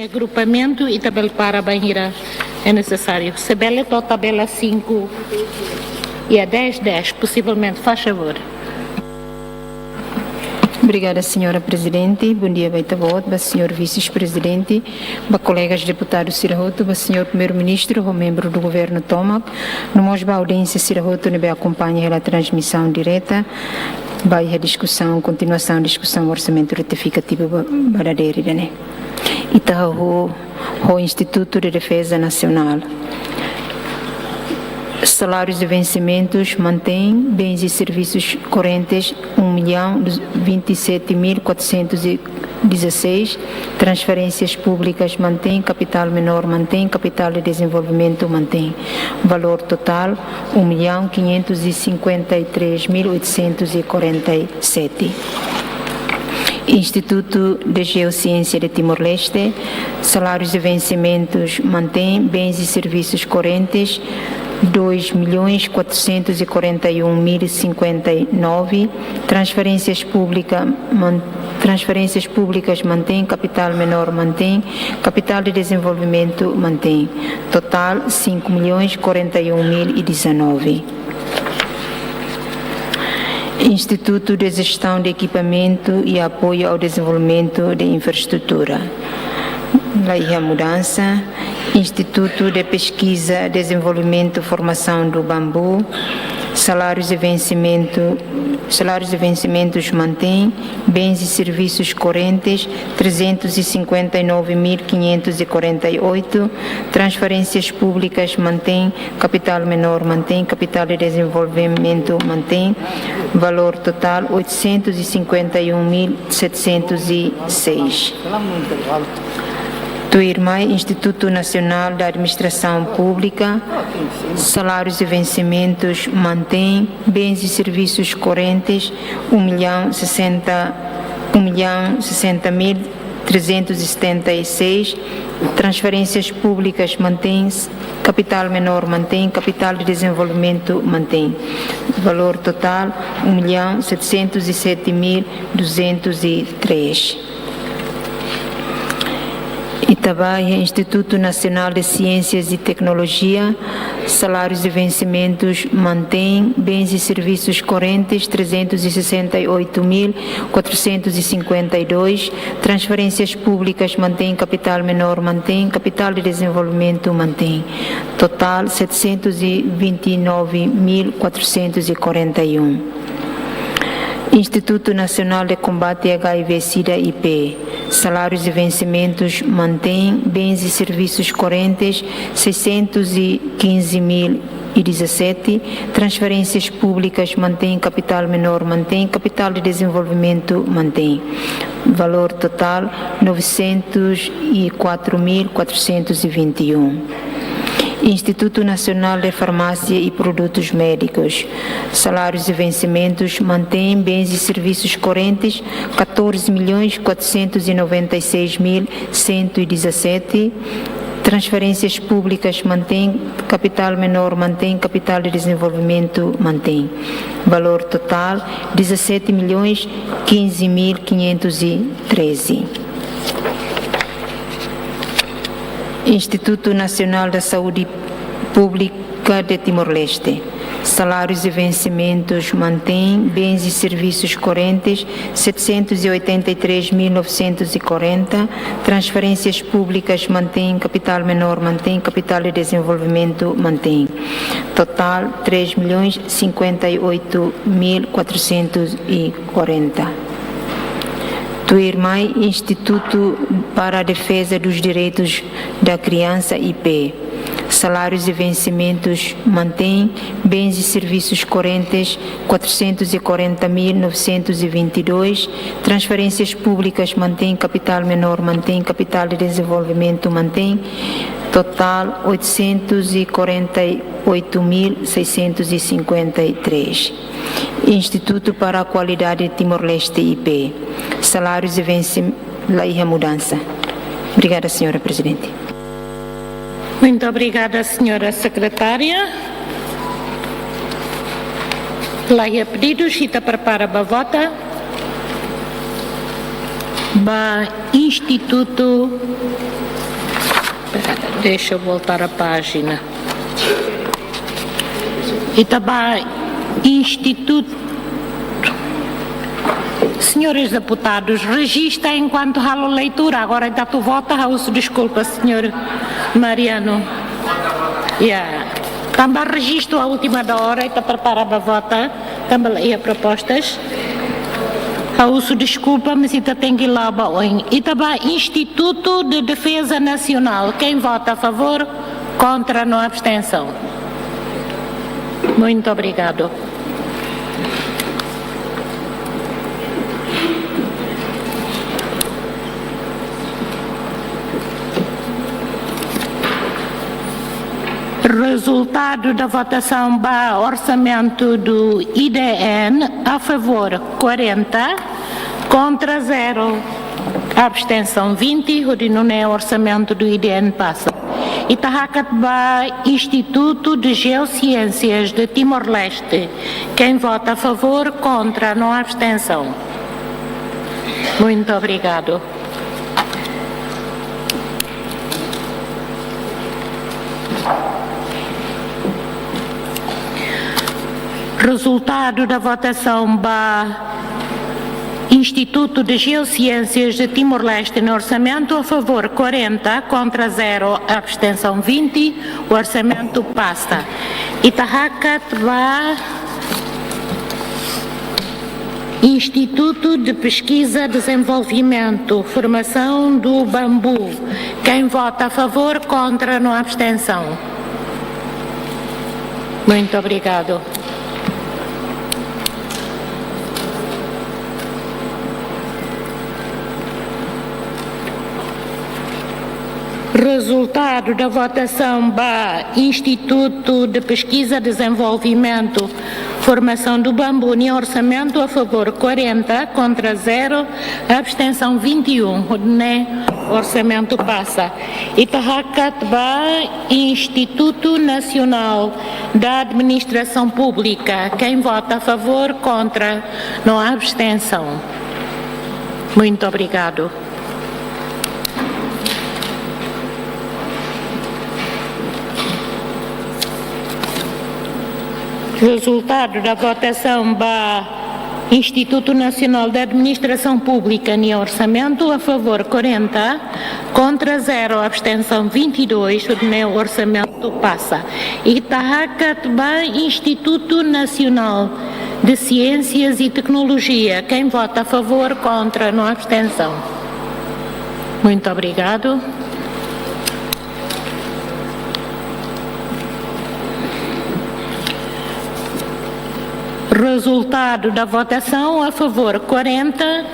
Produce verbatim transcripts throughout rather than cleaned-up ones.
Agrupamentu ita bele para bainhira é nesesáriu. Se bele to'o tabela cinco e a dez, dez, possivelmente, faz favor. Obrigada, senhora Presidente. Bom dia ba ita-boot, ba senhor Vice-Presidente, ba kolegas deputadu sira hotu, ba senhor Primeiru-Ministru, ho membru do Governu tomak. No mós ba audiénsia sira hotu ne'ebé akompaña hela transmisaun direta ba iha diskusaun, kontinuasaun diskusaun orsamentu retifikativu ba, ba dadeer ida-ne'e. Ita hahú ho Instituto de Defesa Nacional. Salários e vencimentos mantém, bens e serviços correntes um milhão vinte e sete mil quatrocentos e dezasseis, transferências públicas mantém, capital menor mantém, capital de desenvolvimento mantém. Valor total um milhão quinhentos e cinquenta e três mil oitocentos e quarenta e sete. Instituto de Geociência de Timor-Leste, salários e vencimentos mantém, bens e serviços correntes dois milhões quatrocentos e quarenta e um mil e cinquenta e nove, transferências públicas man-, transferências públicas mantém, capital menor mantém, capital de desenvolvimento mantém. Total cinco milhões quarenta e um mil e dezanove. Instituto de Gestão de Equipamento e Apoio ao Desenvolvimento de Infraestrutura. La iha mudansa. Instituto de Pesquisa, Desenvolvimento e Formação do Bambu. Salários e vencimento, salários e vencimentos mantém, bens e serviços correntes trezentos e cinquenta e nove mil quinhentos e quarenta e oito, transferências públicas mantém, capital menor mantém, capital de desenvolvimento mantém, valor total oitocentos e cinquenta e um mil setecentos e seis. Tuirmai, Instituto Nacional da Administração Pública, salários e vencimentos mantém, bens e serviços correntes um milhão sessenta, um milhão sessenta mil trezentos e setenta e seis, transferências públicas mantém, capital menor mantém, capital de desenvolvimento mantém. Valor total um milhão setecentos e sete mil duzentos e três. Ita ba iha Instituto Nacional de Ciências e Tecnologia, salários e vencimentos mantém, bens e serviços correntes trezentos e sessenta e oito mil quatrocentos e cinquenta e dois, transferências públicas mantém, capital menor mantém, capital de desenvolvimento mantém. Total setecentos e vinte e nove mil quatrocentos e quarenta e um. Instituto Nacional de Combate à H I V-Sida, I P, salários e vencimentos mantém, bens e serviços correntes seiscentos e quinze mil e dezassete, transferências públicas mantém, capital menor mantém, capital de desenvolvimento mantém. Valor total novecentos e quatro mil quatrocentos e vinte e um. Instituto Nacional de Farmácia e Produtos Médicos, salários e vencimentos mantém, bens e serviços correntes catorze milhões quatrocentos e noventa e seis mil cento e dezassete, transferências públicas mantém, capital menor mantém, capital de desenvolvimento mantém. Valor total dezassete milhões quinze mil quinhentos e treze. Instituto Nacional da Saúde Pública de Timor-Leste, salários e vencimentos mantém, bens e serviços correntes setecentos e oitenta e três mil novecentos e quarenta, transferências públicas mantém, capital menor mantém, capital de desenvolvimento mantém. Total três milhões cinquenta e oito mil quatrocentos e quarenta. Tuirmai, Instituto para a Defesa dos Direitos da Criança, I P, salários e vencimentos mantém, bens e serviços correntes quatrocentos e quarenta mil novecentos e vinte e dois, transferências públicas mantém, capital menor mantém, capital de desenvolvimento mantém, total oitocentos e quarenta e oito mil seiscentos e cinquenta e três. Instituto para a Qualidade Timor-Leste, I P, salários e vencimentos, la iha mudansa. Obrigada, senhora Presidente. Muito obrigada, senhora Secretária. La iha pedidos, ita prepara ba vota. Ba Instituto, deixa eu voltar a página. Ita ba Instituto. Senhores deputados, rejista enquanto halo leitura. Agora ita atu vota, ha'u husu deskulpa, senhor Mariano. Ya. Tanba rejistu a última da hora, ita prepara ba vota. Tanba la iha propostas. Ha'u husu deskulpa, mas ita tenke la'o ba oin. Ita ba Instituto de Defesa Nacional. Quem vota a favor? Contra, no abstenção. Muito obrigado. Resultado da votação ba orçamento do I D N: a favor quarenta, contra zero, abstenção vinte. Hodi nune'e orçamento do I D N pasa. Ita hakat ba Instituto de Geociências de Timor-Leste. Quem vota a favor? Contra, no abstenção. Muito obrigado. Resultado da votação ba Instituto de Geociências de Timor-Leste no orçamento: a favor quarenta, contra zero, abstenção vinte. O orçamento passa. Ita hakat ba Instituto de Pesquisa e Desenvolvimento, Formação do Bambu. Quem vota a favor? Contra, no abstenção. Muito obrigado. Resultado da votação ba Instituto de Pesquisa e Desenvolvimento, Formação do Bambu, nia orçamento: a favor quarenta, contra zero, abstenção vinte e um. Ne'e orçamento pasa. Ita hakat ba Instituto Nacional da Administração Pública. Quem vota a favor? Contra, no abstenção. Muito obrigado. Resultado da votação ba Instituto Nacional da Administração Pública, nia orçamento: a favor quarenta, contra zero, abstenção vinte e dois. Ne'e orçamento pasa. Ita hakat ba Instituto Nacional de Ciências e Tecnologia. Quem vota a favor? Contra, no abstenção. Muito obrigado. Resultado da votação: a favor quarenta,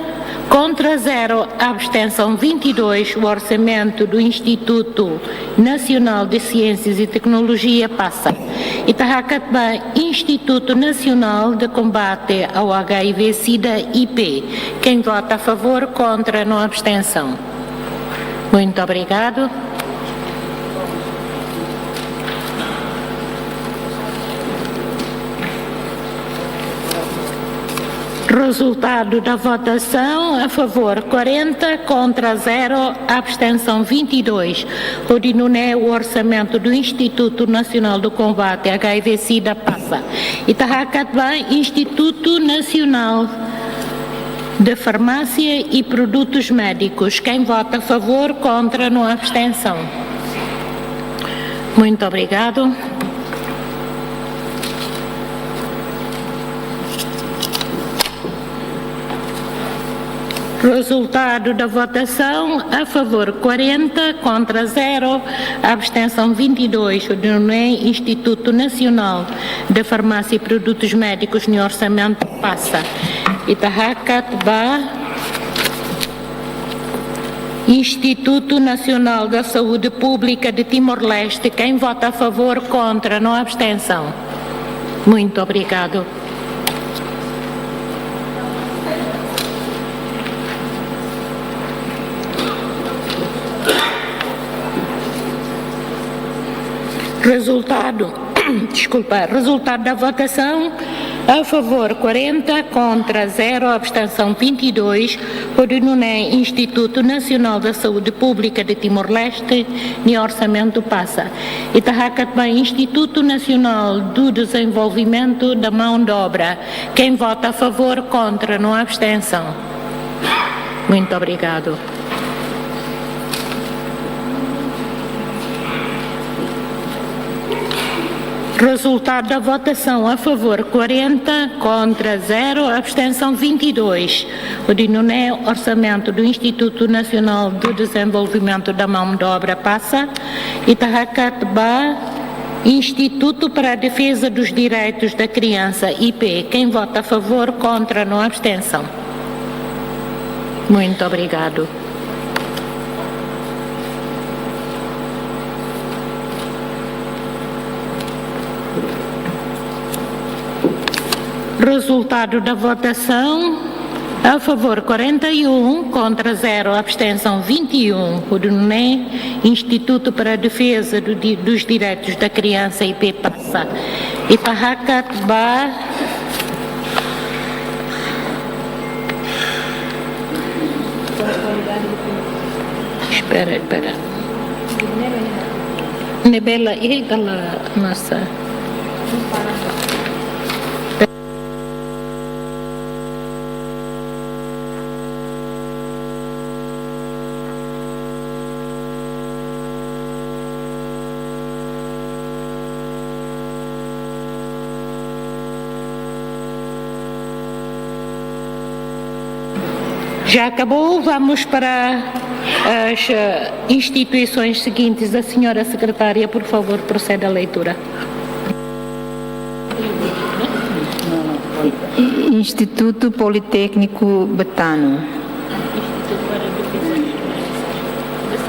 contra zero, abstenção vinte e dois. O orçamento do Instituto Nacional de Ciências e Tecnologia pasa. Ita hakat ba Instituto Nacional de Combate ao H I V SIDA, I P. Quem vota a favor? Contra, no abstenção. Muito obrigado. Resultado da votação: a favor quarenta, contra zero, abstenção vinte e dois. Hodi nune'e o orçamento do Instituto Nacional do Combate à H I V SIDA pasa. Ita hakat ba Instituto Nacional de Farmácia e Produtos Médicos. Quem vota a favor? Contra, no abstenção. Muito obrigado. Resultado da votação: a favor quarenta, contra zero, abstenção vinte e dois. Hodi nune'e Instituto Nacional de Farmácia e Produtos Médicos nia orçamento pasa. Ita hakat ba Instituto Nacional da Saúde Pública de Timor-Leste. Quem vota a favor? Contra, no abstenção. Muito obrigado. Resultado, desculpa, resultado da votação: A favor quarenta, contra zero, abstenção vinte e dois, hodi nune'e Instituto Nacional da Saúde Pública de Timor-Leste nia orsamentu pasa. Ita hakat ba Instituto Nacional do Desenvolvimento da Mão de Obra. Quem vota a favor, contra, no abstenção. Muito obrigado. Resultado da votação: a favor quarenta, contra zero, abstenção vinte e dois. Hodi nune'e orsamentu do Instituto Nacional do Desenvolvimento da Mão de Obra pasa. Ita hakat ba Instituto para a Defesa dos Direitos da Criança, I P. Quem vota a favor, contra, no abstenção. Muito obrigado. Resultado da votação: a favor quarenta e um, contra zero, abstenção vinte e um. Hodi nune'e Instituto para a Defesa do Di-, dos Direitos da Criança, I P, pasa. Ita hakat ba Espera, espera. Ne'ebé la iha, la masa. Já acabou, vamos para as, eh, instituições seguintes. A senhora secretária, por favor, proceda à leitura. Instituto Politécnico Betano.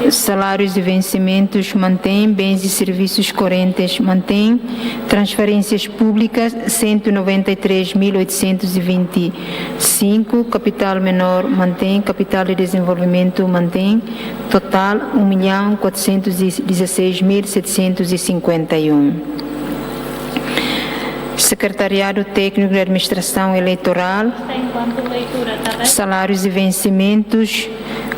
Salários e vencimentos mantém, bens e serviços correntes mantém, transferências públicas cento e noventa e três mil oitocentos e vinte e cinco, capital menor mantém, capital de desenvolvimento mantém, total um milhão quatrocentos e dezasseis mil setecentos e cinquenta e um. Secretariado Técnico de Administração Eleitoral, salários e vencimentos,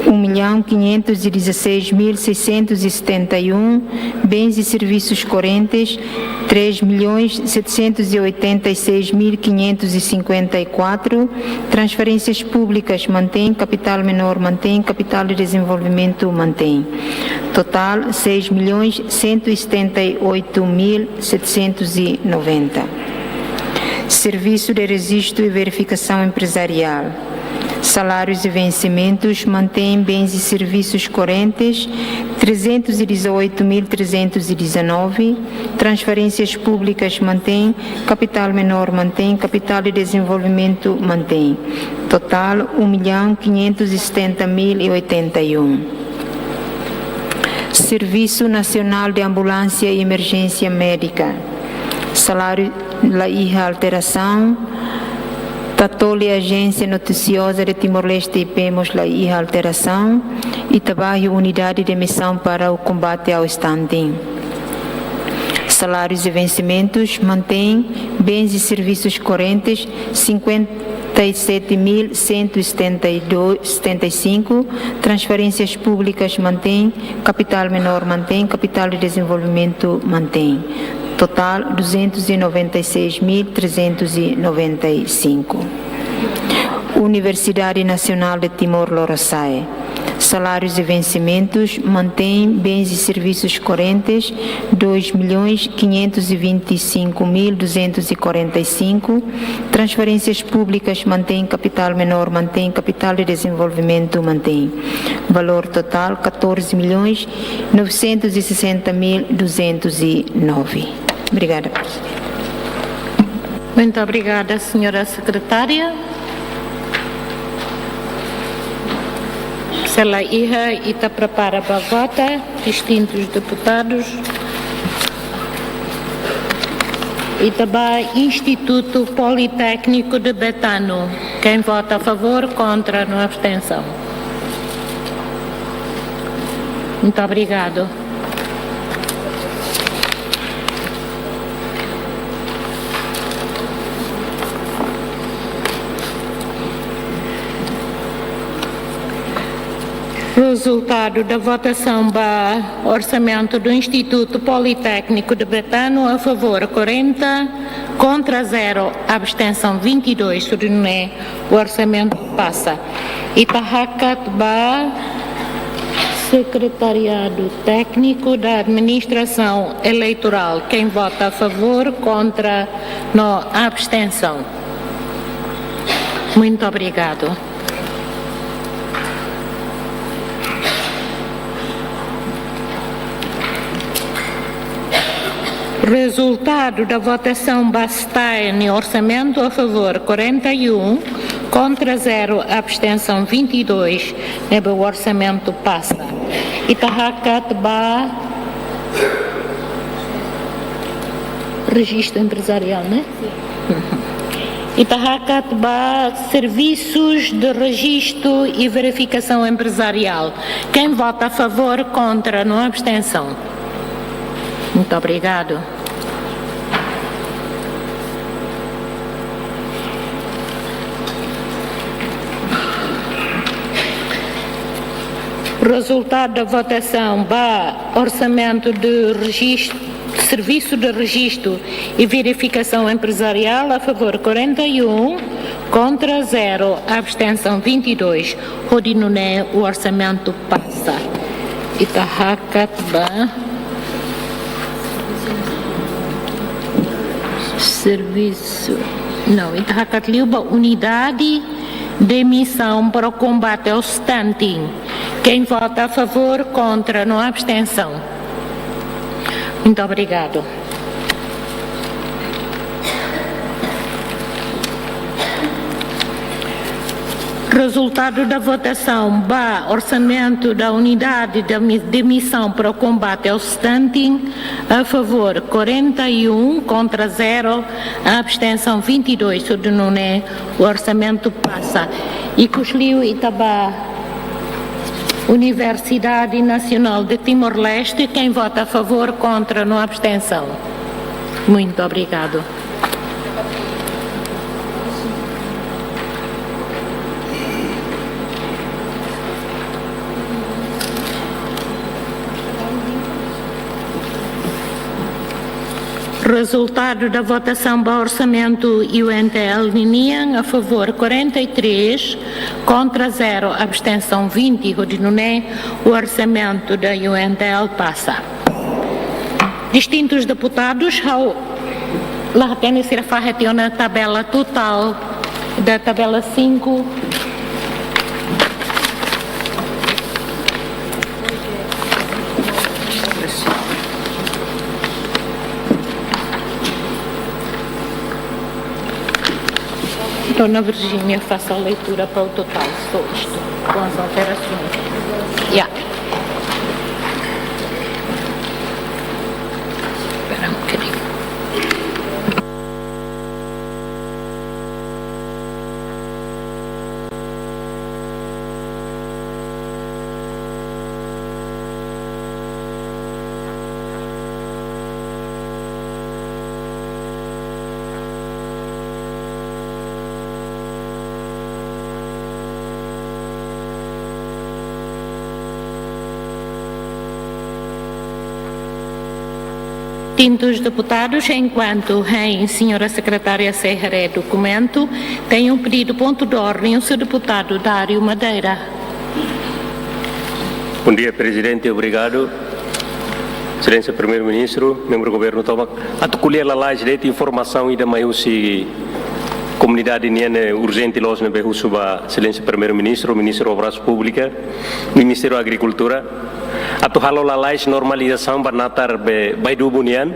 um milhão quinhentos e dezasseis mil seiscentos e setenta e um, bens e serviços correntes, três milhões setecentos e oitenta e seis mil quinhentos e cinquenta e quatro, transferências públicas mantém, capital menor mantém, capital de desenvolvimento mantém. Total, seis milhões cento e setenta e oito mil setecentos e noventa. Serviço de Registro e Verificação Empresarial. Salários e vencimentos mantém, bens e serviços correntes, trezentos e dezoito mil trezentos e dezanove, transferências públicas mantém, capital menor mantém, capital de desenvolvimento mantém. Total, um milhão quinhentos e setenta mil e oitenta e um. Serviço Nacional de Ambulância e Emergência Médica. Salário la iha alterasaun. Tatoli Agência Noticiosa de Timor-Leste, I P, mós la iha alterasaun. Ita ba iha Unidade de Missão para o Combate ao Stunting. Salários e vencimentos mantém, bens e serviços correntes cinquenta e sete mil cento e setenta e dois, setenta e cinco, transferências públicas mantém, capital menor mantém, capital de desenvolvimento mantém. Total, duzentos e noventa e seis mil trezentos e noventa e cinco. Universidade Nacional de Timor Lorosa'e. Salários e vencimentos mantém, bens e serviços correntes, dois milhões quinhentos e vinte e cinco mil duzentos e quarenta e cinco, transferências públicas mantém, capital menor mantém, capital de desenvolvimento mantém. Valor total, catorze milhões novecentos e sessenta mil duzentos e nove. Obrigada, professora. Muito obrigada, senhora secretária. Se la iha, ita prepara ba vota, distintus deputadus. Ita ba Instituto Politécnico de Betano. Quem vota a favor, contra, no abstenção. Muito obrigado. Rezultadu da votasaun ba orsamentu do Instituto Politécnico de Betano, a favor quarenta, contra zero, abstensaun vinte e dois, hodi nune'e orsamentu pasa. Ita hakat ba Secretariado Técnico da Administração Eleitoral. Quem vota a favor, contra, no abstensaun. Muito obrigado. Rezultadu da votasaun ba STAE nia orsamentu, a favor quarenta e um, contra zero, abstensaun vinte e dois, ne'ebé orsamentu pasa. Ita hakat ba rejistu emprezariál, ne'e? Ita hakat ba serviços de registro e verificação empresarial. Quem vota a favor, contra, no abstensaun. Muito obrigado. Rezultadu da votasaun ba orsamentu de rejistu, serviço de registro e verificação empresarial, a favor quarenta e um, contra zero, abstensaun vinte e dois, hodi nune'e orsamentu pasa. Ita hakat ba serviço, não, ita hakat liu ba unidade de missão para o combate ao stunting. Quem vota a favor, contra, no abstensaun. Muito obrigado. Rezultadu da votasaun ba orsamentu da unidade da mi-, de missão para o combate ao stunting, a favor quarenta e um, contra zero, abstensaun vinte e dois, hodi nune'e orsamentu pasa. Ikusliu ita ba Universidade Nacional de Timor-Leste, quem vota a favor, contra, no abstensaun. Muito obrigado. Rezultadu da votasaun ba orsamentu U N T L ninian, a favor quarenta e três, contra zero, abstensaun vinte, hodi nune'e orsamentu da U N T L pasa. Distintus deputadus, ha'u la hatene sira fahe tiha ona tabela totál da tabela cinco. Dona Virgínia, faça a leitura para o total, só isto, com as alterações. Yeah. Espera um bocadinho. Distintus deputadus, enkuantu hein señora sekretária sei haree dokumentu, tenho um pedido ponto de ordem, o senhor deputado Dário Madeira. Bom dia, Prezidente. Obrigadu. Exelénsia Primeiru-Ministru, membru governu tomak. Atu ko'alia lalais de'it informasaun ida mai husi komunidade nian, eh, urjente loos ne'ebé husu ba Exelénsia Primeiru-Ministru, Ministru Obras Públikas, Ministériu Agrikultura. Atu halo lalais normalizasaun ba natar be Baidubu nian.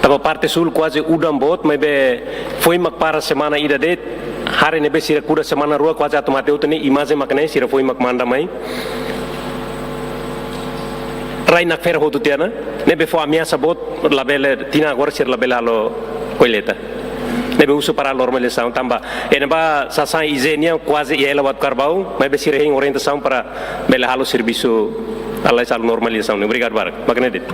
Tanba parte súl kuaze udan boot, maibé foin mak para semana ida de'it, haree ne'ebé sira kuda semana rua kuaze atu mate hotu ne'e, imajen mak ne'e sira foin mak manda mai. Rai nakfera hotu tiha ona, ne'ebé fó ameasa boot, labele, tinan agora sira labele halo kolleita. Ne'ebé husu para normalizasaun tanba iha ne'ebá sasán IGE nian kuaze iha hela buat karbau, maibé sira hein orientasaun para bele halo servisu lalais halo normalizasaun. Obrigadu barak. Mak ne'e de'it.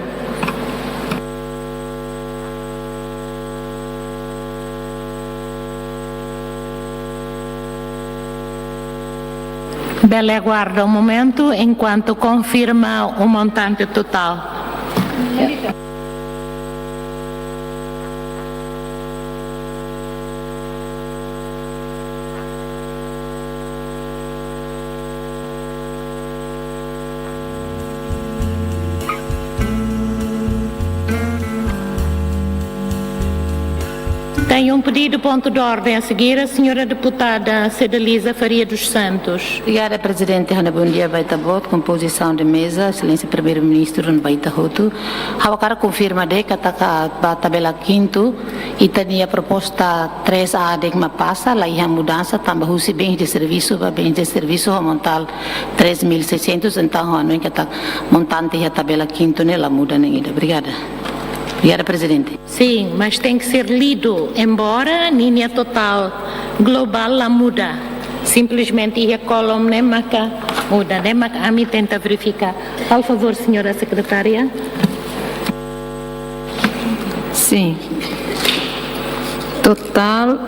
Bele aguarda um momento enquanto confirma o montante total. Tem um pedido, ponto de ordem a seguir, a senhora deputada Cedeliza Faria dos Santos. Obrigada, Prezidente. Ha'u-nia bondia ba ita-boot, kompozisaun de meza, Exelénsia Primeiru-Ministru no ba ita hotu. Ha'u hakarak konfirma de'it katak ba tabela kintu, ita-nia proposta três A de'it mak pasa, la iha mudansa, tanba husi bens de servisu ba bens de servisu ho montante três mil e seiscentos, entaun ha'u hanoin katak montante iha tabela kintu ne'e la muda nein ida. Obrigada. Obrigada, Prezidente. Sim, mas tem que ser lido, embora ninia total global la muda. Simplesmente iha kolom ne'e maka muda, ne'e maka ami tenta verificar. Por favor, senhora secretária. Sim. Total,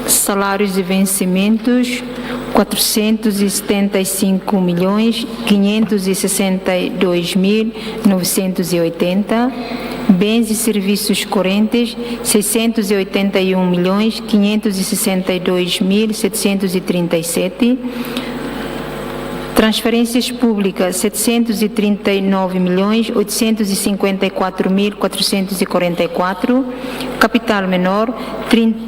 salários e vencimentos, quatrocentos e setenta e cinco milhões, quinhentos e sessenta e dois mil, novecentos e oitenta. Bens e serviços correntes, seiscentos e oitenta e um milhões, quinhentos e sessenta e dois mil, setecentos e trinta e sete. Transferências públicas, setecentos e trinta e nove milhões, oitocentos e cinquenta e quatro mil, quatrocentos e quarenta e quatro. Capital menor, trinta,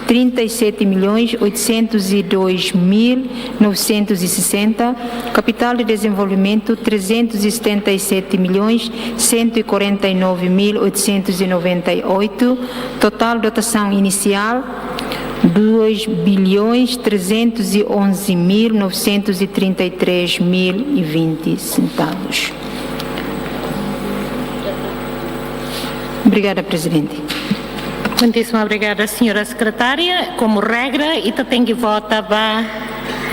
trinta e sete milhões, oitocentos e dois mil, novecentos e sessenta. Capital de desenvolvimento, trezentos e setenta e sete milhões, cento e quarenta e nove mil, oitocentos e noventa e oito. Total dotação inicial, dois bilhões trezentos e onze mil novecentos e trinta e três mil e vinte centavos. Obrigada, Prezidente. Muitíssimo obrigada, senhora secretária. Como regra, ita tenke vota ba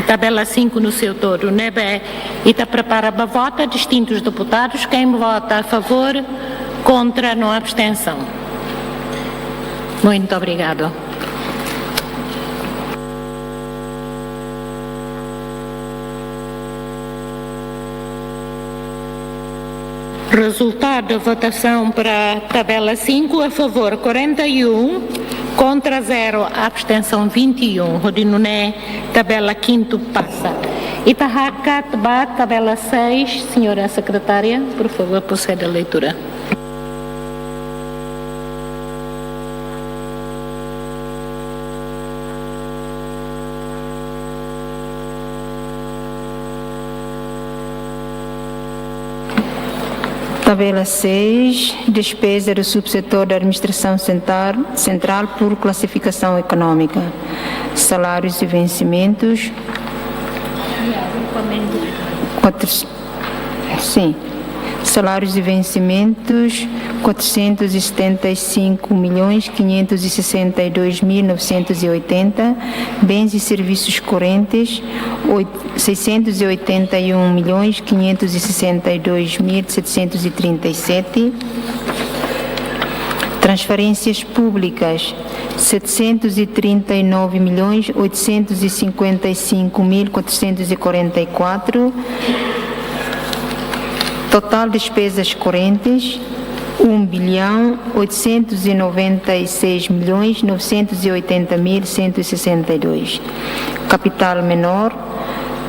tabela cinco no seu todo, ne'ebé ita prepara ba vota distintus deputadus, quem vota a favor, contra no abstenção. Muito obrigado. Resultado da votação para a tabela cinco, a favor quarenta e um, contra zero, abstenção vinte e um. Hodi nune'e tabela kintu pasa. Ita hakat ba tabela seis, senhora secretária, por favor, proceda à leitura. Tabela seis, despesa do subsetor da administração central, central por classificação económica. Salários e vencimentos. Quatro, sim. Salários e vencimentos, quatrocentos e setenta e cinco milhões quinhentos e sessenta e dois mil novecentos e oitenta. Bens e serviços correntes, oito, seiscentos e oitenta e um milhões quinhentos e sessenta e dois mil setecentos e trinta e sete. Transferências públicas, setecentos e trinta e nove milhões oitocentos e cinquenta e cinco mil quatrocentos e quarenta e quatro. Total despesas correntes, um bilhão oitocentos e noventa e seis milhões novecentos e oitenta mil cento e sessenta e dois. Capital menor,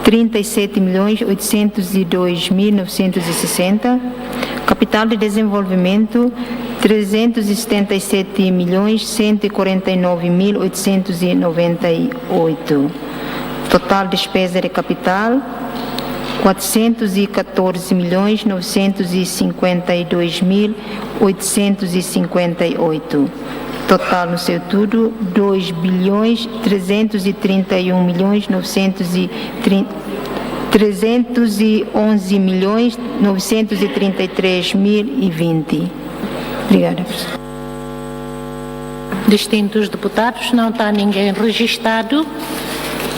trinta e sete milhões oitocentos e dois mil novecentos e sessenta. Capital de desenvolvimento, trezentos e setenta e sete milhões cento e quarenta e nove mil oitocentos e noventa e oito. Total despesa de capital, quatrocentos e catorze milhões novecentos e cinquenta e dois mil oitocentos e cinquenta e oito. Total no seu todo, dois bilhões trezentos e trinta e um milhões novecentos e trinta, trezentos e onze milhões novecentos e trinta e três mil e vinte. Obrigada, professor. Distintus deputadus, não está ninguém registado.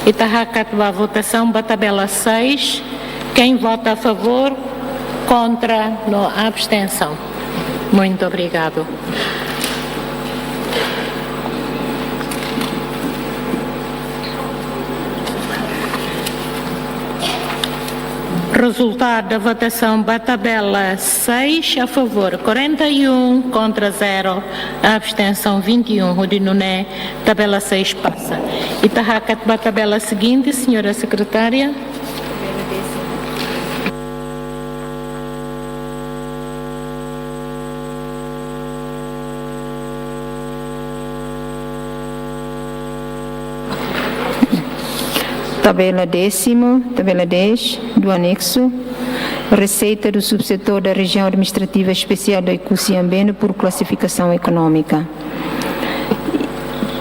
Ita hakat ba votasaun ba tabela seis. Quem vota a favor, contra, no abstenção. Muito obrigado. Resultado da votação ba tabela seis, a favor quarenta e um, contra zero, abstenção vinte e um. Hodi nune'e tabela seis pasa. Ita hakat ba tabela seguinte, senhora secretária. Tabela décimo, tabela dez do anexo, receita do subsetor da Região Administrativa Especial do Oekusi Ambeno por classificação económica.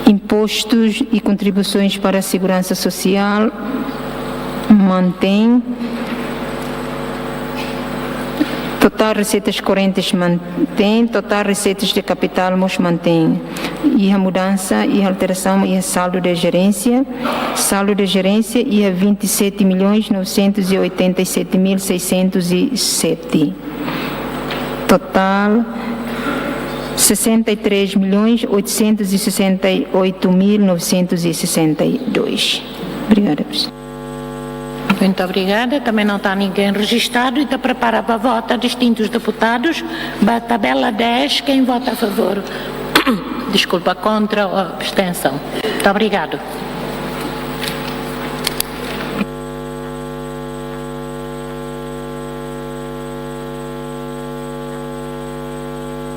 Impostos e contribuições para a segurança social mantém. Total receitas correntes mantém, total receitas de capital mós mantém. Iha mudança, iha alteração, iha saldo de gerência. Saldo de gerência iha vinte e sete milhões novecentos e oitenta e sete mil seiscentos e sete. Total, sessenta e três milhões oitocentos e sessenta e oito mil novecentos e sessenta e dois. Obrigada, Presidente. Muito obrigada. Também não está ninguém registado e está preparado para votar distintos deputados. Ba tabela dez, quem vota a favor? Desculpa, contra ou abstenção? Muito obrigado.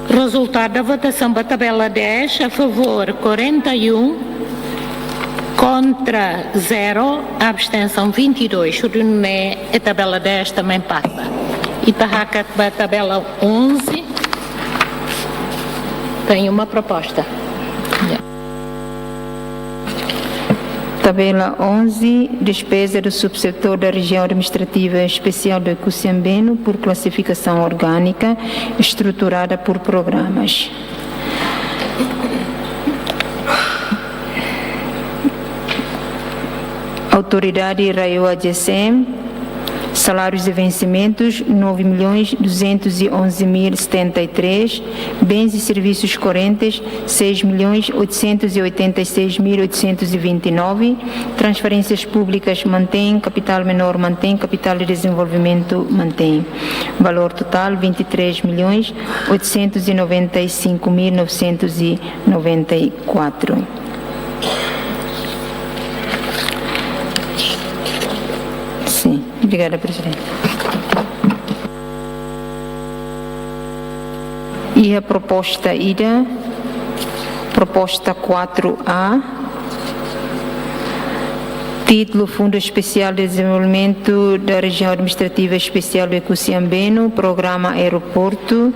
Resultado da votação ba tabela dez, a favor quarenta e um, contra zero, abstenção vinte e dois. Hodi nune'e tabela dez também pasa. Ita hakat ba tabela onze. Tem uma proposta. Tabela onze, despesa do subsetor da Região Administrativa Especial do Oekusi Ambeno por classificação orgânica, estruturada por programas. Autoridade RAEOA-GESEM, salários e vencimentos, nove milhões duzentos e onze mil setenta e três, bens e serviços correntes, seis milhões oitocentos e oitenta e seis mil oitocentos e vinte e nove, transferências públicas mantém, capital menor mantém, capital de desenvolvimento mantém. Valor total, vinte e três milhões oitocentos e noventa e cinco mil novecentos e noventa e quatro. Sim, obrigada, Presidente. Iha proposta ida, proposta quatro A, título Fundo Especial de Desenvolvimento da Região Administrativa Especial do Oekusi Ambeno, Programa Aeroporto,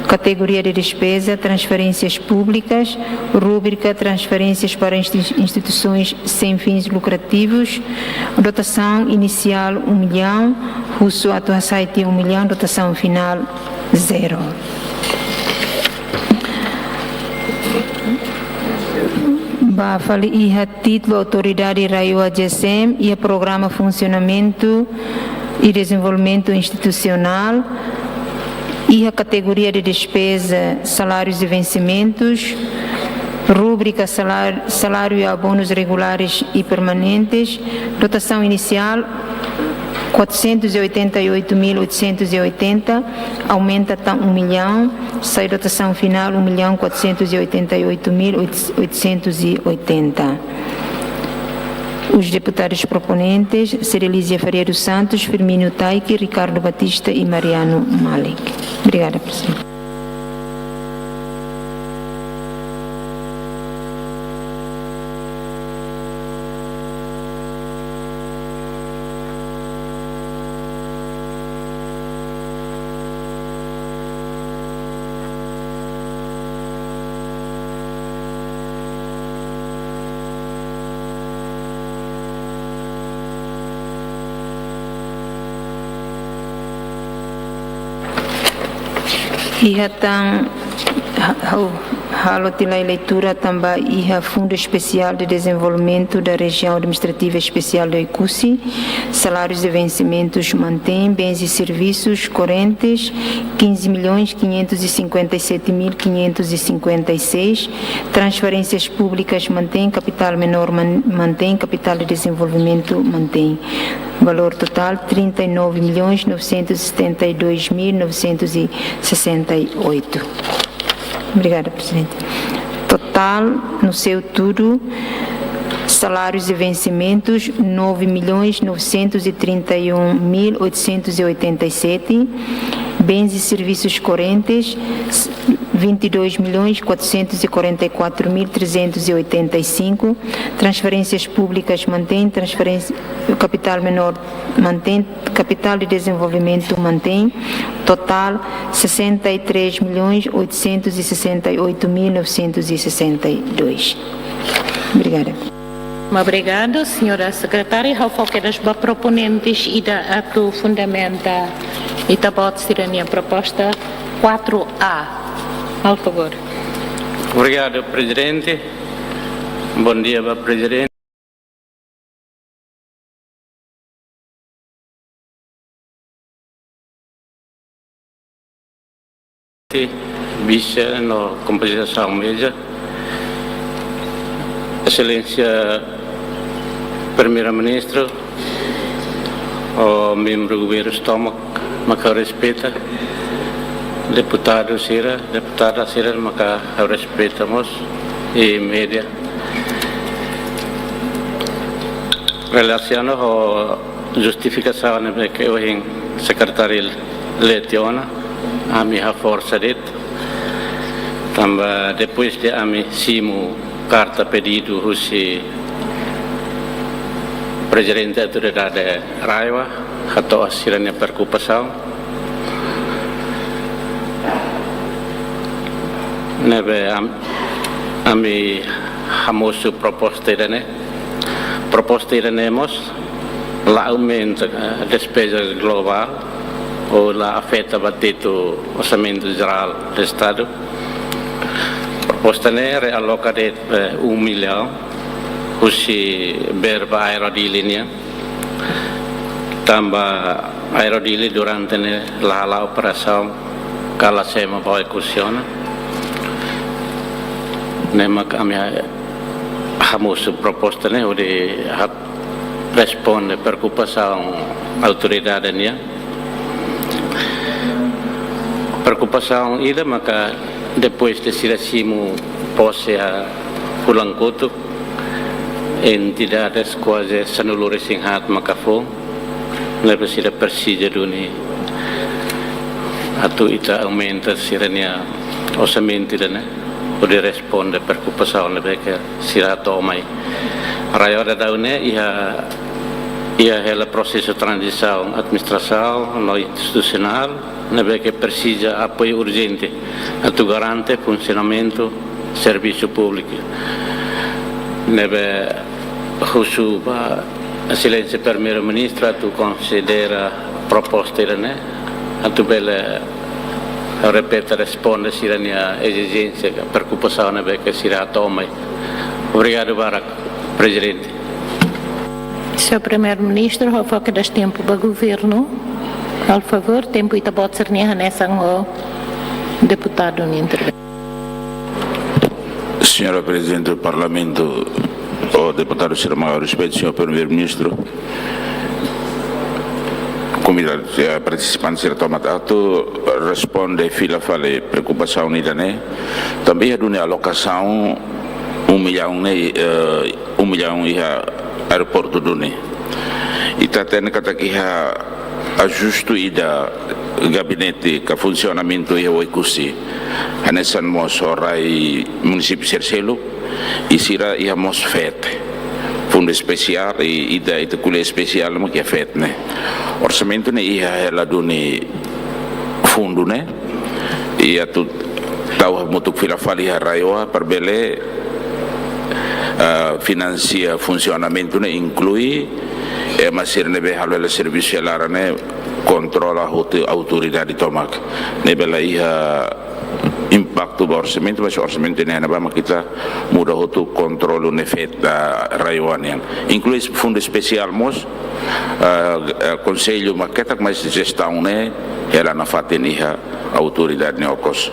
categoria de despesa, transferências públicas, rúbrica transferências para insti-, instituições sem fins lucrativos, dotação inicial um milhão, husu atu hasai tiha um milhão, dotação final zero. Ba fali iha título Autoridade RAEOA-GESEM iha programa funcionamento e desenvolvimento institucional, iha categoria de despesa, salários e vencimentos, rúbrica salar-, salário e abonos regulares e permanentes, dotação inicial quatrocentos e oitenta e oito mil oitocentos e oitenta, aumenta tan um milhão, sai dotação final um milhão quatrocentos e oitenta e oito mil oitocentos e oitenta. Os deputados proponentes, Cerealizia Faria dos Santos, Firmino Taiki, Ricardo Batista e Mariano Malik. Obrigada, Presidente. Iha tan Ha'u halo tiha lai leitura tanba iha Fundo Especial de Desenvolvimento da Região Administrativa Especial de Oekusi, salários e vencimentos mantém, bens e serviços correntes, quinze milhões quinhentos e cinquenta e sete mil quinhentos e cinquenta e seis, transferências públicas mantém, capital menor man-, mantém, capital de desenvolvimento mantém. Valor total, trinta e nove milhões novecentos e setenta e dois mil novecentos e sessenta e oito. Obrigada, Presidente. Total, no seu todo, salários e vencimentos, nove milhões novecentos e trinta e um mil oitocentos e oitenta e sete, bens e serviços correntes, vinte e dois milhões quatrocentos e quarenta e quatro mil trezentos e oitenta e cinco, transferências públicas mantém, transferência, capital menor mantém, capital de desenvolvimento mantém, total sessenta e três milhões oitocentos e sessenta e oito mil novecentos e sessenta e dois. Obrigada. Obrigadu, señora sekretária. Ha'u fó kedas ba proponentes ida atu fundamenta ita-boot sira-nia proposta quatro A. Halo favór. Obrigadu, Prezidente. Bondia ba Prezidente. Vise no kompozisaun meza. Exelénsia Primeiru-Ministru, ho membru governu tomak, maka respeita. Deputadu sira, deputada sira, maka respeita mós, i média. Relasiona ho justifikasaun ne'ebé ke ohin sekretáriu lee tiha ona, ami haforsa de'it. Tanba depois de ami simu karta pedidu husi Prezidente Autoridade RAEOA, hato'o sira-nia preokupasaun. Ne'ebé am-, ami hamosu proposta ida-ne'e. Proposta ida-ne'e mós la aumenta, eh, despeza globál, ou la afeta ba tetu Orsamentu Jerál do Estadu. Proposta ne'e realoka de'it, eh, um milhão, husi verba Aero Dili nian. Tanba Aero Dili durante ne'e la hala'o operasaun, ka la semo ba Oekusi ona. Ne'e mak ami ha-, hamosu proposta ne'e hodi ha-, responde preokupasaun autoridade nian. Preokupasaun ida maka depois de sira simu pose iha fulan kotuk, entidades kuaze sanulu-resin-haat maka foun, ne'ebé sira presiza duni atu ita aumenta sira-nia orsamentu ida-ne'e, hodi responde preokupasaun ne'ebé ke sira hato'o mai. RAEOA daudaun ne'e iha, iha hela prosesu tranzisaun administrasaun no institusionál, ne'ebé ke presiza apoiu urjente atu garante funsionamentu servisu públiku. Ne'ebé husu ba Exelénsia Primeiru-Ministru atu konsidera proposta ida-ne'e, atu bele repete responde sira-nia ezijénsia, preokupasaun ne'ebé ke sira hato'o mai. Obrigadu barak, Prezidente. Señór Primeiru-Ministru, ha'u fó kedas tempu ba governu. Halo favór, tempu ita-boot sira-nian hanesan ho deputadu nia intervensaun. Señora Prezidente do Parlamentu, ho deputadu sira maka ha'u respeitu, señór Primeiru-Ministru, konvidadu, eh, partisipante sira tomak, atu responde fila fali preokupasaun ida-ne'e. Tanba iha duni alokasaun um milhão ne'e, eh, um milhão iha aeroportu duni. Ita hatene katak iha ajustu ida gabinete ka funsionamentu iha Oekusi, hanesan mós ho rai munisípiu sira seluk, i sira iha mós FET, fundu espesiál, i ida ita ko'alia espesiál mak iha FET ne'e. Orsamentu ne'e iha hela duni fundu ne'e, i atu tau hamutuk fila fali iha RAEOA para bele, ah, finansia funsionamentu ne'e, inklui ema sira ne'ebé halo hela servisu iha laran ne'e, kontrola hotu autoridade tomak. Ne'ebé la iha impaktu ba orsamentu, mas orsamentu ne'e ba mak ita muda hotu kontrolu ne'e feto, ah, RAEOA nian. Inklui fundu espesiál mós, ah, ah, konsellu mak ketak, mas jestaun ne'e hela nafatin iha autoridade ne'e okos.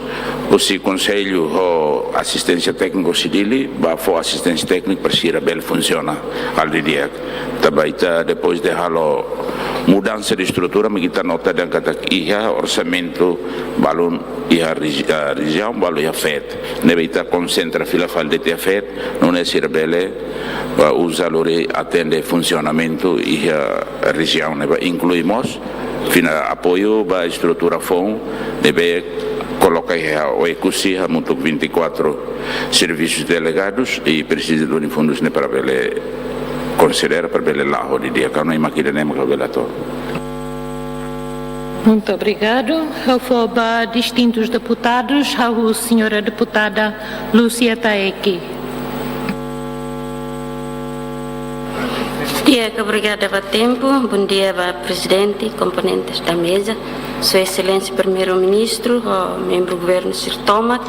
Husi konsellu ho asisténsia téknika husi Dili, ba fó asisténsia téknika para sira bele funsiona halo didi'ak. Tanba ita depois de halo mudansa de estrutura, mak ita nota dehan katak iha orsamentu balun iha regi-, ah, rejiaun, balun iha feto. Ne'ebé ita konsentra fila fali de'it iha feto, nune'e sira bele, ah, uza lori atende funsionamentu iha rejiaun ne'ebá, inklui mós fina apoiu ba estrutura foun ne'ebé koloka iha Oekusi hamutuk vinte e quatro serviços delegados i presiza duni fundus ne'e para bele konsidera, para bele la'o didi'ak, karik mak ida-ne'e mak bele atu. Muito obrigado. Ha'u fó ba distintus deputadus, ha'u señora deputada Lúcia Taeki. Di'ak, obrigada ba tempu. Bondia ba Prezidente, komponentes da meza, Sua Exelénsia Primeiru-Ministru, ho membru governu sira tomak,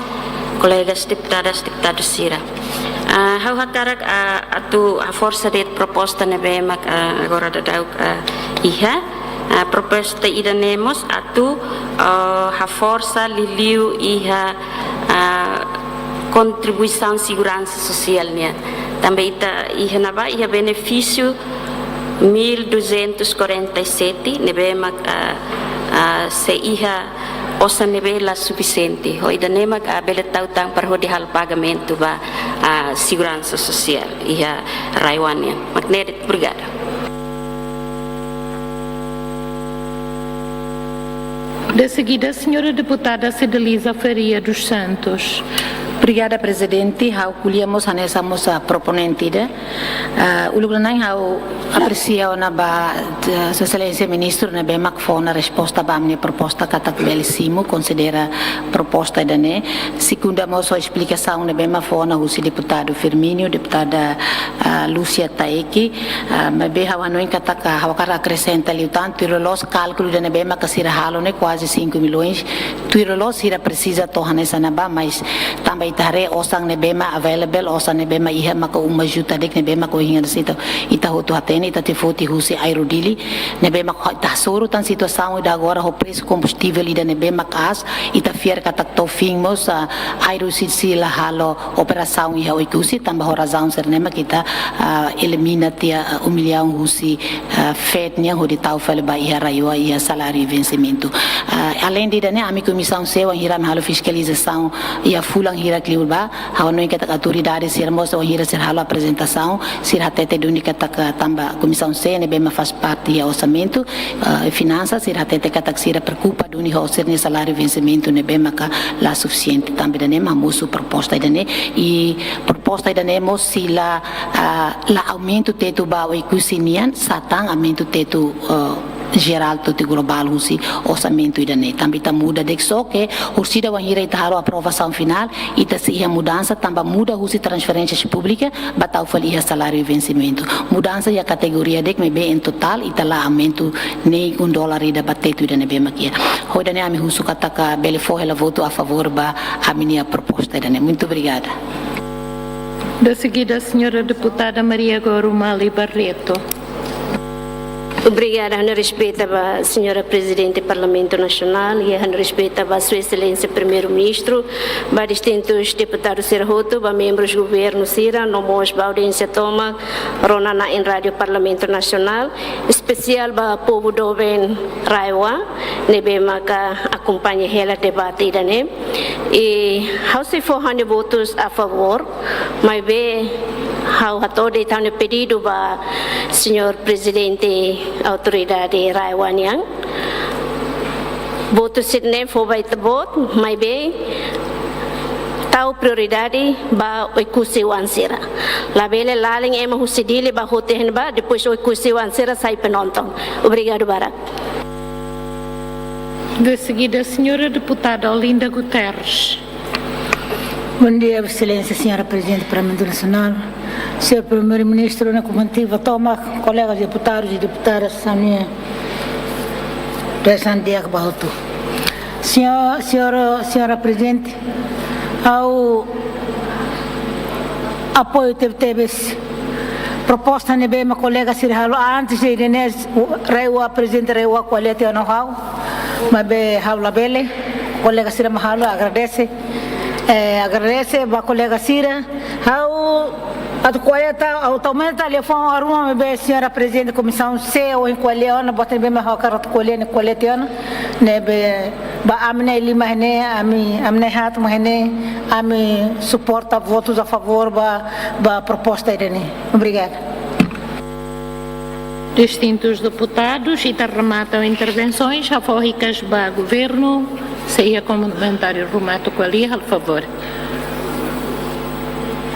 kolegas deputadas, deputadu sira. Ah, ha'u hakarak, ah, atu haforsa de'it proposta ne'ebé mak, ah, agora daudauk, ah, iha. Ah, proposta ida-ne'e mós atu, ah, haforsa liuliu iha, ah, kontribuisaun seguransa sosiál nian. Tanba ita iha ne'ebá, iha benefísiu mil duzentos quarenta e sete, ne'ebé mak, ah, ah, se iha osan ne'ebé la sufisiente. Ho ida-ne'e mak, ah, bele tau tan para hodi halo pagamentu ba, ah, seguransa sosiál iha RAEOA nian. Mak ne'e de'it, obrigada. De seguida, señora deputada Cedeliza Faria dos Santos. Obrigada, Prezidente. Ha'u ko'alia mós hanesan mós, ah, proponente ida. Ah, uluk nanain ha'u apresia ona ba, eh, Sua Exelénsia Ministru ne'ebé mak fó ona resposta ba ami-nia proposta katak bele simu, konsidera proposta ida-ne'e. Segunda mós ho esplikasaun ne'ebé mak fó ona husi deputadu Firmino, deputada, ah, Lúcia Taeki, ah, maibé ha'u hanoin katak ha'u hakarak akresenta liután, tuir loloos kálkulu ida ne'ebé mak sira halo ne'e kuaze cinco milhões, tuir loloos sira presiza to'o hanesan ne'ebá, mas tanba ita haree osan ne'ebé mak available, osan ne'ebé mak iha maka uma juta de'it ne'ebé mak ohin hanesan ita, ita hotu hatene, ita tefoti husi Aero Dili, ne'ebé mak ita hasoru tan situasaun ida agora ho presu kombustivel ida ne'ebé mak aas, ita fiar katak to'o fin mós, ah, Aero sei, sei la halo operasaun iha Oekusi, tanba ho razaun sira-ne'e mak ita, ah, elimina tiha, ah, um milhão husi, ah, feto nian hodi tau fali ba iha RAEOA iha saláriu vensimentu. Ah, além de ida-ne'e, ami Komisaun C, wainhira ami halo fiskalizasaun iha fulan hirak liubá, ha'u hanoin katak autoridade sira mós wainhira sira halo aprezentasaun, sira hatete duni katak, ah, tanba Komisaun C ne'ebé mak faz parte iha orsamentu, ah, finansa, sira hatete katak sira preokupa duni ho sira-nia saláriu vensimentu ne'ebé maka la sufisiente. Tanba ida-ne'e mak mosu proposta ida-ne'e. I proposta ida-ne'e mós sei la, ah, la aumentu tetu ba Oekusi nian, sá tan aumentu tetu, ah, jerál to'o globál husi orsamentu ida-ne'e. Tanba ita muda de'it, só ke orsida wainhira ita halo aprovasaun finál, ita sei iha mudansa tanba muda husi transferénsias públikas ba tau fali iha saláriu vensimentu. Mudansa iha kategoria de'it, maibé en totál ita la aumentu nein um dólar ida ba tetu ida ne'ebé mak iha. Ho ida-ne'e ami husu katak bele fó hela votu a favór ba ami-nia proposta ida-ne'e. Muito obrigada. De seguida, señora deputada Maria Gorumali Barreto. Obrigada, ha'u-nia respeita ba señora Prezidente Parlamentu Nasionál, i ha'u-nia respeita ba Sua Exelénsia Primeiru-Ministru, ba distintus deputadu sira hotu, ba membrus governu sira, no mós ba audiénsia tomak rona-na'in Rádiu Parlamentu Nasionál, espesiál ba povu doben RAEOA, ne'ebé maka akompaña hela debate ida-ne'e. I ha'u sei fó ha'u-nia votus a favór, maibé ha'u hato'o de'it ha'u-nia pedidu ba señór Prezidente Autoridade RAEOA nian. Votu sira-ne'e fó ba ita-boot, maibé tau prioridade ba Oekusi-oan sira. Labele lalin ema husi Dili ba hotu iha ne'ebá, depois Oekusi-oan sira sai penonton. Obrigadu barak. De seguida, señora deputada Olinda Guterres. Bondia, Exelénsia, señora Prezidente Parlamentu Nasionál, señór Primeiru-Ministru, ha'u-nia komitiva tomak, kolegas deputadus i deputadas, ami-nia prezidente di'ak ba hotu. Señor, señora, señora Prezidente, ha'u apoiu tebetebes proposta ne'ebé mak kolega sira halo antes de Inês, RAEOA, Prezidente RAEOA ko'alia tiha ona ho ha'u, maibé ha'u labele, kolega sira mak halo, agradese. Eh, agradese ba kolega sira. Ha'u atu ko'alia atu, atu aumenta telefone aruma maibé señora Prezidente Komisaun C, ohin ko'alia ona, buat ne'ebé mak ha'u hakarak atu ko'alia ne'e ko'alia tiha ona, ne'ebé ba ami na'in-lima ne'e, ami, ami na'in-haat mak ne'e, ami suporta votus a favór ba, ba proposta ida-ne'e. Obrigada. Distintus deputadus, ita remata intervensoens, ha'u fó hikas ba governu, se iha komentáriu ruma atu ko'alia, halo favór.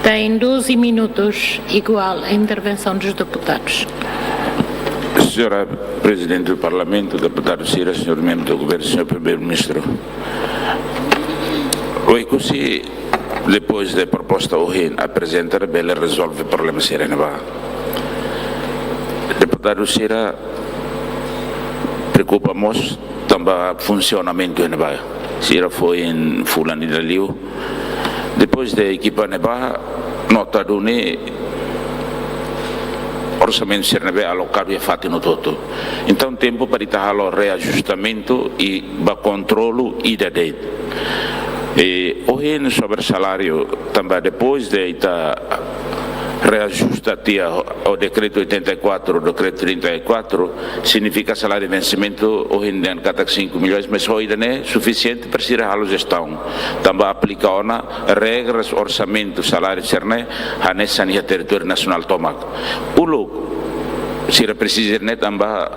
Tem doze minutos, igual a intervenção dos deputados. Señora Prezidente do Parlamentu, deputadu sira, señór membru do governu, señór Primeiru-Ministru. Oekusi, depois de proposta ohin aprezenta, bele rezolve problema sira ne'ebá. Deputadu sira preokupa mós tanba funsionamentu ne'ebá. Sira foin fulan ida liu. Depois de ekipa ne'ebá nota duni orsamentu sira ne'ebé alokadu iha fatin hotu-hotu. Entaun, tempu para ita halo reajustamentu i ba kontrolu ida de'it. I ohin sobre saláriu, tanba depois de ita reajusta tiha ho dekretu oitenta e quatro, dekretu trinta e quatro, signifika saláriu vensimentu ohin dehan katak cinco milhões, mas ho ida-ne'e sufisiente para sira halo jestaun. Tanba aplika ona regras orsamentu saláriu sira-ne'e hanesan iha territóriu nasionál tomak. Uluk, sira presiza ne'e tanba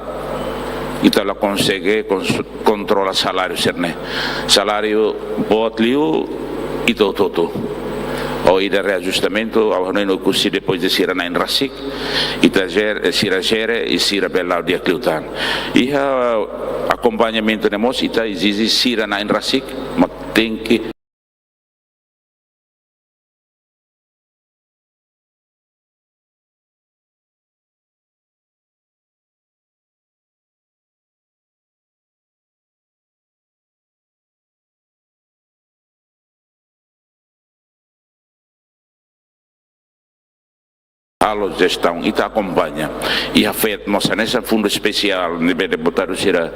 ita la konsege kons-, kontrola saláriu sira-ne'e. Saláriu boot liu ita hotu-hotu. Ho ida reajustamentu, ha'u hanoin Oekusi depois de sira na'in rasik, ita jer-, eh, sira jere i sira bele la'o di'ak liután. Iha akompañamentu ne'e mós ita ezije sira na'in rasik, mak tenke halo jestaun, ita akompaña. Iha FET mós hanesan fundu espesiál, ne'ebé deputadu sira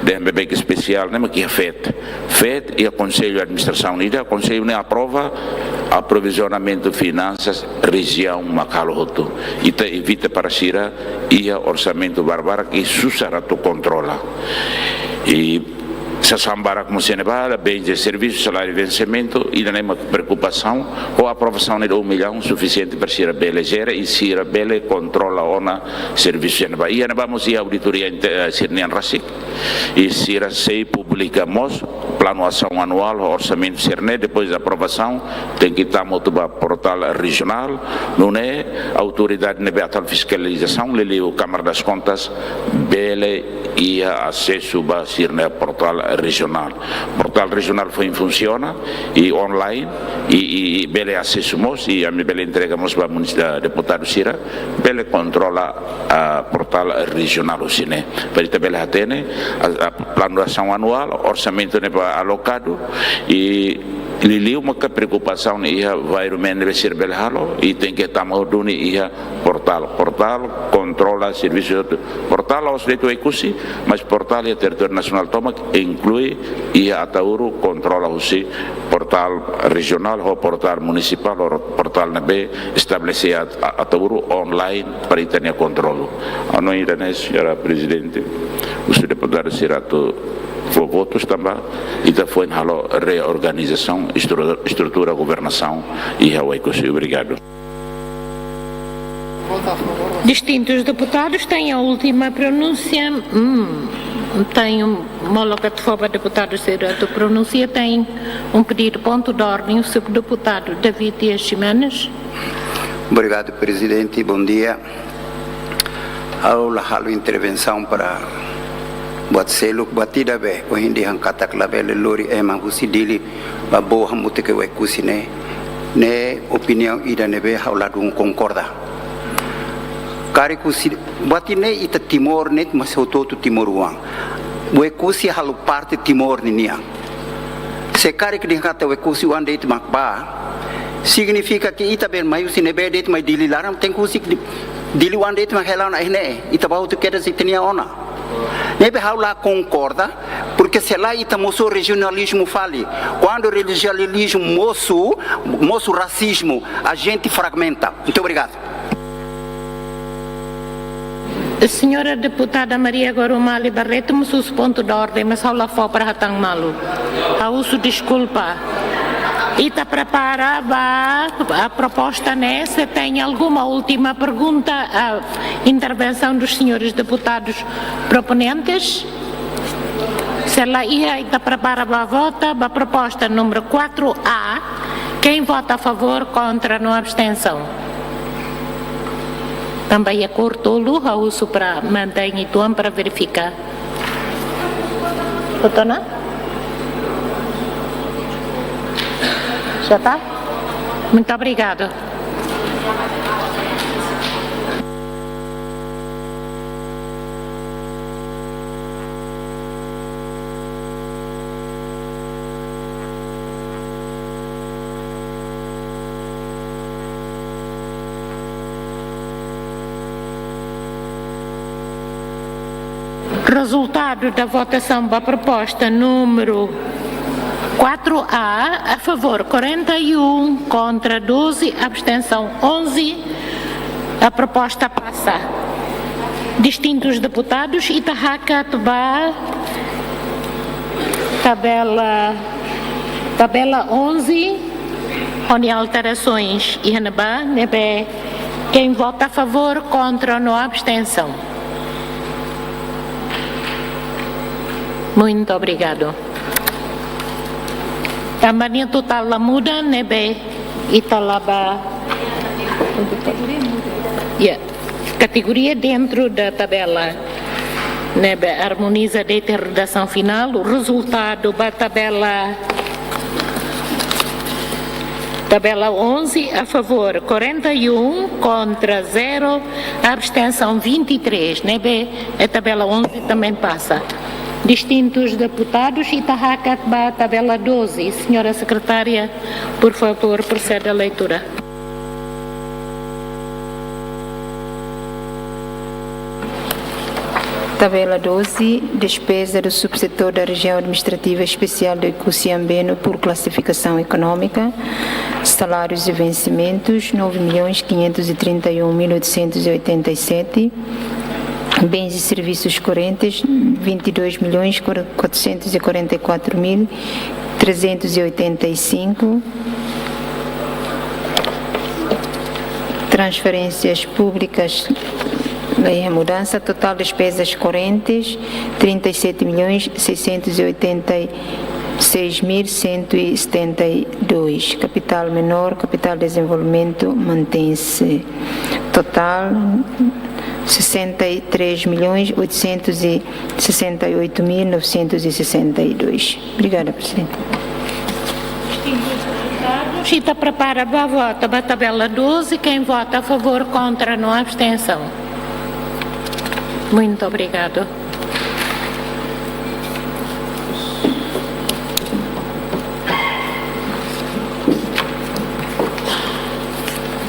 dehan beibeik espesiál, ne'e mak iha FET. FET iha Konsellu Administrasaun ida, Konsellu ne'e aprova aprovizionamentu finansas rejiaun mak halo hotu. Ita evita para sira iha orsamentu barbarak i susar atu kontrola. I sasán barak mós iha ne'ebá, bens de servisu, saláriu vensimentu, ida-ne'e mak preokupasaun, ho aprovasaun ne'e de um milhão sufisiente para sira bele jere i sira bele kontrola ona servisu iha ne'ebá. Iha ne'ebá mós iha auditoria inte-, eh, sira-nian rasik. I sira sei publika mós planu asaun anuál, orsamentu sira-ne'e, depois de aprovasaun, tenke tama hotu ba portál rejionál, nune'e autoridade ne'ebé atu halo fiskalizasaun, liuliu Câmara das Contas, bele iha asesu ba sira-nia portál rejionál. Portál rejionál foin funsiona, i online, i, i, i bele asesu mós, i ami bele entrega mós ba munis-, eh, deputadu sira, bele kontrola, ah, portál rejionál husi ne'e. Para ita bele hatene, a, a, planu asaun anuál, orsamentu ne'ebé alokadu, i liuliu maka preokupasaun iha environment ne'ebé sira bele halo, i tenke tama duni iha portál. Portál kontrola servisu, portál la'ós de'it Oekusi, mas portál iha territóriu nasionál tomak, inklui iha Ataúru, kontrola husi portál rejionál, ho portál munisipál, ho portál ne'ebé estabelese iha At-, Ataúru, online para ita-nia kontrolu. Ha'u hanoin ida-ne'e, señora Prezidente, husu deputadu sira atu fó votus tanba ita foin halo reorganizasaun estru-, estrutura governasaun iha Oekusi. Obrigadu. Distintus deputadus, tem a última pronúncia. Hum, tem um, homóloga de Foba, deputadu sira atu pronúnsia, tem um pedido, ponto de ordem, o subdeputado David Dias Ximenes. Obrigadu, Prezidente. Bondia. Ha'u la halo intervensaun para buat seluk, buat ida be, ohin dehan katak labele lori ema husi Dili ba bá hamutuk iha Oekusi ne'e, ne'e opiniaun ida ne'ebé ha'u ladún konkorda. Karik husi, buat ne'e ita Timor ne'e, mas hotu-hotu timoroan. Oekusi halo parte Timor ninian. Se karik dehan katak Oekusi oan de'it mak bá, signifika ke ita-boot mai husi ne'ebé de'it mai Dili laran, tenke husik Di-, Dili oan de'it mak hela ona iha ne'e, ita bá hotu kedas ita-nia ona. Ne'ebé ha'u la konkorda, porque se lae ita mosu rejionalizmu fali. Kuandu rejionalizmu mosu, mosu rasizmu, a gente fragmenta. Muito obrigado. Señora Deputada Maria Guarumali Barreto, mós husu pontu de orden, mas ha'u la fó para hatán malu. Ha'u husu deskulpa. Ita prepara ba proposta ne'e, se tem alguma última pergunta, a intervenção dos senhores deputados proponentes? Se la iha, ita prepara ba vota ba proposta número quatro A. Quem vota a favor, contra, no abstenção? Tanba iha kór tolu, ha'u husu para mantein uitoan para verifiká. Vota na? Já está? Muito obrigado. Resultado da votação ba proposta número quatro A, a favor quarenta e um, contra doze, abstenção onze. A proposta passa. Distintos deputados, ita hakat ba tabela, tabela onze, ho nia alterações iha ne'ebá, ne'ebé quem vota a favor, contra, no abstenção. Muito obrigado. Tanba nia totál la muda, ne'ebé ita la bá. Ya. Kategoria dentro da tabela ne'ebé armoniza de'it iha redasaun finál, o resultado ba tabela, tabela onze, a favor quarenta e um, contra zero, abstenção vinte e três, ne'ebé a tabela onze também passa. Distintos deputados, ita hakat ba tabela doze. Senhora Secretária, por favor, proceda à leitura. Tabela doze, despesa do subsetor da Região Administrativa Especial de Oekusi Ambeno por classificação económica, salários e vencimentos, nove milhões quinhentos e trinta e um mil oitocentos e oitenta e sete, bens e serviços correntes, vinte e dois milhões quatrocentos e quarenta e quatro mil trezentos e oitenta e cinco, transferências públicas, la iha mudansa, total despesas correntes, trinta e sete milhões seiscentos e oitenta e seis mil cento e setenta e dois. Capital menor, capital de desenvolvimento, mantém-se. Total, sessenta e três milhões oitocentos e sessenta e oito mil novecentos e sessenta e dois. Obrigada, Presidente. Ita prepara ba vota ba tabela doze. Quem vota a favor, contra, no abstenção. Muito obrigado.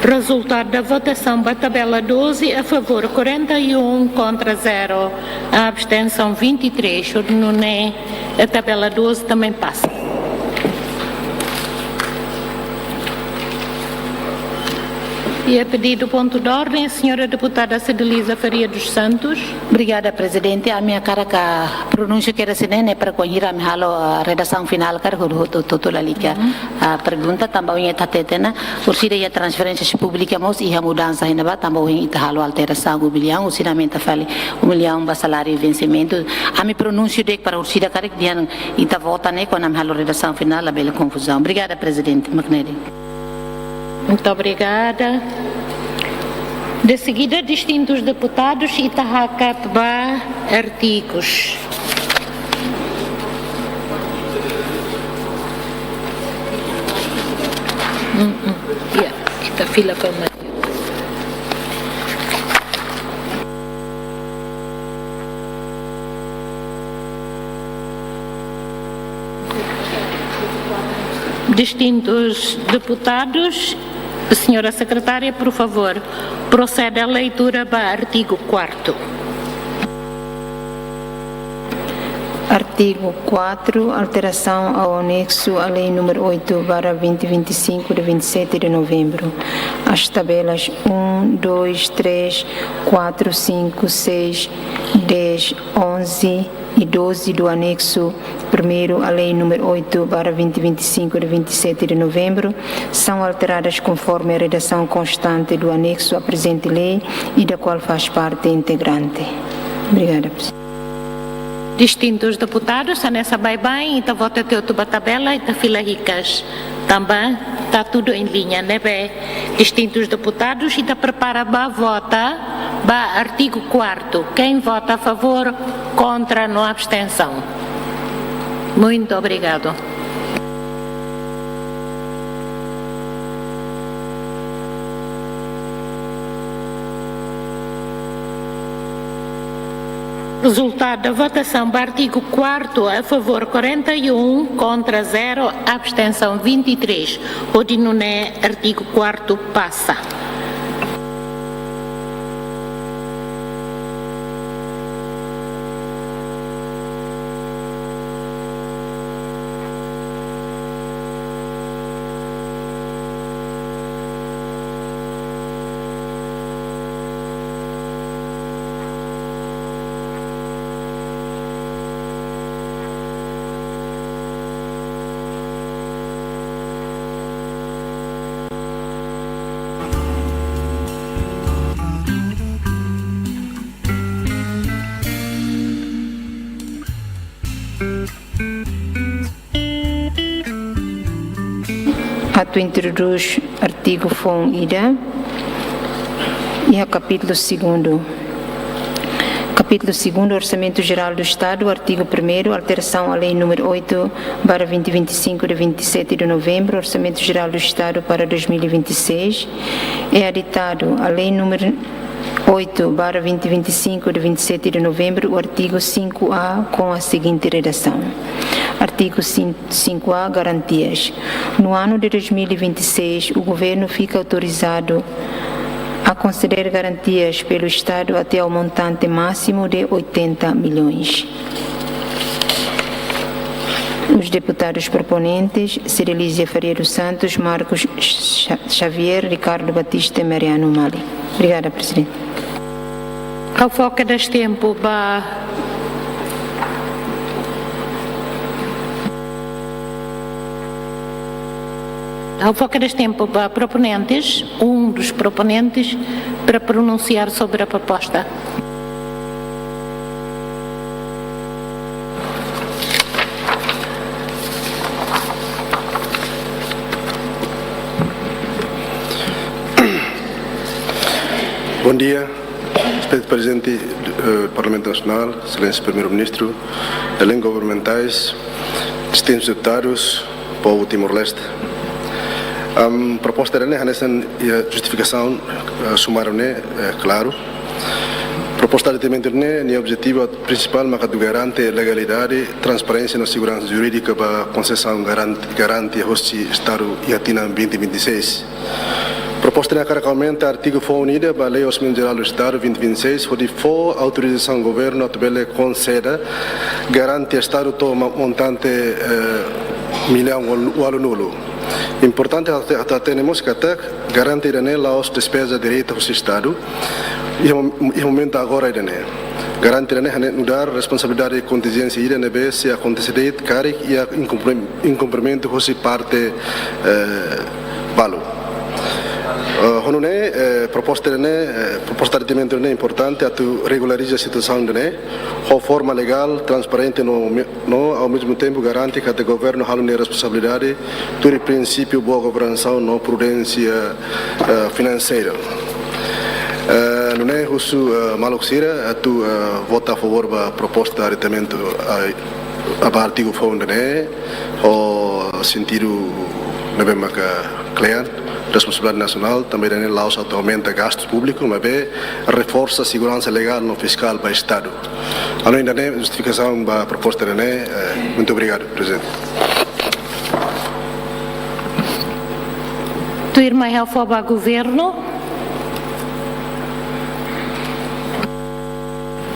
Resultado da votação ba tabela doze, a favor quarenta e um, contra zero, a abstenção vinte e três. Nune'e, a tabela doze também passa. E a pedido ponto de ordem, a senhora deputada Cedeliza Faria dos Santos. Obrigada, Presidente. Ami hakarak pronúnsia kedas iha ne'e para bainhira ami halo, ah, redasaun finál karik hotu-hotu lalika. Ah, pergunta tanba ohin ita hatete ona, orsida iha transferénsias públikas mós iha mudansa iha ne'ebá, tanba ohin ita halo alterasaun um milhão, orsida aumenta fali um milhão ba saláriu e vencimentu. Ami pronúnsia de'it para orsida karik dehan ita vota ne'e, kuandu ami halo redasaun finál, labele konfuzaun. Obrigada, Presidente. Mak ne'e de'it. Muito obrigada. De seguida, distintos deputados, ita hakat ba artigos. Hum, hum. Ya, ita fila para Maria. Distintus deputadus, senhora secretária, por favor, proceda à leitura ba artigu quarto. Artigo quatro, alteração ao anexo à Lei número oito barra vinte vinte e cinco, de vinte e sete de novembro, as tabelas um, dois, três, quatro, cinco, seis, dez, onze e doze do anexo primeiro à Lei número oito barra vinte vinte e cinco, de vinte e sete de novembro, são alteradas conforme a redação constante do anexo à presente lei e da qual faz parte integrante. Obrigada, Presidente. Distintus deputadus, hanesan baibain, ita vota tiha hotu ba tabela, ita fila hikas. Tanba ita tudu em linha, ne'ebé distintus deputadus, ita prepara ba vota ba artigu quarto. Quem vota a favor, contra, no abstenção. Muito obrigado. Rezultadu da votasaun ba artigu quartu, a favór quarenta e um, kontra zero, abstensaun vinte e três. Hodi nune'e artigu quartu pasa. Atu introdús artigu foun ida iha kapítulu segundu. Kapítulu segundu, Orsamentu Jerál do Estadu, artigu primeiru, alterasaun à Lei número oito barra vinte vinte e cinco, de vinte e sete de novembro, Orsamentu Jerál do Estadu para dois mil e vinte e seis, é aditadu à Lei número oito barra vinte vinte e cinco, de vinte e sete de novembro, o artigo cinco A, com a seguinte redação. Artigo cinco A, garantias. No ano de dois mil e vinte e seis, o Governo fica autorizado a conceder garantias pelo Estado até ao montante máximo de oitenta milhões. Os deputados proponentes, Cirilízia Faria dos Santos, Marcos Xa-, Xavier, Ricardo Batista e Mariano Mali. Obrigada, Presidente. Ha'u fó kedas tempu ba, ha'u fó kedas tempu ba proponentes, um dos proponentes, para pronunciar sobre a proposta. Bom dia, respeitu Prezidente, eh, Parlamentu Nasionál, Exelénsia Primeiru-Ministru, além governamentais, distintus deputadus, povu Timor-Leste. Am, proposta ida-ne'e hanesan iha justifikasaun, eh, sumáriu ne'e, eh, klaru. Proposta aditimentu ne'e, nia objetivu prinsipál maka atu garante legalidade, transparénsia no seguransa jurídika ba konsesaun garan-, garante hosi Estadu iha tinan vinte vinte e seis. Proposta ne'e hakarak aumenta artigu foun ida ba Lei Orsamentu Jerál do Estadu vinte vinte e seis, hodi fó autorizasaun governu atu bele konsede garantia Estadu to'o ma-, montante, eh, millaun walu-, walunulu. Importante atu, atu hatene mós katak garantia ida-ne'e la'ós despeza direta hosi Estadu iha mom-, iha momentu agora ida-ne'e. Garantia ida-ne'e hanesan nu'udar responsabilidade kontinjénsia ida ne'ebé se akontese de'it karik iha inkumprem-, inkumprimentu hosi parte, eh, balu. Eh, ho nune'e, eh, proposta ida-ne'e, eh, proposta aditimentu ne'e importante atu regulariza situasaun ida-ne'e ho forma legál, transparente no me-, no, ao mesmo tempo, garante katak governu halo nia responsabilidade tuir prinsípiu boa governasaun no prudénsia, eh, finanseira. Eh, nune'e husu, eh, maluk sira atu, eh, vota a favór ba proposta aditimentu, eh, ba artigu foun ida-ne'e, ho sentidu ne'ebé maka kle'an, responsabilidade nasionál, tanba ida-ne'e la'ós atu aumenta gastus públiku, maibé reforsa seguransa legál no fiskál ba Estadu. Além ida-ne'e, justifikasaun ba proposta ida-ne'e, eh, muito obrigado, Presidente. Tuirmai ha'u fó ba governu.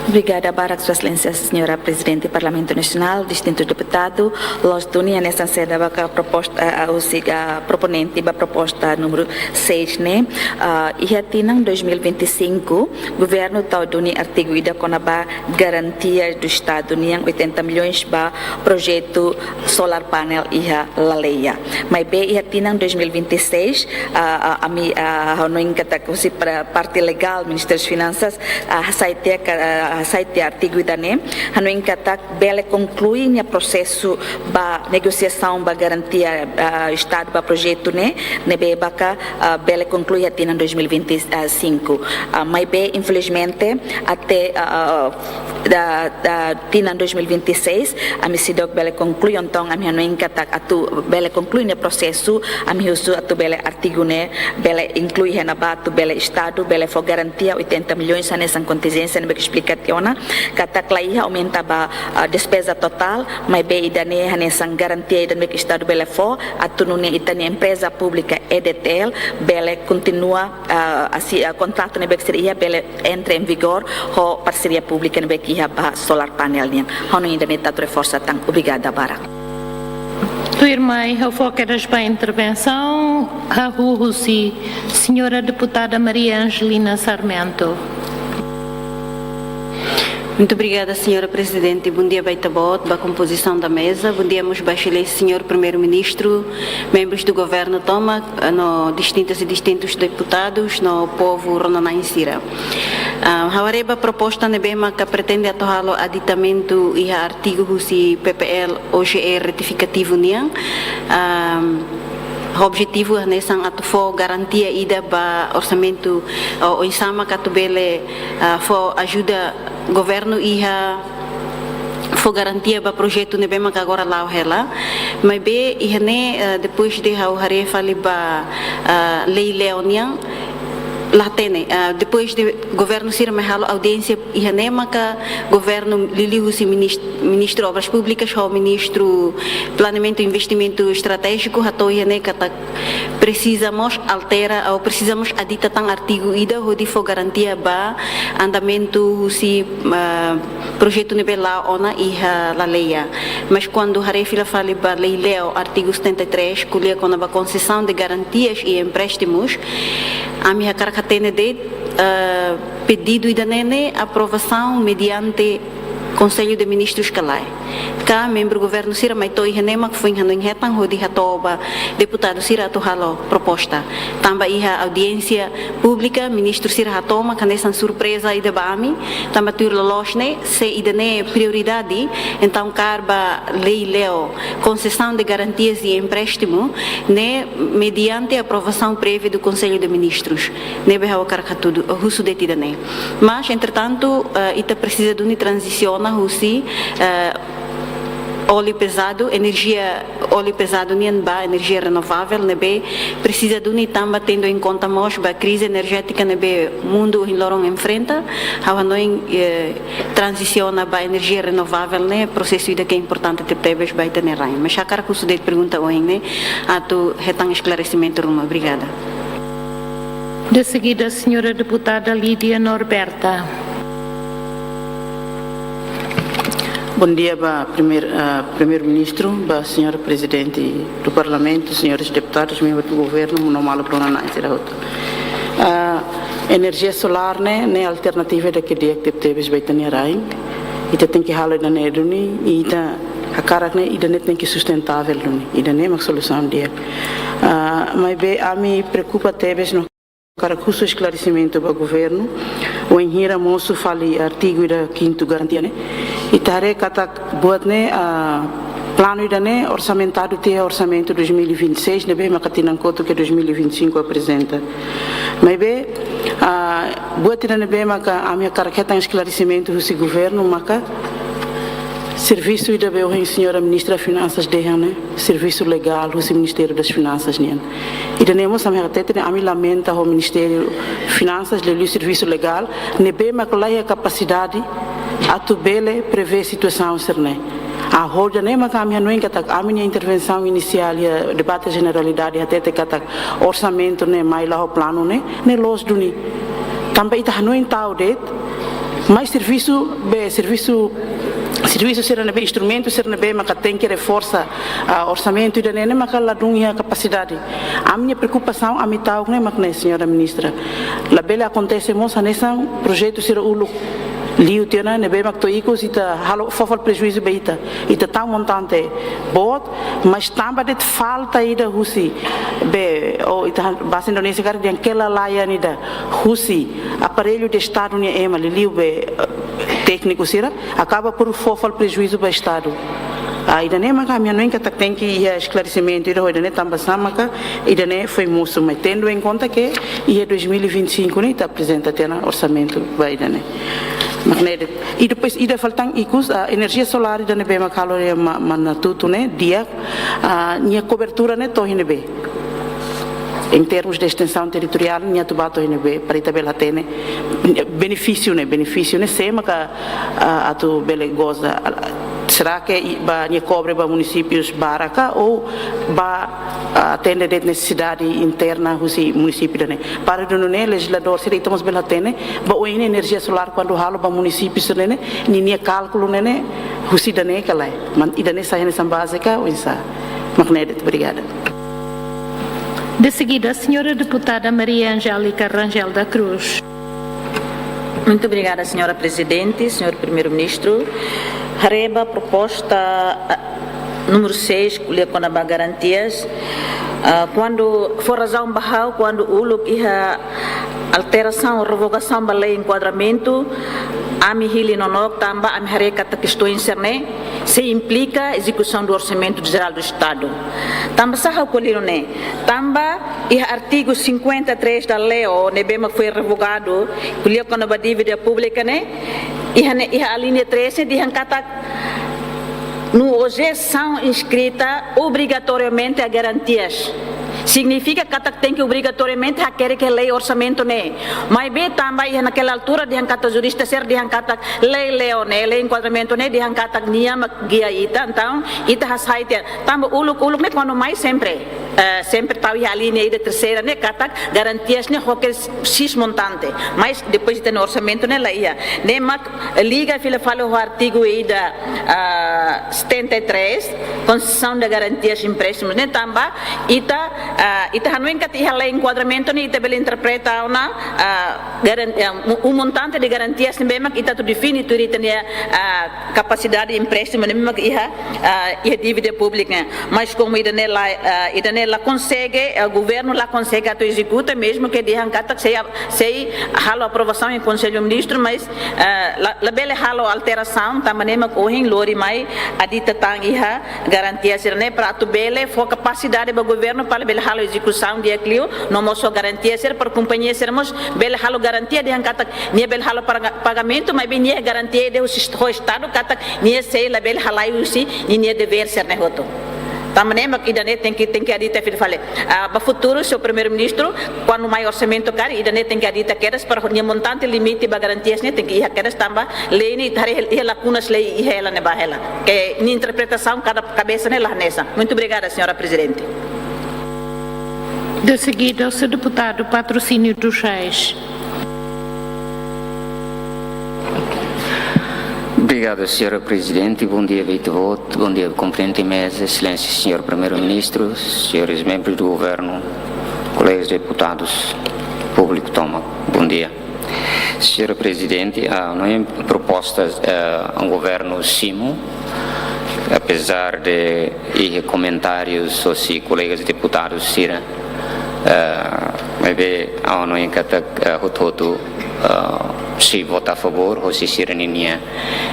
Obrigada barak, Sua Exelénsia, Señora Prezidente Parlamentu Nasionál, distintus deputadu, loos duni hanesan saida maka proposta, ah, ah, husi, ah, proponente ba proposta númeru seis ne'e, ah, iha tinan dois mil e vinte e cinco, governu tau duni artigu ida kona-ba garantia do Estadu nian oitenta milhões ba projetu solar panel iha Laleia. Maibé iha tinan dois mil e vinte e seis, ah, ah, ami, ah, hanoin katak husi pra-, parte legál, Ministériu Finansas, ah, hasai tiha ka-, ah, hasai tiha artigu ida-ne'e, hanoin katak bele konklui nia prosesu ba negosiasaun ba garantia, ah, Estadu ba projetu ne'e, ne'ebé maka, ah, bele konklui iha tinan dois mil e vinte e cinco. Ah, maibé, infelizmente, até, ah, ah, da, da tinan dois mil e vinte e seis, ami seidauk bele konklui, entaun ami hanoin katak atu bele konklui nia prosesu, ami husu atu bele artigu ne'e bele inklui iha ne'ebá atu bele Estadu bele fó garantia oitenta milhões hanesan kontinjénsia ne'ebé esplika tiha ona, katak la iha aumenta ba, ah, despeza totál, maibé ida-ne'e hanesan garantia ida ne'ebé Estadu bele fó, atu nune'e ita-nia empreza públika E D T L bele kontinua, ah, asi, ah, kontratu ne'ebé sira iha bele entra em vigor ho parseria públika ne'ebé iha ba solar panel nian. Ha'u hanoin ida-ne'e atu reforsa tan. Obrigada barak. Tuirmai ha'u fó kedas ba intervensaun, hahú husi Señora Deputada Maria Angelina Sarmento. Muito obrigada, Señora Prezidente. Bondia ba ita-boot, ba kompozisaun da meza. Bondia mós ba Exelénsia Señór Primeiru-Ministru, membrus do Governu tomak, no distintas i distintus deputadus, no povu rona-na'in sira. Ah, ha'u haree ba proposta ne'ebé maka pretende atu halo aditamentu iha artigu husi P P L O G E retifikativu nian. Ah, objetivu hanesan atu fó garantia ida ba orsamentu, o, oinsá maka atu bele, ah, fó ajuda governu iha fó garantia ba projetu ne'ebé maka agora la'o hela. Maibé iha ne'e, eh, depois de ha'u haree fali ba, ah, Lei Leo nian, la hatene, ah, depois de governu sira mai halo audiénsia iha ne'e maka governu liuliu husi minis-, Ministru Obras Públikas ho Ministru Planeamentu i Investimentu Estratéjiku hato'o iha ne'e katak presiza mós altera ou presiza mós adita tan artigu ida hodi fó garantia ba andamentu husi, ah, projetu ne'ebé la'o ona iha Laleia. Mas kuandu haree fila fali ba Lei Leo, artigu setenta e três, ko'alia kona-ba konsesaun de garantias i empréstimus, ami hakarak hatene de'it, ah, pedidu ida-ne'e ne'e aprovasaun mediante Konsellu de Ministrus ka lae. Ka membru governu sira mai to'o iha ne'e mak foin hanoin hetan hodi hato'o ba deputadu sira atu halo proposta. Tanba iha audiénsia públika, ministru sira hato'o mak hanesan surpreza ida ba ami, tanba tuir loloos ne'e, se ida-ne'e prioridade, entaun kaer ba Lei Leo, konsesaun de garantias i empréstimu, ne'e mediante aprovasaun prévia do Conselho de Ministros. Ne'ebé ha'u hakarak hatudu, husu de'it ida-ne'e. Mas, entretantu, eh, ita presiza duni tranzisiona husi, eh, óleu pezadu, enerjia óleu pezadu nian ba enerjia renovável, ne'ebé presiza duni tanba tendo em conta mós ba krize enerjétika ne'ebé mundu ohin loron enfrenta, ha'u hanoin, eh, tranzisiona ba enerjia renovável ne'e prosesu ida ke importante tebetebes ba ita-nia rain. Mas hakarak husu de'it pergunta ohin ne'e, atu hetan esklaresimentu ruma. Obrigada. De seguida, Señora Deputada Lídia Norberta. Bondia ba Primeiru, ah, Primeiru-Ministru, ba Señora Prezidente do Parlamentu, señores deputadus, membru do Governu, no malu rona-na'in sira hotu. Ah, enerjia solár ne'e, ne'e alternativa ida ke di'ak tebetebes ba ita-nia rain. Ita tenke halo ida-ne'e duni, i ita hakarak ne'e, ida-ne'e tenke sustentável duni. Ida-ne'e mak solusaun di'ak. Ah, maibé ami preokupa tebes no hakarak husu esklaresimentu ba governu, wainhira mosu fali artigu ida kintu garantia ne'e. Ita haree katak buat ne'e, ah, planu ida-ne'e orsamentadu tiha orsamentu dois mil e vinte e seis, ne'ebé maka tinan kotuk ke dois mil e vinte e cinco aprezenta. Maibé, ah, buat ida ne'ebé maka ami hakarak hetan esklaresimentu husi governu maka servisu ida be ohin Señora Ministra Finansas dehan ne'e, servisu legál husi Ministériu das Finansas nian. Ida-ne'e mós ami hatete ne'e ami lamenta ho Ministériu Finansas liuliu servisu legál, ne'ebé mak la iha kapasidade atu bele prevee situasaun sira-ne'e. Agora ne'e maka ami hanoin katak ami-nia intervensaun inisiál iha debate jeneralidade hatete katak orsamentu ne'e mai la ho planu ne'e, ne'e loos duni. Tanba ita hanoin tau de'it, mai servisu be, servisu, servisu sira ne'ebé, instrumentu sira ne'ebé maka tenke reforsa, ah, orsamentu ida-ne'e ne'e maka ladún iha kapasidade. Ami-nia preokupasaun ami ta'uk ne'e mak ne'e, señora ministra. Labele akontese mós hanesan projetu sira uluk liu tiha ona ne'ebé mak to'o ikus ita halo fó fali prejuízu ba ita. Ita tau montante boot, mas tanba de'it falta ida husi be, ou ita han-, bahasa Indonesia karik dehan kelalaian ida husi aparellu de Estadu nia ema, liuliu be, eh, tékniku sira, akaba por fó fali prejuízu ba Estadu. Ah, ida-ne'e maka ami hanoin katak tenke iha esklaresimentu ida ho ida-ne'e, tanba sá maka ida-ne'e foin mosu, mas tendo em conta que iha dois mil e vinte e cinco ne'e ita aprezenta tiha ona orsamentu ba ida-ne'e. Mak ne'e de'it. I depois ida fali tan ikus, ah, enerjia solár ida ne'ebé mak halo iha Ma-, Manatuto ne'e, di'ak, ah, nia kobertura ne'e to'o iha ne'ebé? Em termos de extensão territorial, nia atu bá to'o iha ne'ebé, para ita bele hatene benefísiu ne'e, benefísiu ne'e sé maka, ah, atu bele goza. Será que i-, ba nia kobre ba munisípius barak ka ou ba, ah, atende de'it nesesidade interna husi munisípiu ida-ne'e? Para dunu ne'e lejizladór sira ita mós bele hatene ba oin ne'e enerjia solár kuandu halo ba munisípiu sira-ne'e, ninia kálkulu ne'e, ne'e husi ida-ne'e ka lae? Mak ida-ne'e sai hanesan baze ka oinsá? Mak ne'e de'it, obrigada. De seguida, señora deputada Maria Angélica Rangel da Cruz. Muito obrigada, señora Presidente, señor Primeiro-Ministro. Haree ba proposta, ah, número seis, ko'alia kona-ba garantias. Ah, kuandu fó razaun ba ha'u, kuandu uluk iha alterasaun, revogasaun ba lei enkuadramentu, ami hili nonook tanba ami haree katak kestoens sira-ne'e sei implika ezekusaun do Orçamento Geral do Estado. Tanba sá ha'u ko'alia nune'e? Tanba iha artigu cinquenta e três da lei, o ne'ebé mak foi revogadu, ko'alia kona-ba dívida públika ne'e, iha ne'e, iha alínea três ne'e dehan katak no objeção inscrita obrigatoriamente há garantias. Signifika katak tenke obrigatoriamente hakerek iha lei orsamentu ne'e. Maibé tanba iha naquela altura dehan katak jurista sira dehan katak lei, lei ne'e, lei enkuadramentu ne'e dehan katak nia mak gia ita, entaun ita hasai tiha. Tanba uluk-uluk ne'e kuandu mai sempre, eh, sempre tau iha alínea ida terseira ne'e katak garantias ne'e ho ke X montante. Mas depois ita-nia orsamentu ne'e la iha. Ne'e mak liga fila fali ho artigu ida, ah, setenta e três, concessão de garantias de empréstimos ne'e, tanba ita, ah, ita hanoin katak iha lei enkuadramentu ne'e ita bele interpreta ona, ah, garan-, eh, um, um montante de garantias ne'ebé mak ita atu define tuir ita-nia, ah, kapasidade empréstimu ne'ebé mak iha, ah, iha dívida públika. Mas komu ida-ne'e la, ah, ida-ne'e la konsege, eh, governu la konsege atu ezekuta, mezmu ke dehan katak sei, sei halo aprovasaun iha Konsellu Ministru, mas, eh, la, labele halo alterasaun, tanba ne'e mak ohin lori mai adita tan iha garantia sira-ne'e para atu bele fó kapasidade ba governu para bele halo ezekusaun di'ak liu, no mós fó garantia sira para kompañia sira mós bele halo garantia dehan katak nia bele halo paga-, pagamentu, maibé nia garantia ida husi est-, ho Estadu katak nia sei labele halai husi ninia devér sira-ne'e hotu. Tanba ne'e mak ida-ne'e tenke, tenke adita fila fali. Ah, ba futuru, señór Primeiru-Ministru, kuandu mai orsamentu karik, ida-ne'e tenke adita kedas para nia montante limite ba garantias ne'e tenke iha kedas tanba lei ne'e ita haree iha lakunas lei iha hela ne'ebá hela. Ke nia interpretasaun kada kabesa ne'e la hanesan. Muito obrigada, señora Presidente. De seguida, o senhor deputado Patrocínio dos Reis. Obrigado, señora Presidente. Bom dia, Beitvoto. Bom dia, komponente meza, Exelénsia, señór Primeiru-Ministru, señores membros do Governo, colegas deputados, públiku tomak, bom dia. Señora Presidente, ah, no iha proposta, ah, governu simu, apezar de iha komentárius husi kolegas deputadus sira, ah, maibé ha'u hanoin katak, ah, hotu-hotu, ah, sei vota a favór husi sira ninia,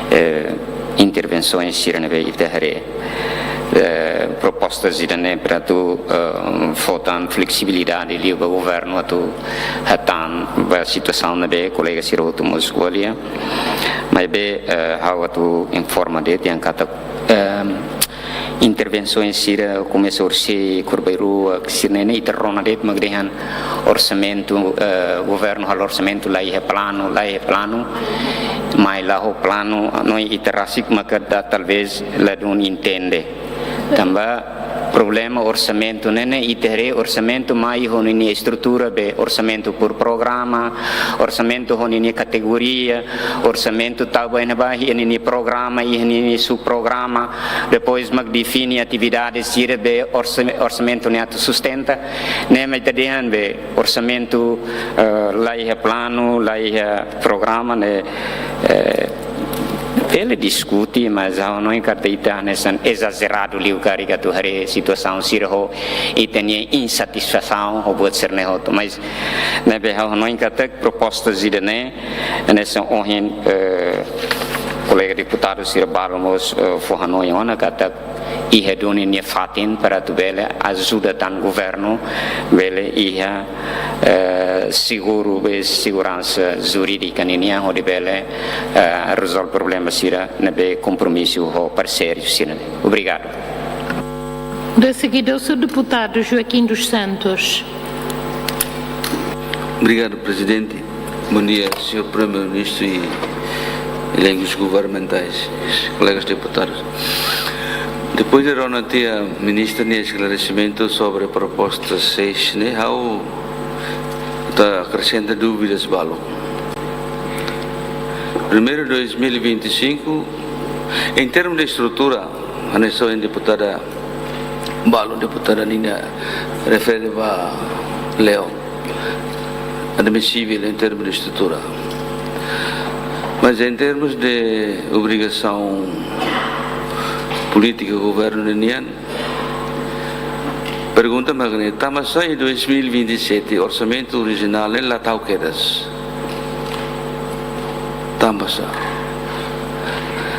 eh, intervensaun sira ne'ebé ita haree. Eh, proposta ida-ne'e para atu, eh, fó tan fleksibilidade liu ba governu atu hatán ba situasaun ne'ebé kolega sira hotu mós ko'alia. Maibé, eh, ha'u atu informa de'it dehan katak, eh, intervensaun sira komesa horisehik, kona-ba rua, sira-ne'e ita rona de'it mak dehan orsamentu, eh, governu halo orsamentu la iha planu, la iha planu. mai la ho planu, no ita rasik maka ita talvez ladún entende. Tanba problema orsamentu ne'e ne'e ita haree orsamentu mai ho ninia estrutura be orsamentu por programa, orsamentu ho ninia kategoria, orsamentu tau ba iha ne'ebá iha ninia programa, iha ninia subprograma, depois mak define atividade sira be orsa-, orsamentu ne'e atu sustenta, ne'e mak ita dehan be orsamentu, eh, la iha planu, la iha programa ne'e, eh, bele diskute, mas ha'u hanoin katak ita hanesan ezazeradu liu karik atu haree situasaun sira ho ita-nia insatisfasaun ho buat sira-ne'e hotu. Mas ne'ebé ha'u hanoin katak proposta ida-ne'e, hanesan ohin, eh, kolega deputadu sira balu mós, eh, fó hanoin ona katak iha duni nia fatin para atu bele ajuda tan governu bele iha, eh, seguru be seguransa jurídika ninian hodi bele, eh, rezolve problema sira ne'ebé kompromisu ho parseiru sira. Obrigadu. De seguida, o senhor deputado Joaquim dos Santos. Obrigado, Presidente. Bom dia, senhor Primeiro-Ministro e elencos governamentais, colegas deputados. Depois de rona tia ministra nia esklaresimentu sobre a proposta seis, ne'e, ha'u atu akresenta dúvidas balu. Primeiro, dois mil e vinte e cinco, em termos de estrutura, hanesan ohin deputada balu, deputada Nina refere ba Leão, admissível em termos de estrutura. Mas em termos de obrigação política, governu ninian, pergunta mak ne'e, tanba sá dois mil e vinte e sete orsamentu orijinál ne'e la tau kedas? Tanba sá?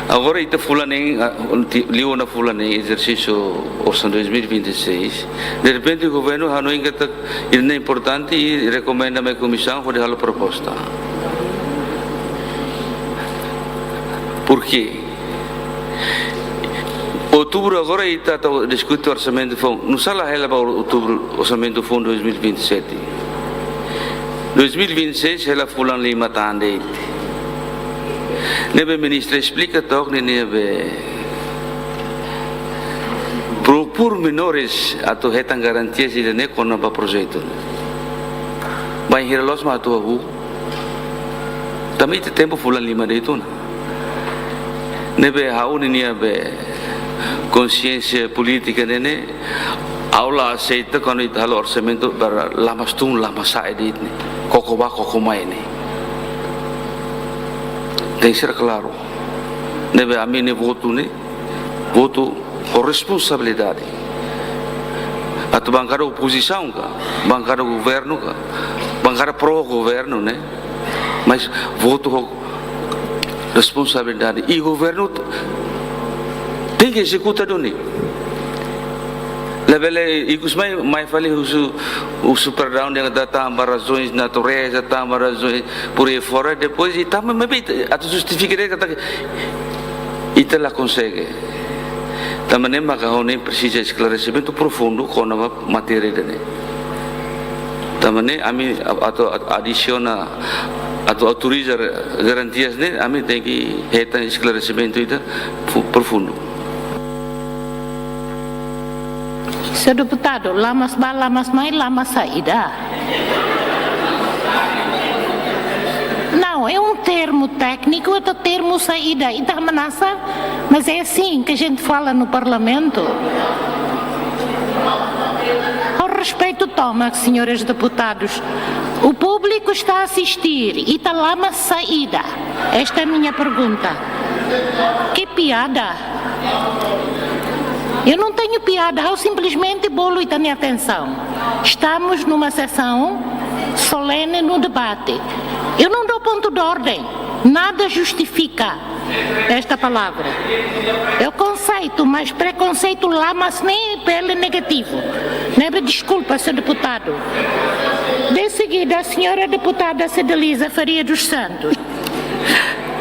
Agora ita fulan neen, ah, ti-, liu ona fulan neen ezersísiu orsa dois mil e vinte e seis. De repente governu hanoin katak ida-ne'e importante i rekomenda mai komisaun hodi halo proposta. Porquê? Outubru agora ita atu diskute orsamentu foun. Nusá la hela ba outubru orsamentu foun dois mil e vinte e sete? Dois mil e vinte e seis hela fulan lima tan de'it. Ne'ebé ministra esplika took ne'e, ne'ebé pro-, pormenores atu hetan garantias ida-ne'e kona-ba projetu. Bainhira loos mak atu hahú. Tanba ita tempu fulan lima de'it ona. Ne'ebé ha'u ninia be konsiénsia polítika ne'e ne'e, ha'u la aseita kuandu ita halo orsamentu para lamas tun, lamas sa'e de'it ne'e. Koko bá, koko mai ne'e. Tenke ser klaru. Ne'ebé ami-nia votu ne'e, votu ho responsabilidade. Atu bankada opozisaun ka, bankada governu ka, bankada pro governu ne'e, mas votu ho responsabilidade. I governu t-, tenke ezekuta duni. Labele ikus mai, mai fali husu, husu perdaun dehan katak tanba razoens natureza, tanba razoens por aí fora, depois, i tanba, mas bem, atu justifika de'it katak ita la konsege. Tanba ne'e maka ha'u ne'e presiza esklaresimentu profundu kona-ba matéria ida-ne'e. Tanba ne'e ami a-, atu, atu adisiona, atu autoriza garantias ne'e, ami tenke hetan esklaresimentu ida fu-, profundu. Senhor deputado, lamas bá, lamas mai, lamas saida. Não, é um termo técnico, é o termo saida. Ita hamnasa, mas é assim que a gente fala no Parlamento. Com respeito, toma, senhores deputados. O público está a assistir. Ita lamas saida? Esta é a minha pergunta. Que piada! Eu não tenho piada, eu simplesmente bolu ita-nia atenção. Estamos numa sessão solene no debate. Eu não dou ponto de ordem. Nada justifica esta palavra. É o conceito, mas preconceito lamas ne'e pele negativu. Ne'ebé desculpa, senhor deputado. De seguida, a senhora deputada Cedeliza Faria dos Santos.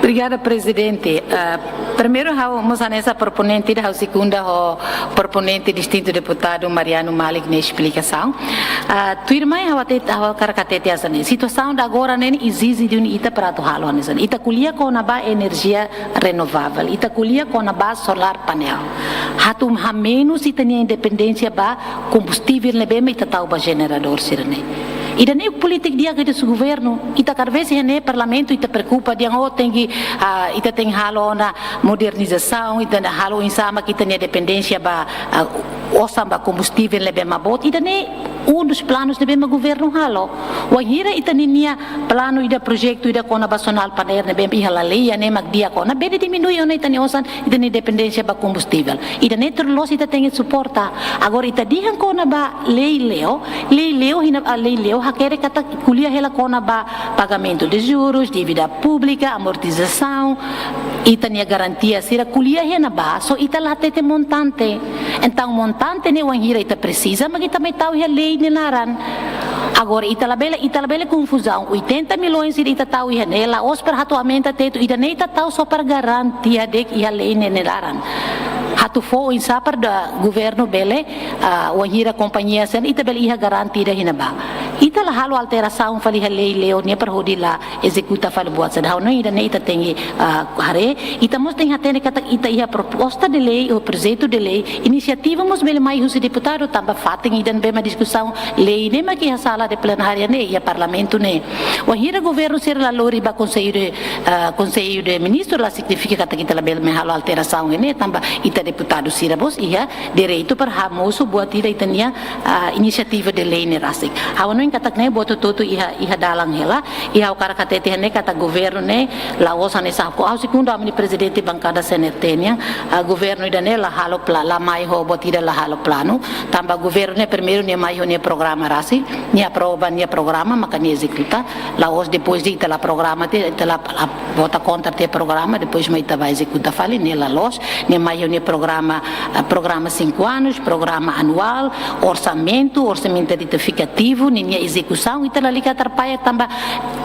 Obrigada, Prezidente. Ah, primeiru, ha'u mós hanesan proponente ida, ha'u sekunda ho proponente distintu deputadu Mariano Malik nia esplikasaun. Ah, tuirmai ha'u hatete, ha'u hakarak hatete hanesan ne'e. Situasaun ida agora ne'e ezije duni ita para atu halo hanesan ne'e. Ita ko'alia kona-ba enerjia renovável. Ita ko'alia kona-ba solar panel. Atu hamenus ita-nia independénsia ba kombustível ne'ebé mak ita tau ba jeneradór sira-ne'e. Ida-ne'e polítika di'ak ida husi governu. Ita kada vez iha ne'e parlamentu ita preokupa dehan, oh, tenke, ah, ita tenke halo ona modernizasaun, ita halo oinsá mak ita-nia dependénsia ba, ah, osan ba kombustível ne'ebé mak boot. Ida-ne'e um dos planus ne'ebé mak governu halo. Wainhira ita ninia planu ida, projetu ida kona-ba solar panel ne'ebé iha lalehan ne'e mak di'ak ona, bele diminui ona ita-nia osan, ita-nia dependénsia ba kombustível. Ida-ne'e tuir loloos ita tenke suporta. Agora ita dehan kona-ba lei Leo, lei Leo iha ne'e, ah, lei Leo hakerek katak ko'alia hela kona-ba pagamentu de juros, dívida públika, amortizasaun, ita-nia garantia sira ko'alia iha ne'ebá, só ita la hatete montante. Entaun montante ne'e wainhira ita presiza mak ita mai tau iha lei nia laran. Agora ita labele, ita labele konfuzaun. Oitenta milhões ida ita tau iha ne'e, la'ós para atu aumenta tetu, ida-ne'e ita tau só para garantia de'it iha lei ne'e nia laran. Atu fó oinsá para governu bele, ah, wainhira kompañia sira, ita bele iha garantia ida iha ne'ebá. Ita la halo alterasaun fali iha lei Leo ne'e para hodi la ezekuta fali buat sira. Ha'u hanoin ida-ne'e ita tenke, ah, haree, ita mós tenke hatene katak ita iha proposta de lei ou projetu de lei, inisiativa mós bele mai husi deputadu tanba fatin ida ne'ebé mak diskusaun lei ne'e mak iha sala de plenária ne'e, iha parlamentu ne'e. Wainhira governu sira la lori ba konsellu de, ah, konsellu de ministru la signifika katak ita labele mai halo alterasaun ne'e, tanba ita deputadu sira mós iha direitu para hamosu buat ida ita-nia, ah, inisiativa de lei ne'e rasik. Ha'u hanoin katak ne'e buat hotu-hotu iha, iha dalan hela, i ha'u hakarak hatete iha ne'e katak governu ne'e la'ós hanesan ha'u, ha'u sekunda ami-nia prezidente bankada C N R T nian, ah, governu ida-ne'e la halo pla-, la mai ho buat ida la halo planu, tanba governu ne'e primeiru nia mai ho nia programa rasik, nia aprova nia programa, maka nia ezekuta, la'ós depois de ita la programa, ita la, la vota kontra tiha programa, depois mak ita bá ezekuta fali, ne'e la loos, nia mai ho nia programa, ah, programa cinco anos, programa anuál, orsamentu, orsamentu retifikativu, ninia ezekusaun, ita lalika atrapalla tanba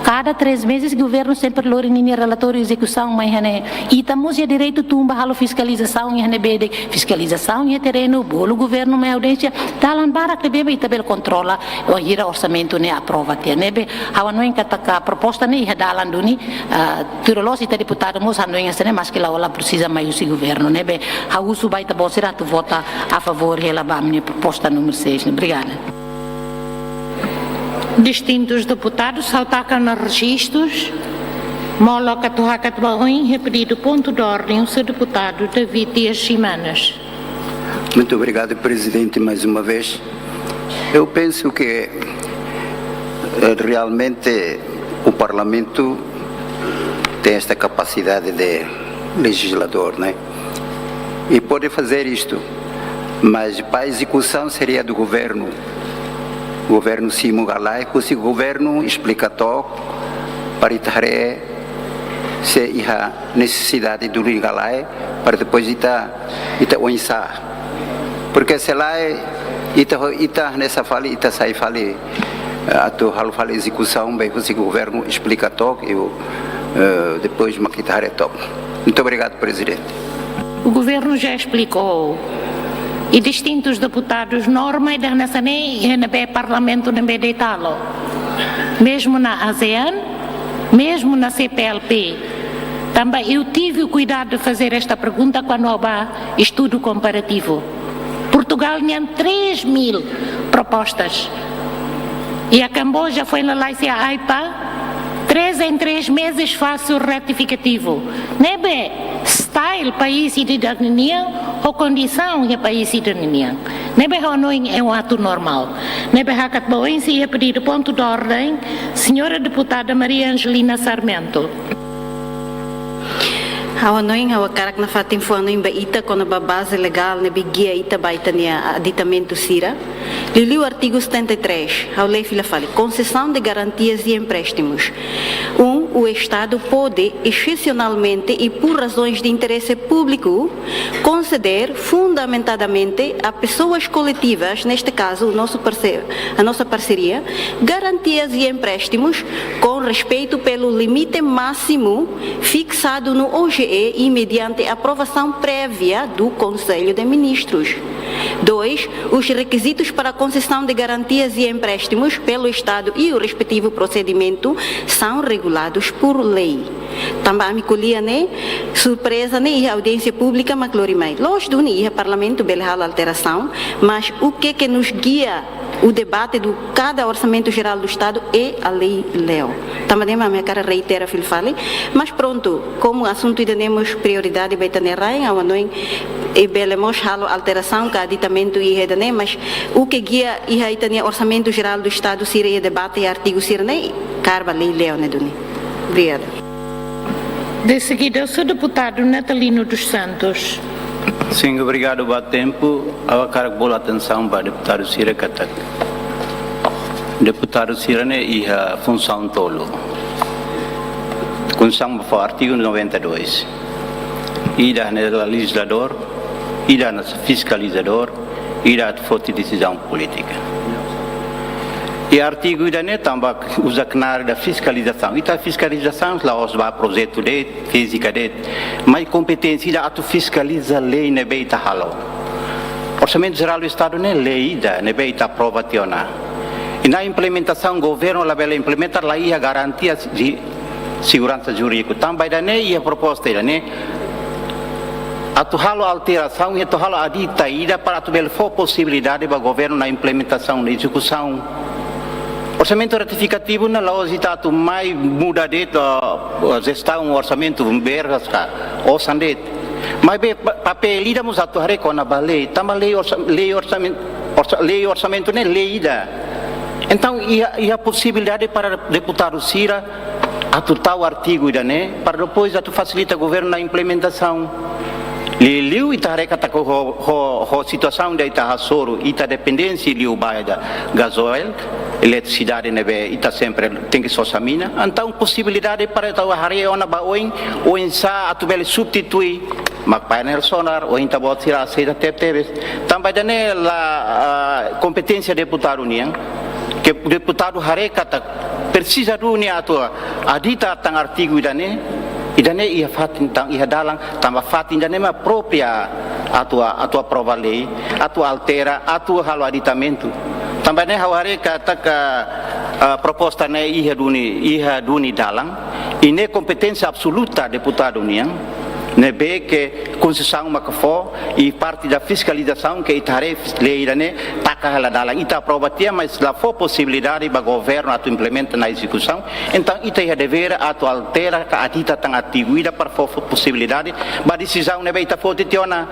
kada três meses governu sempre lori ninia relatóriu ezekusaun mai iha ne'e. Ita mós iha direitu tun bá halo fiskalizasaun iha ne'ebé de'it, fiskalizasaun iha terrenu, bolu governu mai audiénsia, dalan barak ne'ebé mak ita bele kontrola, wainhira orsamentu ne'e aprova tiha. Ne'ebé ha'u hanoin katak proposta ne'e iha dalan duni, ah, tuir loloos ita deputadu mós hanoin hanesan ne'e, maski la'o la presiza mai husi governu. Ne'ebé ha'u husu ba ita-boot sira atu vota a favór hela ba ami-nia proposta númeru seis. Obrigada. Distintus deputadus, ha'u taka ona rejistus, molok atu hakat ba oin iha pedidu pontu de ordem, o senhor deputado David Dias Ximenes. Muito obrigado, Presidente, mais uma vez. Eu penso que, eh, realmente o Parlamento tem esta capacidade de legislador, né? E pode fazer isto, mas para a execução seria do governo. Governu simu iha lalehan, husi governu esplika took, para ita haree se iha nesesidade duni iha lalehan, para depois ita, ita oinsá. Porque se lae, ita ho-, ita hanesan fali, ita sai fali, eh, atu halo fali ezekusaun, bele husi governu esplika took, i, eh, depois mak ita haree took. Muito obrigado, Presidente. O governo já explicou. E distintus deputadus, norma ida hanesan ne'e, iha ne'ebé parlamentu ne'ebé de'it halo. Mesmo na ASEAN, mesmo na C P L P. Tanba eu tive o cuidado de fazer esta pergunta quando ha'u bá estudu komparativu. Portugal nian três mil propostas. E a Camboja foin lalais iha AIPA, três em três meses faz o retifikativu. Ne'ebé style país ida-idak ninian, ho kondisaun iha país ida ninian. Ne'ebé ha'u hanoin é um ato normal. Ne'ebé hakat ba oin, se iha pedidu pontu de ordem, senhora deputada Maria Angelina Sarmento. Ha'u hanoin, ha'u hakarak nafatin fó hanoin ba ita kona-ba baze legál ne'ebé gia ita ba ita-nia aditamentu sira. Liuliu artigu setenta e três, ha'u lee fila fali, concessão de garantias e empréstimos. Um, o Estado pode, excepcionalmente e por razões de interesse público, conceder fundamentadamente a pessoas coletivas, neste caso o nosso parceiro, a nossa parceria, garantias e empréstimos com respeito pelo limite máximo fixado no O G E e mediante aprovação prévia do Conselho de Ministros. Dois, os requisitos para concessão de garantias e empréstimos pelo Estado e o respectivo procedimento são regulados por lei. Tanba ami ko'alia ne'e, surpreza ne'e, iha audiénsia públika mak lori mai. Loos duni iha Parlamentu bele halo alterasaun, mas o que que nos guia o debate do cada Orçamento Geral do Estado é a Lei Leo. Tanba ne'e mak ami hakarak reitera fila fali, mas pronto, como asuntu ida-ne'e mós prioridade ba ita-nia rain, ha'u hanoin, e bele mós halo alterasaun ka aditamentu iha ida-ne'e, mas o que guia iha ita-nia Orçamento Geral do Estado sira iha debate artigu sira-ne'e, kaer ba Lei Leo ne'e duni. Obrigada. De seguida, o senhor deputado Natalino dos Santos. Sin, obrigadu ba tempu. Ha'u hakarak bolu atensaun ba deputadu sira katak deputadu sira-ne'e iha funsaun tolu. Funsaun ba fó artigu noventa e dois. Ida hanesan lejizladór, ida hanesan fiskalizadór, ida atu foti desizaun polítika. I artigu ida-ne'e tanba uza knaar ida fiskalizasaun. Ita fiskalizasaun la'ós ba projetu de'it, fízika de'it. Mai kompeténsia ida atu fiskaliza lei ne'ebé ita halo. Orsamentu Jerál do Estadu ne'e lei ida ne'ebé ita aprova tiha ona. I na implementasaun governu labele implementa, la iha garantia de seguransa jurídiku. Tanba ida-ne'e iha proposta ida-ne'e atu halo alterasaun, atu halo adita ida para atu bele fó posibilidade ba governu na implementasaun, na ezekusaun. Orsamentu retifikativu ne'e la'ós ita atu mai muda de'it, ah, jestaun orsamentu, verbas ka osan de'it. Maibé pa-, papél ida mós atu haree kona-ba lei, tanba lei orsa-, lei orsamen-, orsa-, lei orsamentu ne'e lei ida. Entaun, iha, iha posibilidade para deputadu sira atu tau artigu ida-ne'e, para depois atu fasilita governu na implementasaun. Liuliu ita haree katak ho, ho, ho situasaun ida ita hasoru, ita dependénsia liu ba ida gazóil, eletrisidade ne'ebé ita sempre tenke sosa mina. Entaun, posibilidade para ita haree ona ba oin, oinsá atu bele substitui mak painel solar, ohin ita-boot sira aseita tebetebes. Tanba ida-ne'e la, ah, kompeténsia deputadu nian, ke deputadu haree katak presiza duni atu adita tan artigu ida-ne'e, ida-ne'e iha fatin tan, iha dalan, tanba fatin ida-ne'e mak própria atu, atu aprova lei, atu altera, atu halo aditamentu. Tanba ne'e ha'u haree katak, ah, proposta ne'e iha duni, iha duni dalan, i ne'e kompeténsia absoluta deputadu nian, ne'ebé ke konsesaun maka fó, i parte da fiskalizasaun ke ita haree fis-, lei ida-ne'e taka hela dalan, ita aprova tiha, mas la fó posibilidade ba governu atu implementa na ezekusaun. Entaun, ita iha devér atu altera ka adita tan artigu ida para fó, fó posibilidade ba desizaun ne'ebé ita foti tiha ona.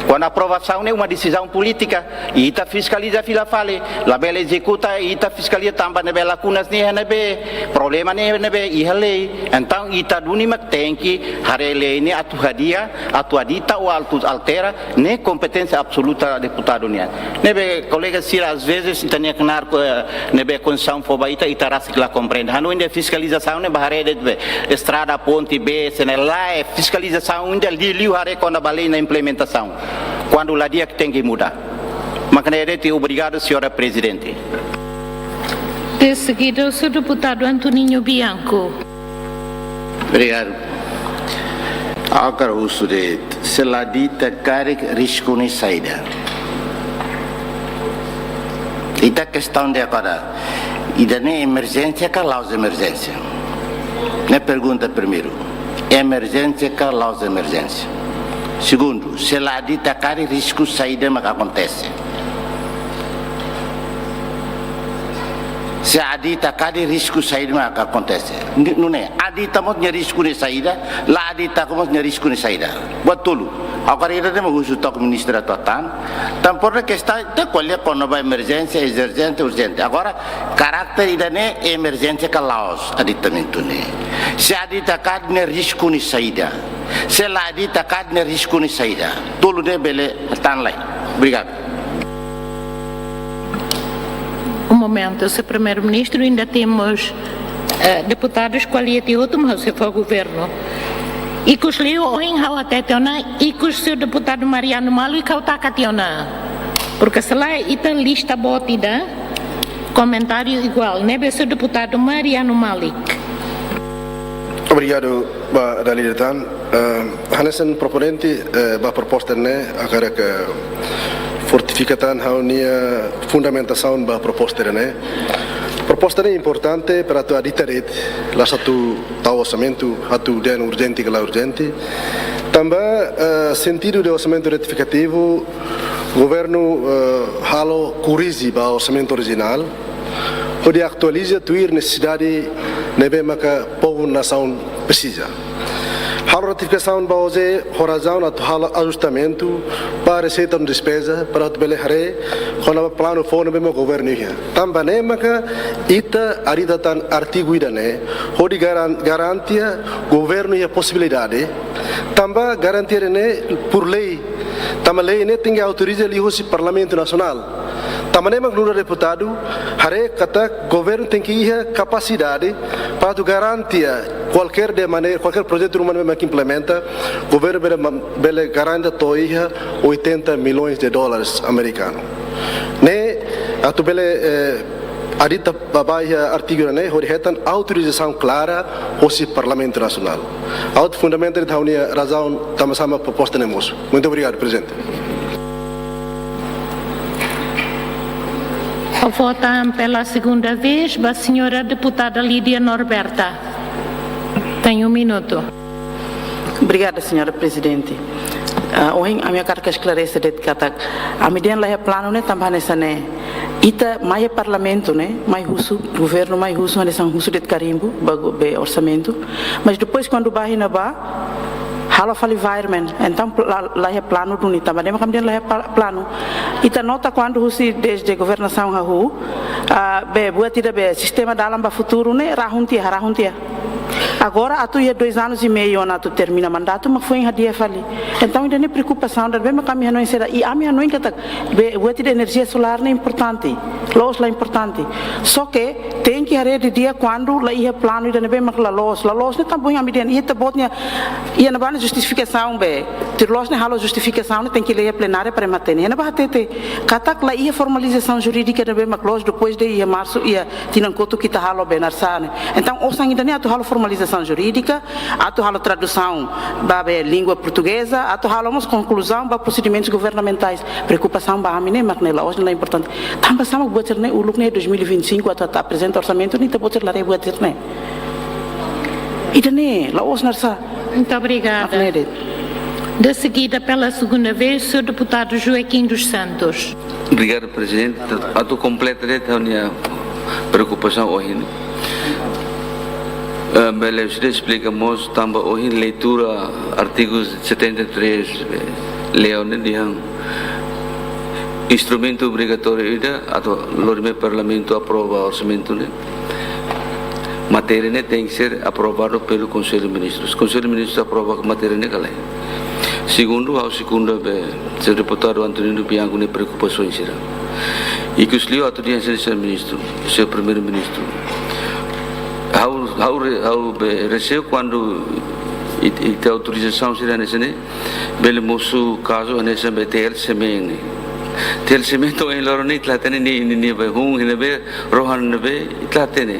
Kuandu aprovasaun ne'e uma desizaun polítika, ita fiskaliza fila fali, labele ezekuta, ita fiskaliza tanba ne'ebé lakunas ne'e, ne'ebé problema ne'e, ne'ebé iha lei. Entaun, ita duni mak tenke haree lei ne'e atu hadi'a, atu adita ou atu altera, ne'e kompeténsia absoluta deputadu nian. Ne'ebé kolega sira, às vezes, ita-nia knaar, eh, ne'ebé konsesaun fó ba ita, ita rasik la komprende. Hanoin dehan fiskalizasaun ne'e ba haree de'it be estrada, ponte, bee, se ne'e lae, fiskalizasaun ida liuliu haree kona-ba lei na implementasaun. Kuandu la di'ak tenke muda. Mak ne'e de'it, obrigadu, señora Prezidente. De seguida, o senhor deputado Antoninho Bianco. Obrigadu. Ha'u hakarak husu de'it, se la adita karik risku ne'e saida? Ita kestaun de agora, ida-ne'e emerjénsia ka la'ós emerjénsia? Ne'e pergunta primeiru. Emerjénsia ka la'ós emerjénsia? Segundu, se la adita karik risku saida mak akontese? Se adita karik risku saida mak akontese? Ni-, nune'e, adita mós nia risku ne'e saida, la adita mós nia risku ne'e saida. Buat tolu. Agora ida-ne'e mak husu to'ok ministru atu hatán. Tan por ke ita ko'alia kona-ba emerjénsia, emerjénsia, urjente. Agora, karakter ida-ne'e emerjénsia ka la'ós aditamentu ne'e? Se adita karik nia risku ne'e saida? Se la adita karik nia risku ne'e saida? Tolu ne'e bele hatán lai. Obrigadu. Um momento, senhor Primeiro-Ministro, ainda temos eh, deputados koalisi hotu mak sei fó governu. Ikusliu ohin ha'u hatete ona, ikus senhor deputadu Mariano Malik ha'u taka tiha ona. Porque se lae ita lista boot ida, komentáriu iguál, ne'ebé senhor deputadu Mariano Malik. Obrigadu ba dala ida tan. Eh, hanesan proponente, eh, ba proposta ne'e, hakarak fortifika tan ha'u-nia fundamentasaun ba proposta ne'e. Proposta ne'e importante para atu adita de'it, la satu tau orsamentu, atu dehan urjente ka la urjente. Tanba, eh, sentidu de orsamentu retifikativu, governu, eh, halo korrije ba orsamentu orijinál, hodi atualiza tuir nesesidade ne'ebé maka povu nasaun presiza. Halo retifikasaun ba OJE ho razaun atu halo ajustamentu ba reseita no despeza para atu bele haree kona-ba planu foun ne'ebé mak governu iha. Tanba ne'e maka ita adita tan artigu ida-ne'e hodi garan-, garantia governu iha posibilidade. Tanba garantia ne'e por lei. Tanba lei ne'e tenke autoriza liuhusi Parlamentu Nasionál. Tanba ne'e mak nu'udar deputadu haree katak governu tenke iha kapasidade para atu garantia kualkér de maneira, kualkér projetu ruma ne'ebé mak implementa, governu bele, bele garantia to'o iha oitenta milhões de dólares amerikanu. Ne'e atu bele, eh, adita ba, ba iha artigu ne'e hodi hetan autorizasaun klara hosi Parlamentu Nasionál. Ha'u atu fundamenta de'it ha'u-nia razaun tanba sá mak proposta ne'e mosu. Muito obrigado, Presidente. Vota pela segunda vez ba senhora deputada Lídia Norberta. Tem um minuto. Obrigada, senhora Presidente. Ah, ohin ami hakarak esklarese de'it katak ami dehan la iha planu ne'e tanba hanesan ne'e. Ita mai iha Parlamentu ne'e, mai husu, governu mai husu, hanesan husu de'it karimbu ba go-, be orsamentu. Mas depois kuandu ba iha ne'ebá, halo fali virement. Entaun pla-, la iha planu duni, tanba ne'e mak ami dehan la iha pa-, planu. Ita nota kuandu husi desde governasaun hahú, ah, be buat ida be sistema dalan ba futuru ne'e rahun tiha, rahun tiha. Agora atu iha dois anos e meio ona atu termina mandatu, mak foin hadi'a fali. Entaun ida-ne'e preokupasaun ida ne'ebé mak ami hanoin sira, i ami hanoin katak be buat ida enerjia solár ne'e importante. Loos la importante. Só ke tenke haree didi'ak kuandu la iha planu ida ne'ebé mak la loos. La loos ne'e tanba ohin ami dehan, iha ita-boot nia, iha ne'ebá ne'e justifikasaun be. Tuir loos ne'e halo justifikasaun ne'e tenke lori iha plenária para ema hatene. Iha ne'ebá hatete katak la iha formalizasaun jurídika ne'ebé mak loos depois de iha marsu, iha tinan kotuk ita halo be naran sá ne'e. Entaun osan ida-ne'e atu halo formalizasaun jurídika, atu halo tradusaun ba be língua portugeza, atu halo mós konkluzaun ba prosedimentus governamentais. Preokupasaun ba ami ne'e mak ne'e, la'ós ne'e la importante. Tanba sá mak buat sira-ne'e uluk ne'e dois mil e vinte e cinco atu, atu aprezenta orsamentu ne'e ita-boot sira la haree buat sira-ne'e. Ida-ne'e, la'ós naran sá. Muito obrigada. Mak ne'e de'it. De seguida, pela segunda vez, senhor deputado Joaquim dos Santos. Obrigadu, Prezidente. Atu kompleta de'it ha'u-nia preokupasaun ohin. Eh, bele husik esplika mós tanba ohin leitura artigu setenta e três, eh, lei ne'e dehan instrumentu obrigatóriu ida atu lori mai Parlamentu aprova orsamentu ne'e. Matéria ne'e tenke ser aprovadu pelo Konsellu Ministrus. Konsellu Ministrus aprova matéria ne'e ka lae. Segundu, ha'u sekunda be senhor deputadu Antonino Bianco nia preokupasaun sira. Ikusliu atu dehan, senhor Ministru, senhor Primeiru-Ministru. Ha'u, ha'u re-, ha'u be reseiu kuandu it-, ita autorizasaun sira hanesan ne'e, bele mosu kazu hanesan be T L Cement ne'e. T L Cement to'o ohin loron ne'e ita la hatene nia, nia, nia be hun, nia be rohan ne'ebé ita la hatene.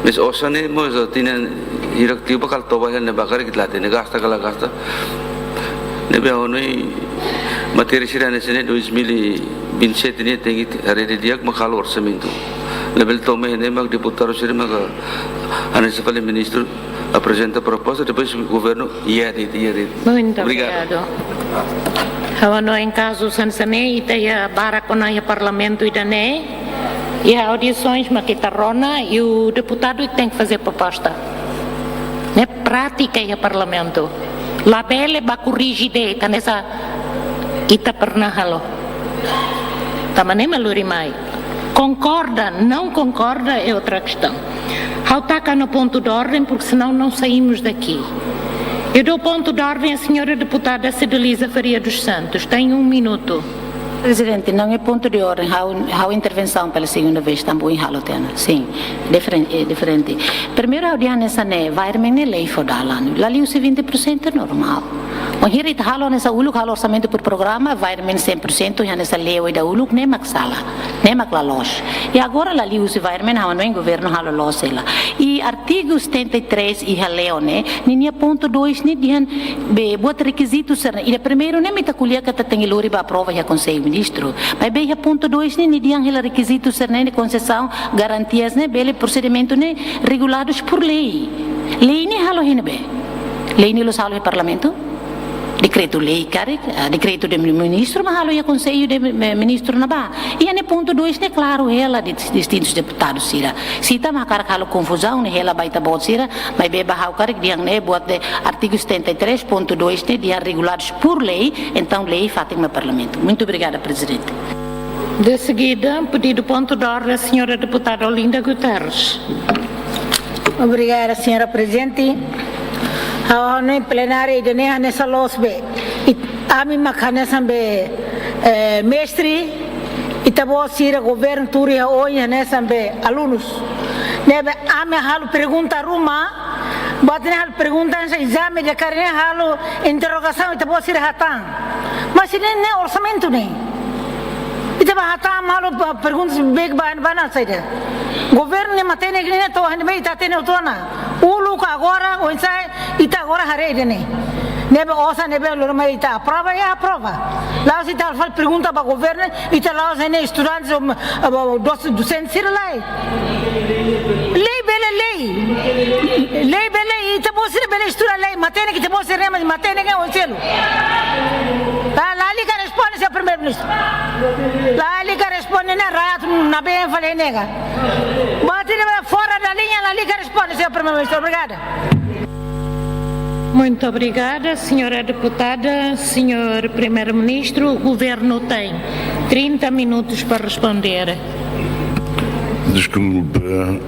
Mas osan ne'e mós tinan hirak tiha ba kala toba hela ne'ebá karik ita la hatene, gasta ka la gasta. Ne'ebé ha'u hanoin matéria sira hanesan ne'e dois mil e vinte e sete ne'e tenke haree didi'ak mak halo orsamentu. Labele to'o mai ne'e mak deputadu sira mak hanesan fali ministru aprezenta proposta, depois governu iha de'it, iha de'it. Muito obrigado. Obrigadu. Ha'u hanoin kazu hanesan ne'e, ita iha barak ona iha Parlamentu ida-ne'e, iha audisaun mak ita rona, i o deputadu tenke faze proposta. Ne'e prátika iha Parlamentu. Labele ba korrije de'it, hanesan ita pernah halo. Tanba ne'e mak lori mai. Concorda, não concorda é outra questão. Ha'u taka no ponto de ordem, porque senão não saímos daqui. Eu dou ponto de ordem à senhora deputada Cedeliza Faria dos Santos. Tem um minuto. Prezidente, não é ponto de ordem, ha'u, ha'u intervensaun pela segunda vez, tanba ohin halo tiha ona. Sin, diferen-, eh, diferente. Primeiru, ha'u dehan hanesan ne'e, environment ne'e lei fó dalan. La liuhusi vinte por cento normál. Bainhira ita halo hanesan uluk, halo orsamentu por programa, environment cem por cento, hanesan lei ida uluk, ne'e mak sala, ne'e mak la loos. I agora la liuhusi environment, ha'u hanoin governu halo loos hela. I artigu setenta e três iha lei ne'e, ninia pontu dois ne'e dehan be buat rekizitu sira-ne'e. Ida primeiru ne'e mak ita ko'alia katak tenke lori ba aprova iha Konsellu Ministru. Maibé iha pontu dois ne'e, nia dehan hela rekizitu sira-ne'e, konsesaun, garantias ne'e, bele prosedimentu ne'e reguladus por lei. Lei ne'e halo iha ne'ebé? Lei ne'e la'ós halo iha Parlamentu? Dekretu-lei karik, ah, dekretu de ministru mak halo iha Konsellu de Mi-, Ministru ne'ebá. Iha ne'e pontu dois ne'e klaru hela di distintus deputadu sira. Se ita mak hakarak halo konfuzaun ne'e hela ba ita-boot sira, maibé ba ha'u karik dehan ne'e buat de artigu setenta e três ponto dois ne'e dehan reguladus por lei, entaun lei fatin ba Parlamentu. Muito obrigada, Prezidente. De seguida, pedido ponto de ordem, senhora deputada Olinda Guterres. Obrigada, senhora Prezidente. Ha'u hanoin plenária ida-ne'e hanesan loos be. I ami mak hanesan be, eh, mestre, ita-boot sira governu tuur iha oin hanesan be alunus. Ne'ebé ami halo pergunta ruma, buat ne'e halo pergunta hanesan ezame de karne halo interrogasaun ita-boot sira hatán. Mas ne'e, ne'e orsamentu ne'e. Ita bá hatán malu pa-, perguntas big ba, ba na saida. Governu ne'e matenek ne'e to'o iha ne'ebé ita hatene hotu ona. Uluk ka agora, oinsá ita agora haree ida-ne'e. Ne'ebé osan ne'ebé lori mai ita aprova, ya aprova. La'ós ita fali pergunta ba governu, ita la'ós hanesan estudante, um, um, dos-, docente sira lae. Lei bele lei. Lei bele lei, ita-boot sira bele estuda lei, matenek ita-boot sira, mas matenek ne'e oin seluk. La, lalika responde, señór Primeiru-Ministru. Lalika responde, ne'e raat, na bem, falei, nega. Bati na fora da linha, lalika responde, señór Primeiru-Ministru. Obrigada. Muito obrigada, senhora deputada. Senhor Primeiro-Ministro, o governo tem trinta minutos para responder. Deskulpa,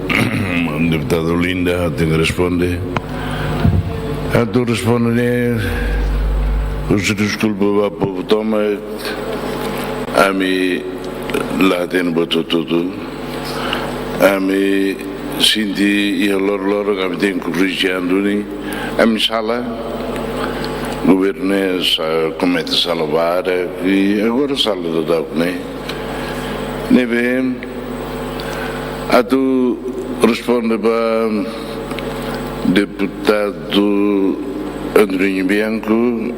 deputada Olinda, tenke responde. Atu responde ne'e, husu deskulpa ba povu tomak, ami la hatene buat hotu-hotu. Ami sente iha loroloron, ami tenke korrije an duni. Ami sala, governu ne'e sa-, komete sala barak, i agora sala daudauk ne'e. Ne'ebé, atu responde ba deputadu Antoninho Bianco,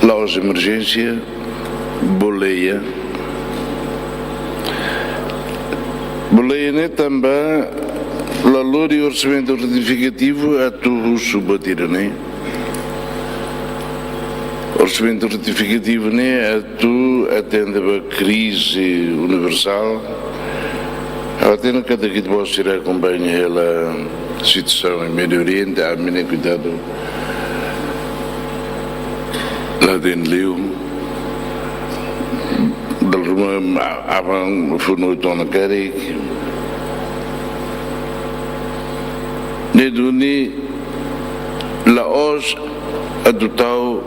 la'ós emerjénsia, boleia. Boleia ne'e tanba la lori orsamentu retifikativu atu husu buat ida-ne'e. Orsamentu retifikativu ne'e atu atende ba krize universál. Ha'u hatene katak ita-boot sira akompaña hela situasaun iha Médiu Oriente, ami ne'e kuidadu la hatene liu. Dala ruma a-, aban funu tona karik. Ne'e duni la'ós atu tau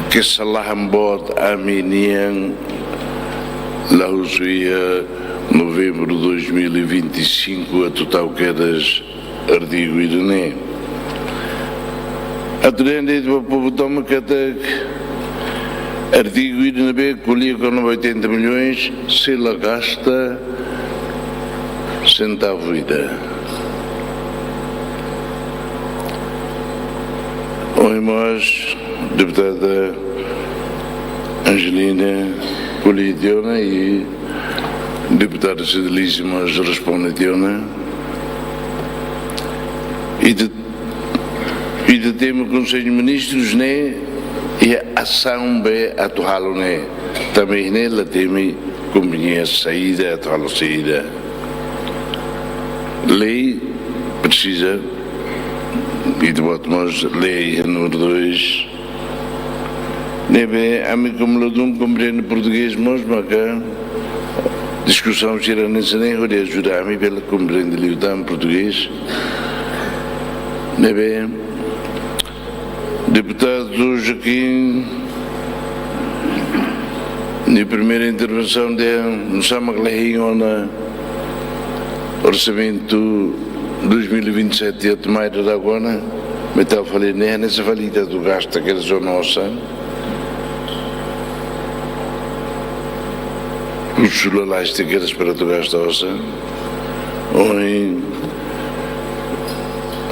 kesalahan boot ami-nian la husu iha novembru dois mil e vinte e cinco atu tau kedas artigu ida-ne'e. Atu dehan de'it ba povu tomak katak artigu ida ne'ebé ko'alia kona-ba oitenta milhões, sei la gasta sentavu ida. Ohin mós, deputada Angelina ko'alia tiha ona i deputada Cidalice mós responde tiha ona. Ita, ita temi Konsellu Ministrus ne'e, i asaun be atu halo ne'e. Tanba ne'e la temi kompañia saida atu halo saida. Lei presiza, ita-boot mós lei númeru dois. Ne'ebé, ami komu ladún komprende portugés mós, maka diskusaun sira hanesan ne'e hodi ajuda ami bele komprende liután portugés. Ne'ebé, deputadu Joaquim, Nia primeira intervensaun dehan, nu'usá mak la hein ona orsamentu dois mil e vinte e sete atu mai daudaun ona, mak ita fali ne'e, hanesan fali ita atu gasta kedas ona osan. Husu lalais ita kedas para atu gasta osan. Ohin,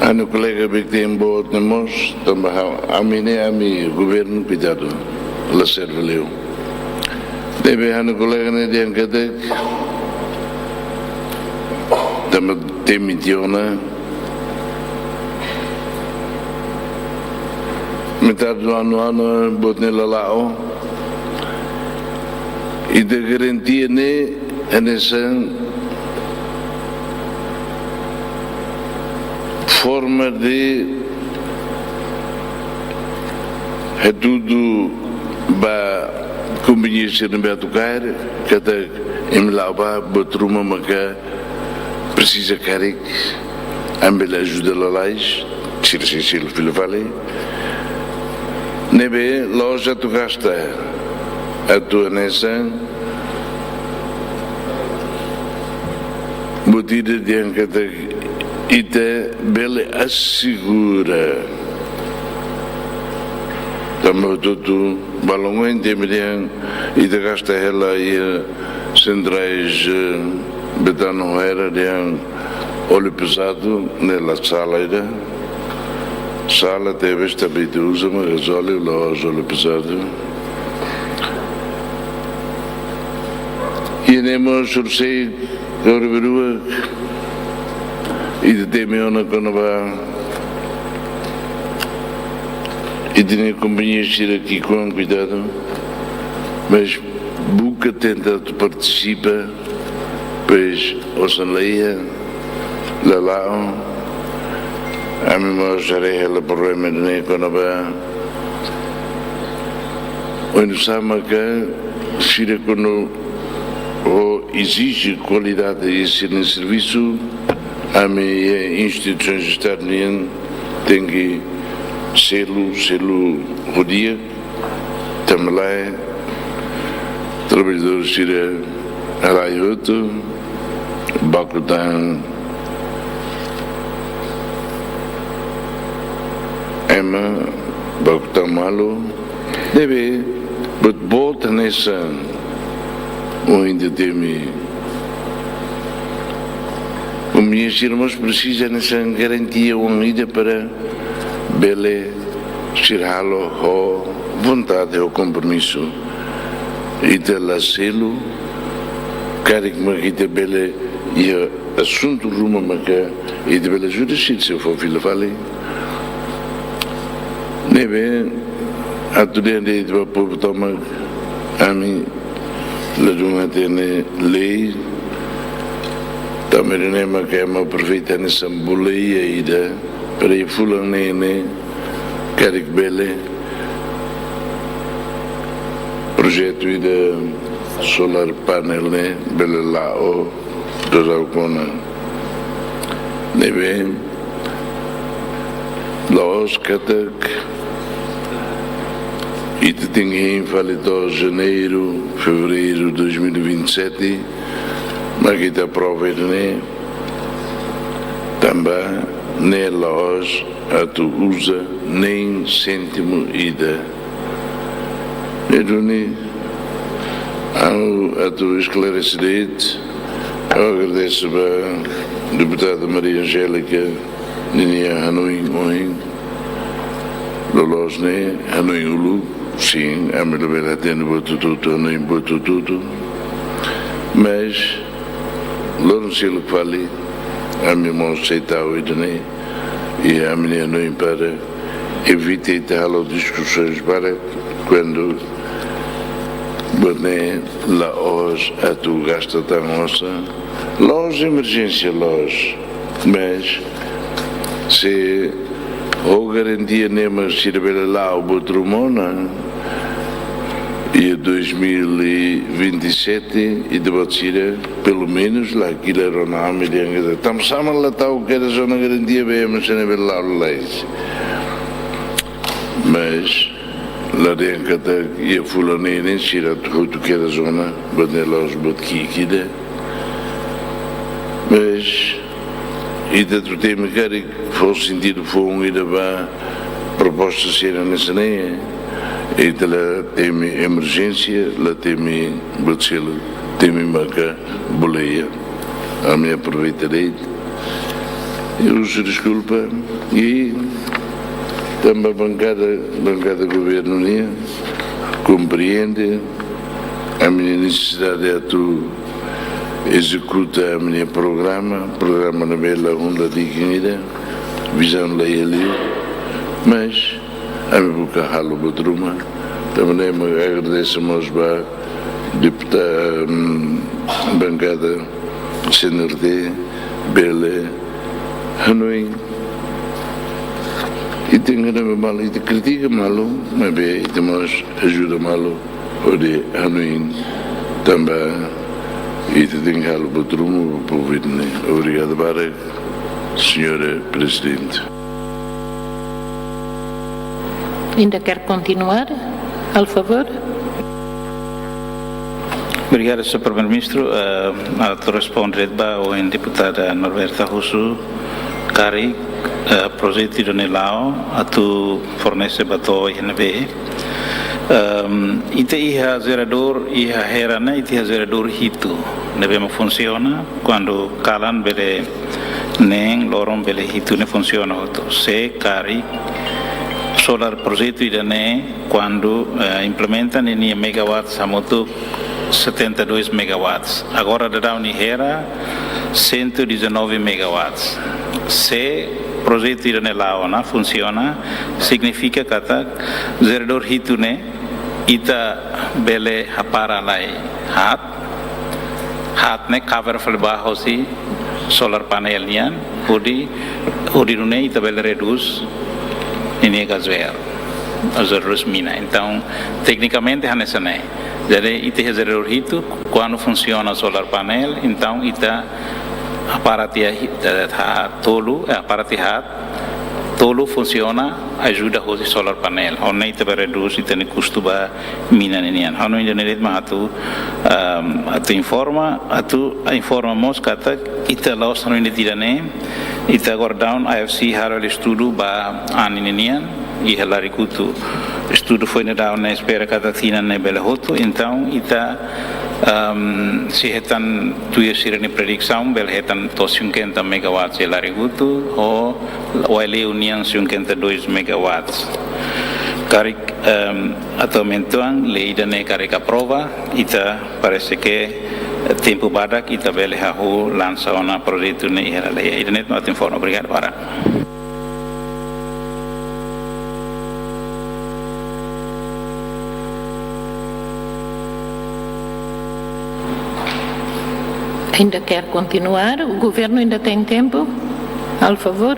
ha'u-nia kolega Bekten boot ne'e mós, tanba ha-, ami ne'e, ami governu, kuidadu, la serve liu. Ne'ebé ha'u-nia kolega ne'e dehan katak, tanba temi tiha ona, metade do ano, ano boot ne'e la la'o. Ita garantia ne'e hanesan forma de hatudu ba kompañia sira ne'ebé atu kaer, katak imi la'o bá, buat ruma maka presiza karik, ami bele ajuda lalais, sira sei selu fila fali. Ne'ebé la'ós atu gasta, atu hanesan buat ida dehan katak ita bele asegura. Tanba hotu-hotu balun ohin temi dehan ita gasta hela iha sentrais, eh, Betano Rohera dehan óleu pezadu, ne'e la sala ida. Sala tebes, tanba ita uza mak gazóliu, la'ós óleu pezadu. I ne'e mós orsida, agora berua, ita temi ona kona-ba ita-nia kompañia sira ki'ikoan, kuidadu, mas buka tenta atu partisipa, pois, osan la iha, la la'o. Ami mós haree hela problema ne'e kona-ba oinsá maka sira kuandu ezije kualidade iha sira-nia servisu, ami iha instituisoens Estadu nian tenke selu, selu ho di'ak, tanba lae, traballadór sira halai hotu, baku tan ema, baku tan malu, ne'ebé buat boot hanesan ohin ita temi. Kompañia sira mós presiza hanesan garantia oan ida para bele sira halo ho vontade, ho kompromisu. Ita la selu, karik mak ita bele iha asuntu ruma maka ita bele ajuda sira, sira fó fila fali. Ne'ebé atu dehan de'it ba povu tomak, ami ladún hatene lei, tanba ne'e mak ema aproveita hanesan boleia ida, para iha fulan neen ne'e, karik bele projetu ida solar panel ne'e bele la'o daudauk ona. Ne'ebé la'ós katak ita tenke hein fali to'o janeiru, fevereiru dois mil e vinte e sete, mak ita aprova ida-ne'e, tanba ne'e la'ós atu uza nein séntimu ida. Ne'e duni, ha'u atu esklarese de'it, ha'u agradese ba deputada Maria Angélica ninia hanoin ohin, loloos ne'e hanoin uluk, sin, ami labele hatene buat hotu-hotu, hanoin buat hotu-hotu, mas loron seluk fali, ami mós sei tau ida-ne'e, i ami-nia hanoin para evita ita halo diskusoens barak, kuandu buat ne'e la'ós atu gasta tan osan, la'ós emerjénsia, la'ós, mas se ho garantia ne'e mak sira bele la'o buat ruma ona iha dois mil e vinte e sete, ita-boot sira pelumenus la alkila rona ami dehan katak, tanba sá mak la tau kedas ona garantia ba ema sira ne'ebé la'o lalais. Mas La dehan katak iha fulan neen ne'e sira atu hotu kedas ona, buat ne'e la'ós buat ki'ik ida. Mas ita atu temi karik fó sentidu foun ida ba proposta sira hanesan ne'e. Ita la temi emerjénsia, la temi buat seluk, temi maka boleia. Ami aproveita de'it. I husu deskulpa. I tanba bankada, bankada governu nian komprende ami-nia nesesidade atu ezekuta ami-nia programa, programa ne'ebé la di'ak ida, vizaun la iha liu, mas ami buka halo buat ruma. Tanba ne'e mak agradese mós ba deputa-, mm, bankada C N R T, bele hanoin. Ita hanoin malu, ita kritika malu, maibé ita mós ajuda malu hodi hanoin, tanba ita tenke halo buat ruma ba povu ne'e. Obrigadu barak, Señora Prezidente. Ainda quer continuar? Al favor. Obrigadu, Señór Primeiru-Ministru. Eh, atu responde ba ohin deputada Norberta husu karik, eh, projetu ida-ne'e la'o atu fornese ba to'o iha ne'ebé. Ehm, ita iha jeradór, iha Hera ne'e, ita iha jeradór hitu ne'ebé mak funsiona, kuandu kalan bele neen, loron bele hitu ne'e funsiona hotu. Se karik solar projetu ida-ne'e, kuandu, eh, implementa ninia megawatts hamutuk setenta e dois megawatts. Agora daudaun iha Hera cento e dezanove megawatts. Se projetu ida-ne'e la'o ona, funsiona, signifika katak jeradór hitu ne'e ita bele hapara lai haat, haat ne'e cover fali ba hosi solar panel nian, hodi, hodi nune'e ita bele redús ninia gasoil, gasoil redús mina. Entaun, teknikamente hanesan ne'e. Jadi, ita iha jeradór hitu, kuandu funsiona solar panel, entaun ita hapara tiha hi-, eh, ha-, tolu, eh, hapara tiha haat, tolu funsiona, ajuda hosi solar panel. Ho ne'e ita bele redús ita-nia kustu ba mina ninian. Ha'u hanoin ida-ne'e de'it mak atu, ehm, atu informa, atu informa mós katak ita la'ós hanoin de'it ida-ne'e, ita agora daudaun A F C halo hela estudu ba anin ninian, iha Larikutu. Estudu foin daudaun ne'e espera katak tinan ne'e bele hotu, entaun ita, ehm, sei hetan tuir sira-nia predisaun, bele hetan to'o cinquenta megawatts iha Larikutu, ho Waileu nian cinquenta e dois megawatts. Karik, ehm, atualmente uitoan lei ida-ne'e karik aprova, ita parese ke, eh, tempu badak ita bele hahú lansa ona projetu ne'e iha lalehan. Ida-ne'e mak atu informa. Obrigadu barak. Ainda quer continuar? O governo ainda tem tempo? Al favor.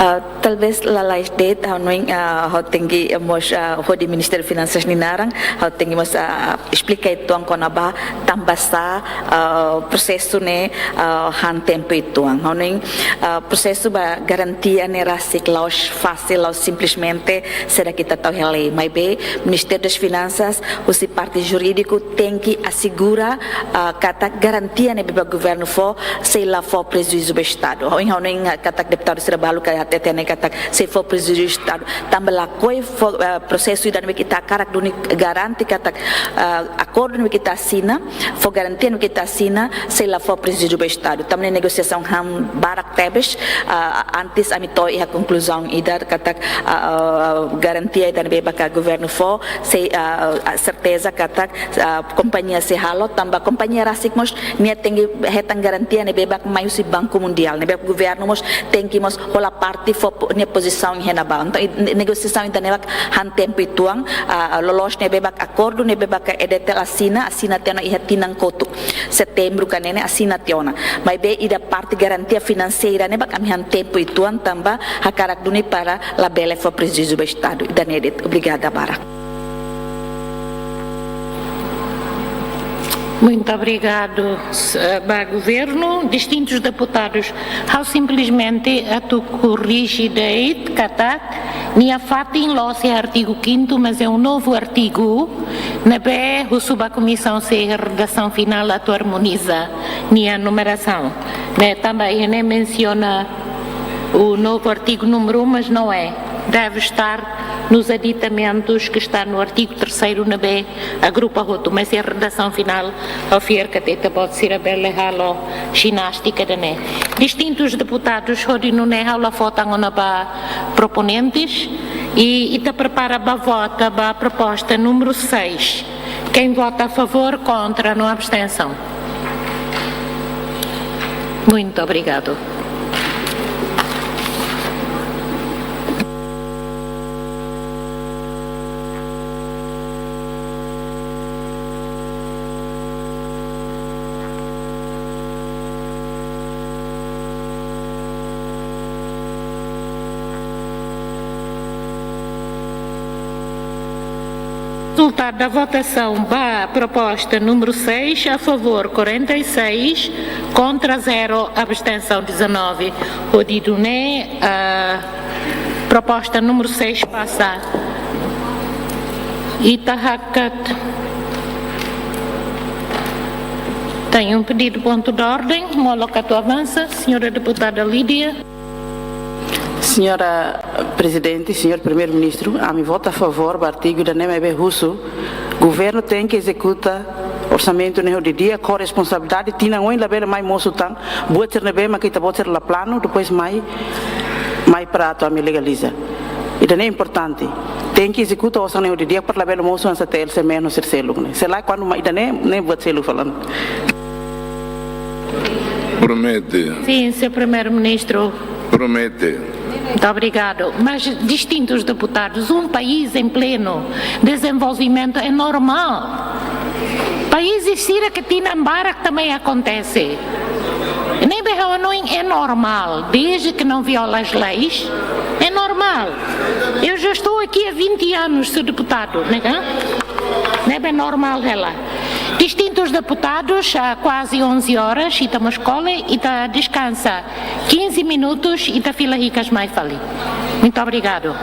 Ah, talvés lalais de'it, ha'u hanoin, ah, ha'u tenke, eh, mós, ah, hodi Ministériu Finansas nia naran, ha'u tenke mós, ah, esplika uitoan kona-ba tanbasá, ah, prosesu ne'e, ah, han tempu uitoan. Ha'u hanoin, ah, prosesu ba garantia ne'e rasik la'ós fasil, la'ós simplesmente saida ke ita tau iha lei. Maibé, Ministériu das Finansas, husi parte jurídiku, tenke asegura, ah, katak garantia ne'ebé mak governu fó, sei la fó prejuízu ba Estadu. Ha'u hanoin, ha'u hanoin, ah, katak deputadu sira balu ka hateten katak sei fó prejuízu Estadu. Tanba lakohi fó, ah, prosesu ida ne'ebé ke ita hakarak duni garante katak, ah, akordu ne'ebé ke ita asina, fó garantia ne'ebé ke ita asina, sei la fó prejuízu ba Estadu. Tanba ne'e negosiasaun han barak tebes, ah, antes ami to'o iha konkluzaun ida katak, ah, ah, garantia ida ne'ebé mak governu fó, sei, ah, ah, serteza katak, ah, kompañia sei halo, tanba kompañia rasik mós nia tenke hetan garantia ne'ebé mak mai husi Banku Mundiál, ne'ebé governu mós tenke mós hola parte fó po-, nia pozisaun iha ne'ebá. Entaun, i-, ne-, negosiasaun ida-ne'e mak han tempu uitoan, ah, loloos ne'ebé mak akordu ne'ebé mak EDTL asina, asina tiha ona iha tinan kotuk. Setembru ka ne'e ne'e asina tiha ona. Maibé ida parte garantia finanseira ne'e mak ami han tempu uitoan tanba hakarak duni para labele fó prejuízu ba Estadu. Ida-ne'e de'it. Obrigada barak. Muito obrigado, s-, eh, ba governu, distintus deputadus. Ha'u simplesmente atu korrije de'it katak nia fatin la'ós iha artigu kintu, mas é um novo artigo ne'ebé husu ba komisaun C, redasaun finál atu armoniza nia numerasaun. Ne'e tanba iha ne'e mensiona o novo artigo número um, mas não é. Deve estar nos aditamentos que está no artigo terceiro ne'ebé agrupa hotu, mas iha redasaun finál, ha'u fiar katak ita-boot sira bele halo jinástika ida-ne'e. Distintus deputadus, hodi nune'e ha'u la fó tan ona ba proponentes, i ita prepara ba vota ba proposta número seis. Quem vota a favor, contra, no abstenção. Muito obrigado. Resultado da votação ba proposta número seis, a favor quarenta e seis, contra zero, abstenção dezanove. Hodi nune'e, a proposta número seis pasa. Ita hakat. Tem um pedido de ponto de ordem. Molok atu avansa, senhora deputada Lídia. Senhora Prezidente, Senhor Primeiru-Ministru, ami vota a favór ba artigu ida-ne'e, maibé husu, governu tenke ezekuta orsamentu ne'e ho di'ak, ho responsabilidade, tinan oin labele mai mosu tan buat sira ne'ebé mak ita-boot sira la planu, depois mai, mai para atu ami legaliza. Ida-ne'e importante. Tenke ezekuta osan ne'e ho di'ak para labele mosu hanesan T L C M no sira seluk ne'e. Se lae kuandu mai ida-ne'e, ne'e buat seluk fali. Promete. Sim, senhor Primeiro-Ministro. Promete. Muito obrigado. Mas, distintus deputadus, um país em pleno desenvolvimento é normal. Países sira ke tinan barak também acontece. Ne'ebé ha'u hanoin é normal, desde que não viola as leis, é normal. Eu já estou aqui há vinte anos, sou deputado, né? Ne'ebé normal hela. Distintus deputadus, há quase onze horas, ita mós kole, ita deskansa quinze minutos, ita fila hikas mai fali. Muito obrigado.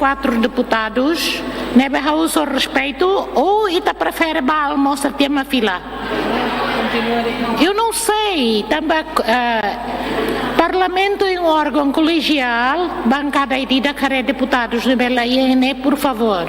Quatro deputados, ne'ebé ha'u husu respeitu, ou ita prefere bá almosa tiha mak fila? Eu não sei, tanba, eh, Parlamentu é um órgão colegial, bankada ida-idak haree deputadus ne'ebé la iha ne'e, por favor.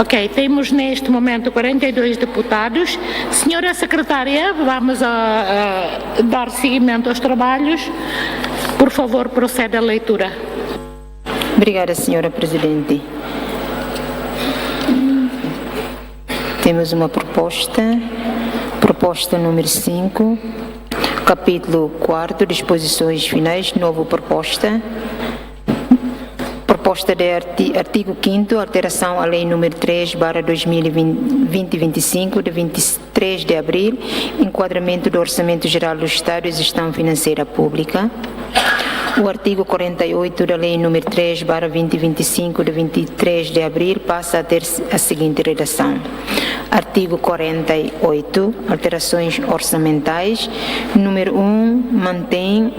Ok, temos neste momento quarenta e dois deputados. Senhora Secretária, vamos a, a dar seguimento aos trabalhos. Por favor, proceda à leitura. Obrigada, Senhora Presidente. Temos uma proposta, proposta número cinco, capítulo quarto, disposições finais, nova proposta. Proposta de arti-, artigo quinto, alteração à Lei número três barra dois mil e vinte, vinte e cinco, de vinte e três de abril, enquadramento do Orçamento Geral do Estado e gestão financeira pública. O artigo quarenta e oito da Lei número três barra vinte e vinte e cinco, de vinte e três de abril, passa a ter a seguinte redação: Artigo quarenta e oito, alterações orçamentais. Número um, mantém.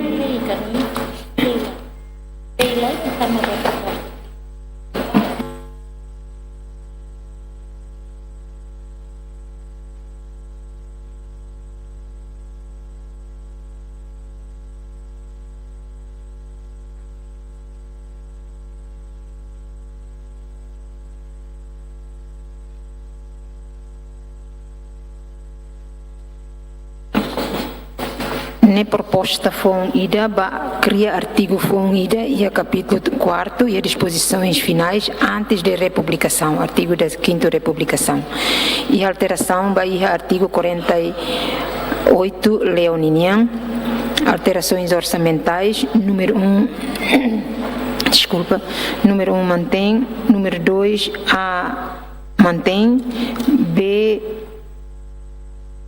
Ne'e proposta foun ida ba kria artigu foun ida iha kapítulu quarto iha dispozisoens finais antes de republikasaun, artigu da quinta republikasaun. Iha alterasaun ba iha artigu quarenta e oito, lei ninian, alterações orçamentais, número um, desculpa, número um mantém, número dois, A mantém, B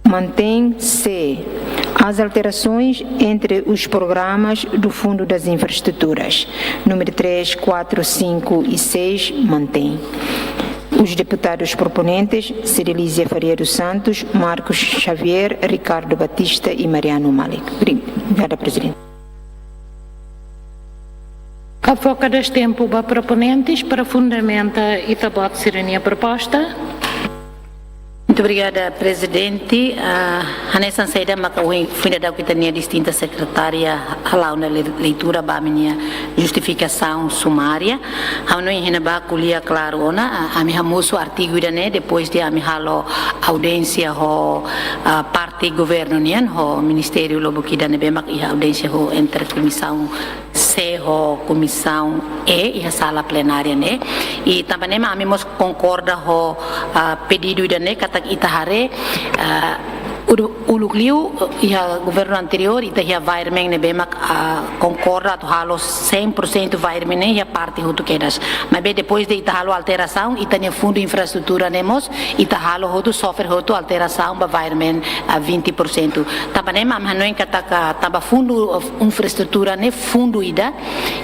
mantém, C. As alterações entre os programas do Fundo das Infraestruturas, número três, quatro, cinco e seis, mantém. Os deputados proponentes, Cidelízia Faria dos Santos, Marcos Xavier, Ricardo Batista e Mariano Malik. Obrigada, Presidente. Hafoka de'it tempu ba proponentes para fundamenta ita-boot sira-nia proposta. Muito obrigada, Presidente. Ah, hanesan saida maka ohin, foin dadauk ita-nia distinta sekretária hala'o ona le-, leitura ba ami-nia justifikasaun sumária. Ha'u hanoin iha ne'ebá ko'alia klaru ona, ah, ami hamosu artigu ida-ne'e, depois de ami halo audiénsia ho, ah, parte governu nian, ho ministériu lubuk ida ne'ebé mak iha audiénsia ho entre komisaun C ho komisaun E iha sala plenária ne'e. I tanba ne'e mak ami mós konkorda ho, ah, pedidu ida-ne'e katak ita haree, ah, uluk, uluk liu, eh, iha governu anteriór, ita iha environment ne'ebé mak, ah, konkorda atu halo cem por cento environment ne'e iha parte hotu kedas. Maibé depois de ita halo alterasaun, ita-nia fundu infraestrutura ne'e mós, ita halo hotu, sofre hotu alterasaun ba environment, ah, vinte por cento. Tanba ne'e mak ami hanoin katak, ah, tanba fundu, ah, infraestrutura ne'e fundu ida,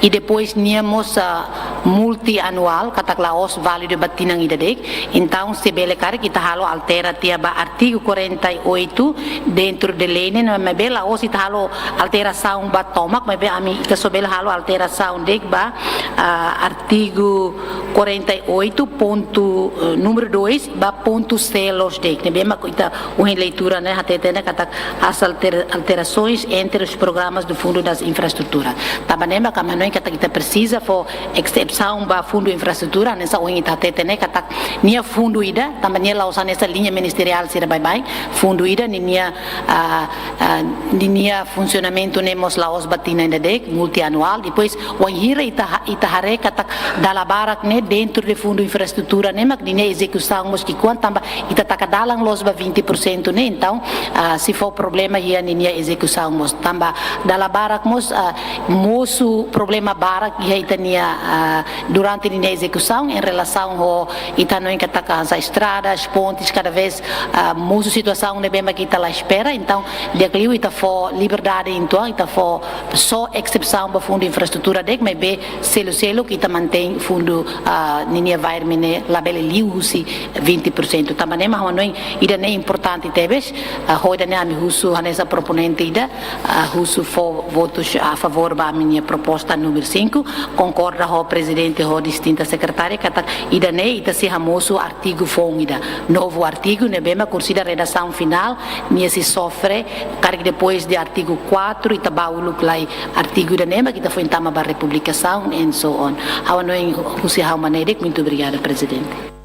i depois nia mós, ah, multianuál, katak la'ós válidu ba tinan ida de'it. Entaun, se bele karik ita halo altera tiha ba artigu quarenta e oito dentro de lei ne'e, maibé la'ós ita halo alterasaun ba tomak, maibé ami ita só bele halo alterasaun de'it ba, ah, artigu quarenta e oito ponto, eh, número dois, ba pontu C loos de'it. Ne'ebé mak ita ohin leitura ne'e hateten ona katak as alter-, alterações entre os programas do Fundo das Infraestruturas. Tanba ne'e mak ami hanoin katak ita presiza fó exesaun ba fundu infraestrutura, hanesan ohin ita hateten ona katak nia fundu ida, tanba nia la'ós hanesan liña ministeriál sira baibain, fundu ida ninia, ah, ah, ninia funsionamentu ne'e mós la'ós ba tinan ida de'it, multianuál. Depois, wainhira ita ha-, ita haree katak dala barak ne'e dentro de fundu infraestrutura ne'e mak ninia ezekusaun mós ki'ikoan, tanba ita taka dalan loos ba vinte por cento ne'e, entaun, ah, sei fó problema iha ninia ezekusaun mós. Tanba dala barak mós, ah, mosu problema barak iha ita-nia, ah, durante ninia ezekusaun, em relação ho ita hanoin katak hanesan estradas, pontes, kada vez, ah, mosu situasaun ne'ebé mak ita la espera. Entaun, di'ak liu ita fó liberdade, entaun ita fó só exesaun ba fundu infraestrutura de'it, maibé selu-seluk ita mantein fundu, ah, ninia environment ne'e labele liu husi vinte por cento. Tanba ne'e mak ha'u hanoin ida-ne'e importante tebes, ah, ho ida-ne'e ami husu hanesan proponente ida, ah, husu fó votus a favór ba ami-nia proposta número cinco, konkorda ho Prezidente ho distinta sekretária, katak ida-ne'e ita sei hamosu artigu foun ida, novu artigu, ne'ebé mak kursida redasaun finál, nia sei sofre, karik depois de artigu quatro, ita ba uluk lai artigu ida-ne'e mak ita foin tama ba republikasaun, and so on. Ha'u hanoin husi ha'u mak ne'e de'it, muito obrigada, Prezidente.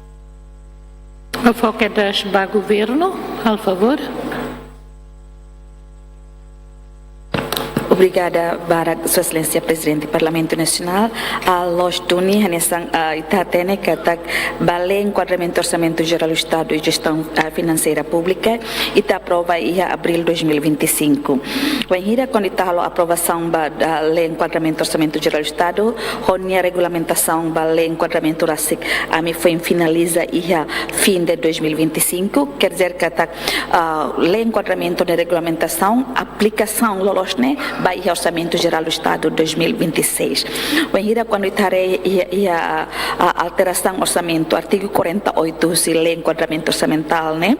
Foke das ba governu, halo favór. Obrigada barak, Sua Exelénsia Prezidente Parlamentu Nasionál. Ah, loos duni, hanesan, ah, ita hatene katak ba Lei Enkuadramentu Orsamentu Jerál Estadu i Jestaun, ah, Finanseira Públika, ita aprova iha abríl dois mil e vinte e cinco. Wainhira kuandu ita halo aprovasaun ba, ah, Lei Enkuadramentu Orsamentu Jerál Estadu, ho nia regulamentasaun ba Lei Enkuadramentu rasik, ami foin finaliza iha fim de dois mil e vinte e cinco, quer dizer katak, ah, Lei Enkuadramentu nia regulamentasaun, aplikasaun loloos ne'e ba iha Orsamentu Jerál Estadu dois mil e vinte e seis. Wainhira kuandu ita haree iha, iha, ah, alterasaun orsamentu, artigu quarenta e oito husi Lei Enkuadramentu Orsamentál ne'e,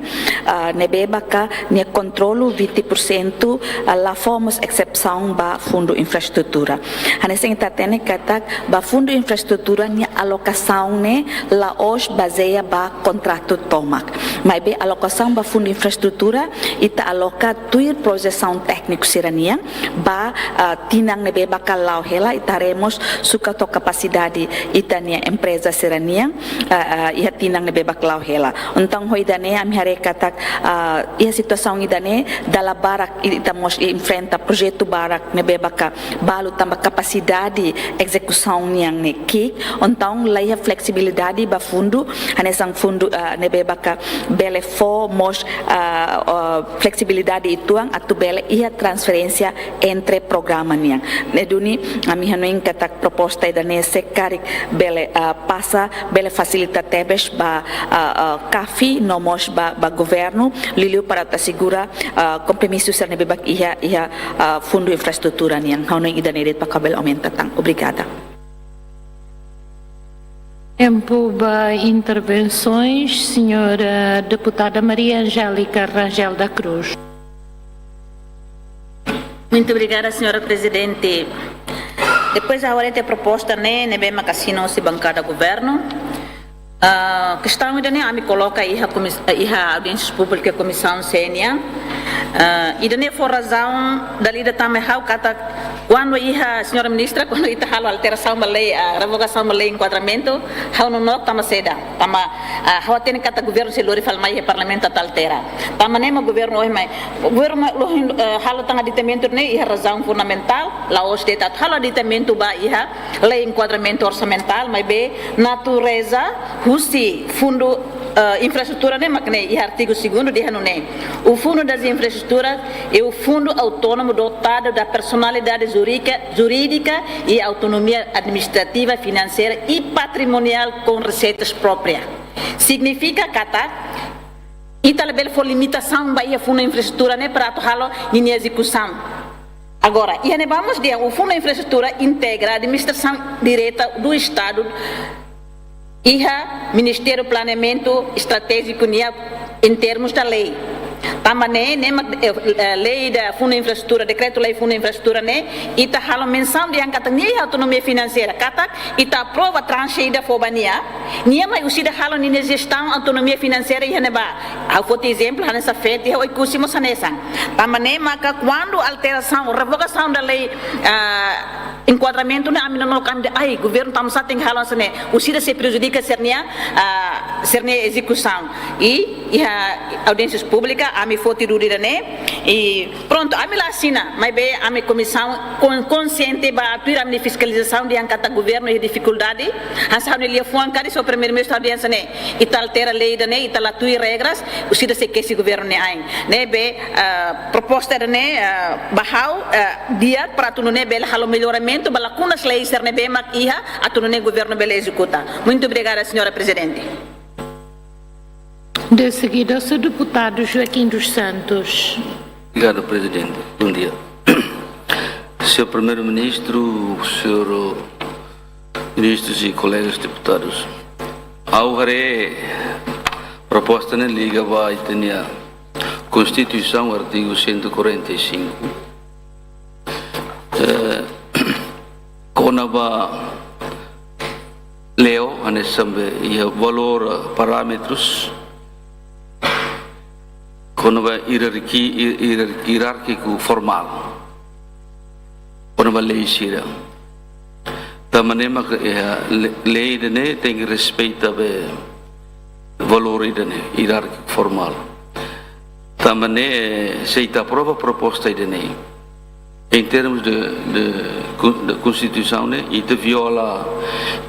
ah, ne'ebé maka nia kontrolu vinte por cento, ah, la fó mós exesaun ba fundu infraestrutura. Hanesan ita hatene katak ba fundu infraestrutura nia alokasaun ne'e la'ós bazeia ba kontratu tomak. Maibé alokasaun ba fundu infraestrutura, ita aloka tuir projesaun tékniku sira-nian, ba, ah, tinan ne'ebé maka la'o hela, ita haree mós sukat ho kapasidade ita-nia empreza sira-nian, ah, ah, iha tinan ne'ebé maka la'o hela. Entaun, ho ida-ne'e, ami haree katak, ah, iha situasaun ida-ne'e, dala barak ita mós enfrenta projetu barak ne'ebé maka balu tanba kapasidade ezekusaun nian ne'e ki'ik, entaun laiha fleksibilidade ba fundu, hanesan fundu, ah, ne'ebé maka bele fó mós, ah, ah, fleksibilidade uitoan atu bele iha transferénsia entre programa nian. Ne'e duni ami hanoin katak proposta ida-ne'e se karik bele, ah, pasa, bele fasilita tebes ba, ah, ah, CAFI no mós ba, ba governu, liuliu para atu asegura, ah, kompromisu sira ne'ebé maka iha, iha, ah, fundu infraestrutura nian. Ha'u hanoin ida-ne'e de'it para bele aumenta tan. Obrigada. Tempu ba intervensoens, señora deputada Maria Angélica Rangel da Cruz. Muito obrigada, señora Prezidente. Depois, agora, ita proposta ne'e, ne'ebé maka asina husi bankada governu. Ah, kestaun ida-ne'e ami koloka iha komis-, iha audiénsia públika Komisaun C nian. Ah, ida-ne'e fó razaun dala ida tanba ha'u katak kuandu iha, señora ministra, kuandu ita halo alterasaun ba lei, ah, revogasaun ba lei enkuadramentu, ha'u nonook tanba saida. Tanba, ah, ha'u hatene katak governu sei lori fali mai iha parlamentu atu altera. Tanba ne'e mak governu ohin mai. Governu mai lohin, eh, halo tan aditamentu ne'e iha razaun fundamentál, la'ós de'it atu halo aditamentu ba iha lei enkuadramentu orsamentál, maibé natureza husi fundu, eh, infraestrutura ne'e mak ne'e iha artigu segundu dehan nune'e: O Fundo das Infraestruturas é o fundo autónomo dotado da personalidade jurídica, jurídica e autonomia administrativa, financeira e patrimonial com receitas próprias. Signifika katak ita labele fó limitasaun ba iha fundu infraestrutura ne'e para atu halo ninia ezekusaun. Agora, iha ne'ebá mós dehan o Fundo Infraestrutura integra administrasaun direta do Estadu iha Ministériu Planeamentu Estratéjiku nian em termos da lei. Tanba ne'e, ne'e mak, eh, eh, lei da Fundo Infraestrutura, dekretu-lei Fundo Infraestrutura ne'e, ita halo mensaun dehan katak nia iha autonomia finanseira, katak ita aprova tranxe ida fó ba nia, nia mai husi ida halo ninia jestaun autonomia finanseira iha ne'ebá. Ha'u foti ezemplu hanesan feto iha Oekusi mós hanesan. Tanba ne'e maka kuandu alterasaun, revogasaun da lei, ah, enkuadramentu ne'e ami nonook ami dehan, ai, governu tanbasá tenke halo hanesan ne'e, husi ida sei prejudika sira-nia, ah, sira-nia ezekusaun. I iha audiénsia públika ami foti dúvida ne'e, i prontu, ami la asina, maibé ami komisaun kon-, konsiente ba tuir ami-nia fiskalizasaun dehan katak governu iha difikuldade, hanesan ha'u-nia liafuan karik ho Primeiru-Ministru ha'u dehan hanesan ne'e, ita altera lei ida-ne'e, ita la tuir regras, husi ida sei kesi governu nia ain. Ne'ebé, ah, proposta ida-ne'e, ah, ba ha'u, ah, di'ak para atu nune'e bele halo melloramentu ba lakunas lei sira ne'ebé mak iha, atu nune'e governu bele ezekuta. Muito obrigada, señora Prezidente. De seguida, o senhor deputado Joaquim dos Santos. Obrigado, Presidente. Bom dia. Senhor Primeiro-Ministro, senhor ministros e colegas deputados. Ha'u haree proposta ne'e liga ba ita-nia Konstituisaun, artigu cento e quarenta e cinco. Eh, kona-ba lei, hanesan be iha valór, eh, parámetrus, kona-ba ierarki-, ier-, ierárkiku formál, kona-ba lei sira. Tanba ne'e maka iha le-, lei ida-ne'e tenke respeita be valór ida-ne'e, ierárkiku formál. Tanba ne'e, se ita aprova proposta ida-ne'e, em termos de, de, de Constituição, ne'e, ita viola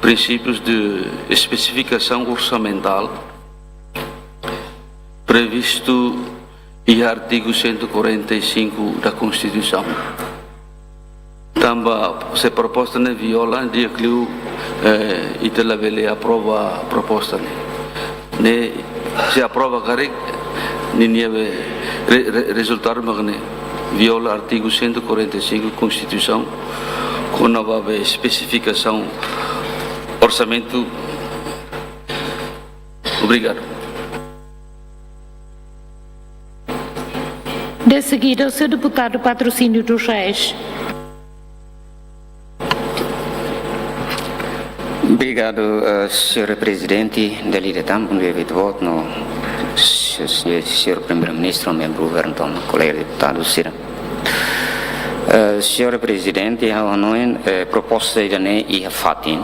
princípios de especificação orçamental previsto iha artigo cento e quarenta e cinco da Constituição. Tanba se proposta ne'e viola, di'ak liu, eh, ita labele aprova proposta ne'e. Ne'e, se aprova karik, ninia be re-, re-, rezultadu mak ne'e, viola artigo cento e quarenta e cinco Constituição, kona-ba be espesifikasaun orsamentu. Obrigadu. De seguida, o senhor deputado Patrocínio dos Reis. Obrigadu, eh, señora Prezidente, dala ida tan, bom dia, Vitor Bout, no, se-, se-, señor Primeiru-Ministru, membru Governu, kolega deputadu sira. Eh, señora Prezidente, ha'u hanoin, eh, proposta ida-ne'e iha fatin.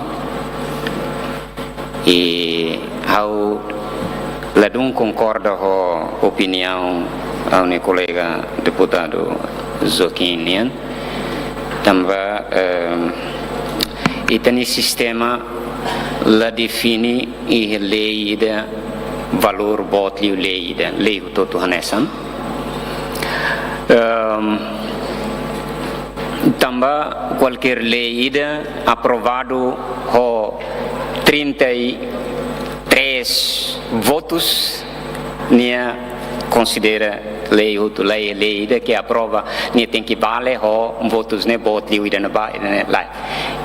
I ha'u ladún konkorda ho opiniaun ha'u-nia kolega deputadu Joaquim nian. Tanba, ehm, ita-nia sistema la define iha lei ida valór boot liu lei ida, lei hotu-hotu hanesan. Ehm, tanba kualkér lei ida aprovadu ho trinta e três votus, nia konsidera lei hotu, lei, lei ida ke aprova, nia tenke vale ho votus ne'e boot liu ida ne'ebá, ida ne'e lae.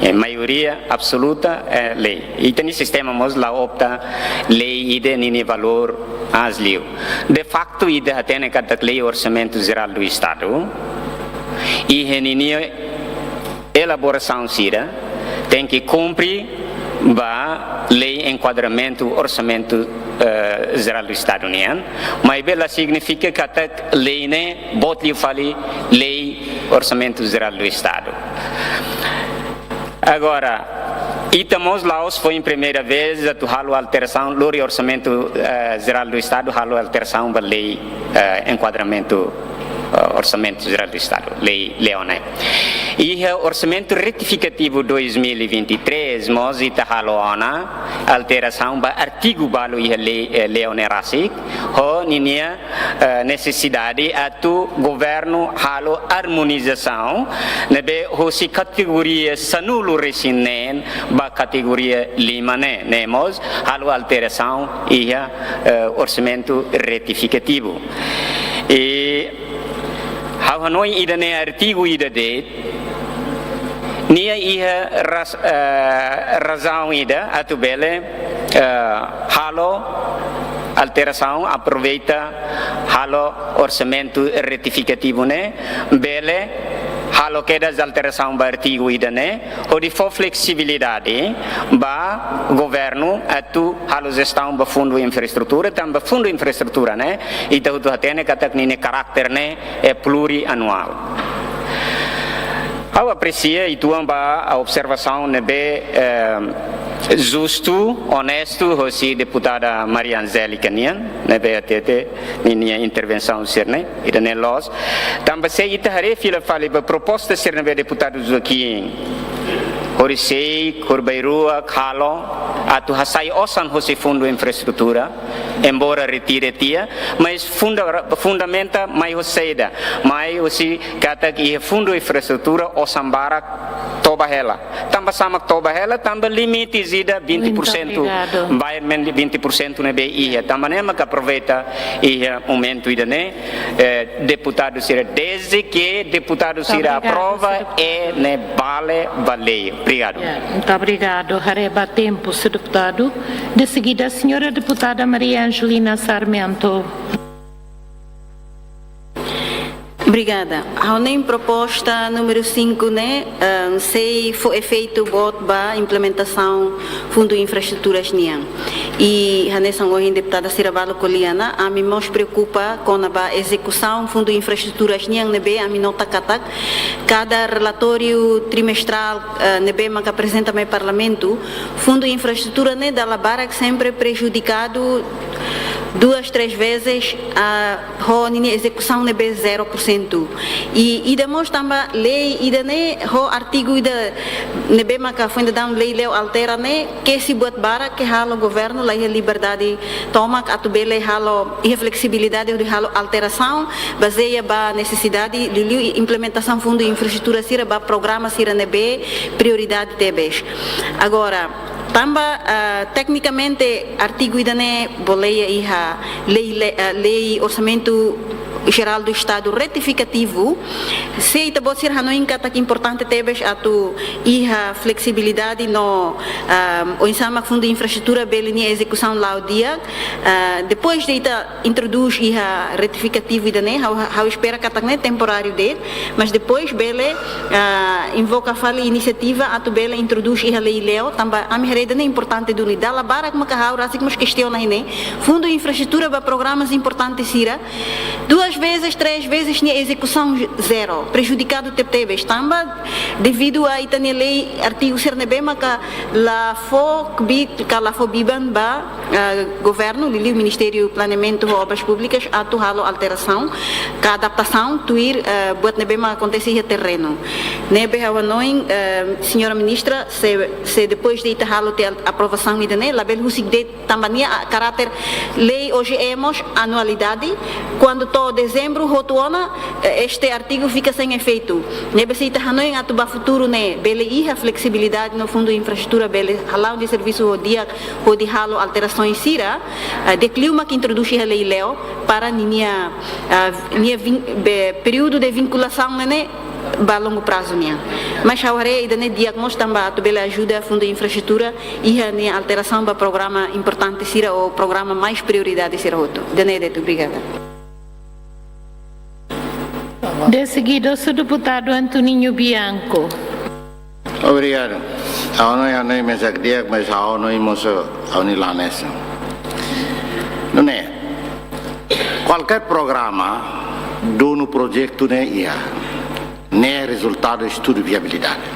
Eh, maioria absoluta, eh, lei. Ita-nia sistema mós la opta lei ida ninia valór aas liu. De facto, ita hatene katak Lei Orsamentu Jerál do Estadu, iha ninia elaborasaun sira tenke kumpre ba lei enkuadramentu orsamentu, eh, jerál do Estadu nian, maibé la signifika katak lei ne'e boot liu fali lei orsamentu jerál do Estadu. Agora, ita mós la'ós foin primeira vez atu halo alterasaun, lori orsamentu, eh, jerál do Estadu, halo alterasaun ba lei, eh, enkuadramentu, eh, orsamentu jerál do Estadu, lei, lei ne'e. Iha orsamentu retifikativu dois mil e vinte e três, mós ita halo ona alterasaun ba artigu balu iha lei, eh, lei ne'e rasik, ho ninia, eh, nesesidade atu governu halo armonizasaun, ne'ebé hosi kategoria sanulu-resin-neen ba kategoria lima ne'e, ne'e mós halo alterasaun iha, eh, orsamentu retifikativu. I ha'u hanoin ida-ne'e artigu ida de'it, nia iha ras-, eh, razaun ida atu bele, eh, halo alterasaun, aproveita halo orsamentu retifikativu ne'e, bele halo kedas alterasaun ba artigu ida-ne'e, hodi fó fleksibilidade ba governu atu halo jestaun ba fundu infraestrutura, tanba fundu infraestrutura ne'e, ita hotu hatene katak ninia karakter ne'e é plurianuál. Ha'u apresia uitoan ba observasaun ne'ebé, eh, justu, onestu, hosi deputada Maria Angélica nian, ne'ebé hatete ninia intervensaun sira-ne'e, ida-ne'e loos. Tanba se ita haree fila fali ba proposta sira ne'ebé deputadu Joaquim horiseik, horibainrua, halo, atu hasai osan hosi fundu infraestrutura, embora retira tiha, mas funda-, fundamenta mai hosi saida, mai hosi katak iha fundu infraestrutura osan barak toba hela. Tanba sá mak toba hela, tanba limite ida vinte por cento, Muito obrigado. Environment vinte por cento ne'ebé iha. Tanba ne'e mak aproveita iha momentu ida-ne'e, eh, deputadu sira, desde que deputadu sira Obrigado, aprova, senhor deputado. É ne'e vale ba lei. Obrigadu. Ya, muito obrigado. Haree ba tempu, senhor deputado. De seguida, senhora deputada Maria Angelina Sarmento. Obrigada. Ha'u hanoin proposta númeru cinco ne'e, ah, sei fó efeitu boot ba implementasaun fundu infraestruturas nian. I hanesan ohin deputada sira balu ko'alia ona, ami mós preokupa kona-ba ezekusaun fundu infraestruturas nian ne'ebé ami nota katak kada relatóriu trimestrál, ah, ne'ebé maka aprezenta mai Parlamentu, fundu infraestrutura ne'e dala barak sempre prejudikadu duas, três vezes, ah, ho ninia ezekusaun ne'ebé zero por cento. I ida mós tanba lei ida-ne'e ho artigu ida ne'ebé maka foin daudaun Lei Le'o altera ne'e kesi buat barak ke halo governu la iha liberdade tomak atu bele halo, iha fleksibilidade hodi halo alterasaun bazeia ba nesesidade, liuliu implementasaun fundu infraestrutura sira ba programa sira ne'ebé prioridade tebes. Agora, tanba, ah, teknikamente artigu ida-ne'e bele iha lei, lei, ah, lei Orsamentu Jerál do Estadu retifikativu, se ita-boot sira hanoin katak importante tebes atu iha fleksibilidade no, ah, oinsá mak fundu infraestrutura bele nia ezekusaun la'o di'ak, ah, depois de ita introdús iha retifikativu ida-ne'e, ha'u, ha'u espera katak ne'e temporáriu de'it, mas depois bele, ah, invoka fali inisiativa atu bele introdús iha Lei Le'o, tanba ami haree ida-ne'e importante duni. Dala barak maka ha'u rasik mós kestiona iha ne'e. Fundu infraestrutura ba programas importante sira, duas vezes, três vezes nia ezekusaun zero, prejudikadu tebetebes. Tanba devidu a ita-nia lei artigu sira ne'ebé maka la fó kbiit ka la fó biban ba, ah, governu, liuliu Ministériu Planeamentu ho Obras Públikas, atu halo alterasaun ka adaptasaun tuir, ah, buat ne'ebé mak akontese iha terrenu. Ne'ebé ha'u hanoin, ah, Señora Ministra, se, se depois de ita halo tiha aprovasaun ida-ne'e, labele husik de'it tanba nia, ah, karáter lei O G E mós anualidade, kuandu to'o dezembru hotu ona, eh, este artigu fika sein efeitu. Ne'ebé se ita hanoin atu ba futuru ne'e bele iha fleksibilidade no fundu infraestrutura bele hala'o nia servisu ho di'ak hodi halo alterasaun sira, eh, di'ak liu mak introdús iha Lei Le'o para ninia, ah, nia vin-, be, períodu de vinkulasaun ne'e ba longu prazu nian. Mas ha'u haree ida-ne'e di'ak mós tanba atu bele ajuda fundu infraestrutura iha nia alterasaun ba programa importante sira ou programa mais prioridade sira hotu. Ida-ne'e de'it, obrigada. De seguida, o senhor deputado Antoninho Bianco. Obrigadu. Ha'u hanoin, ha'u hanoin mensajen di'ak, mas ha'u hanoin mós, ha'u hanoin la hanesan. Nune'e, kualkér programa, donu projetu ne'e iha. Ne'e rezultadu estudu viabilidade.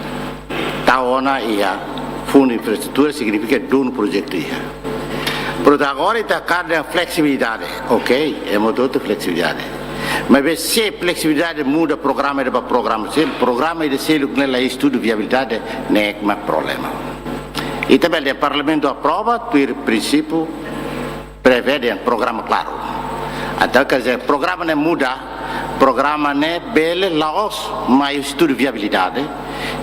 Tau ona iha fundu infraestrutura signifika donu projetu iha. Portantu, agora ita hakarak fleksibilidade. Ok, ema hotu-hotu fleksibilidade. Maibé se fleksibilidade muda programa ida ba programa, se programa ida seluk ne'e la estudu viabilidade, ne'e mak problema. Ita bele Parlamentu aprova, tuir prinsípiu, prevee dehan programa klaru. Entaun, quer dizer, programa ne'e muda, programa ne'e bele la'ós mai estudu viabilidade,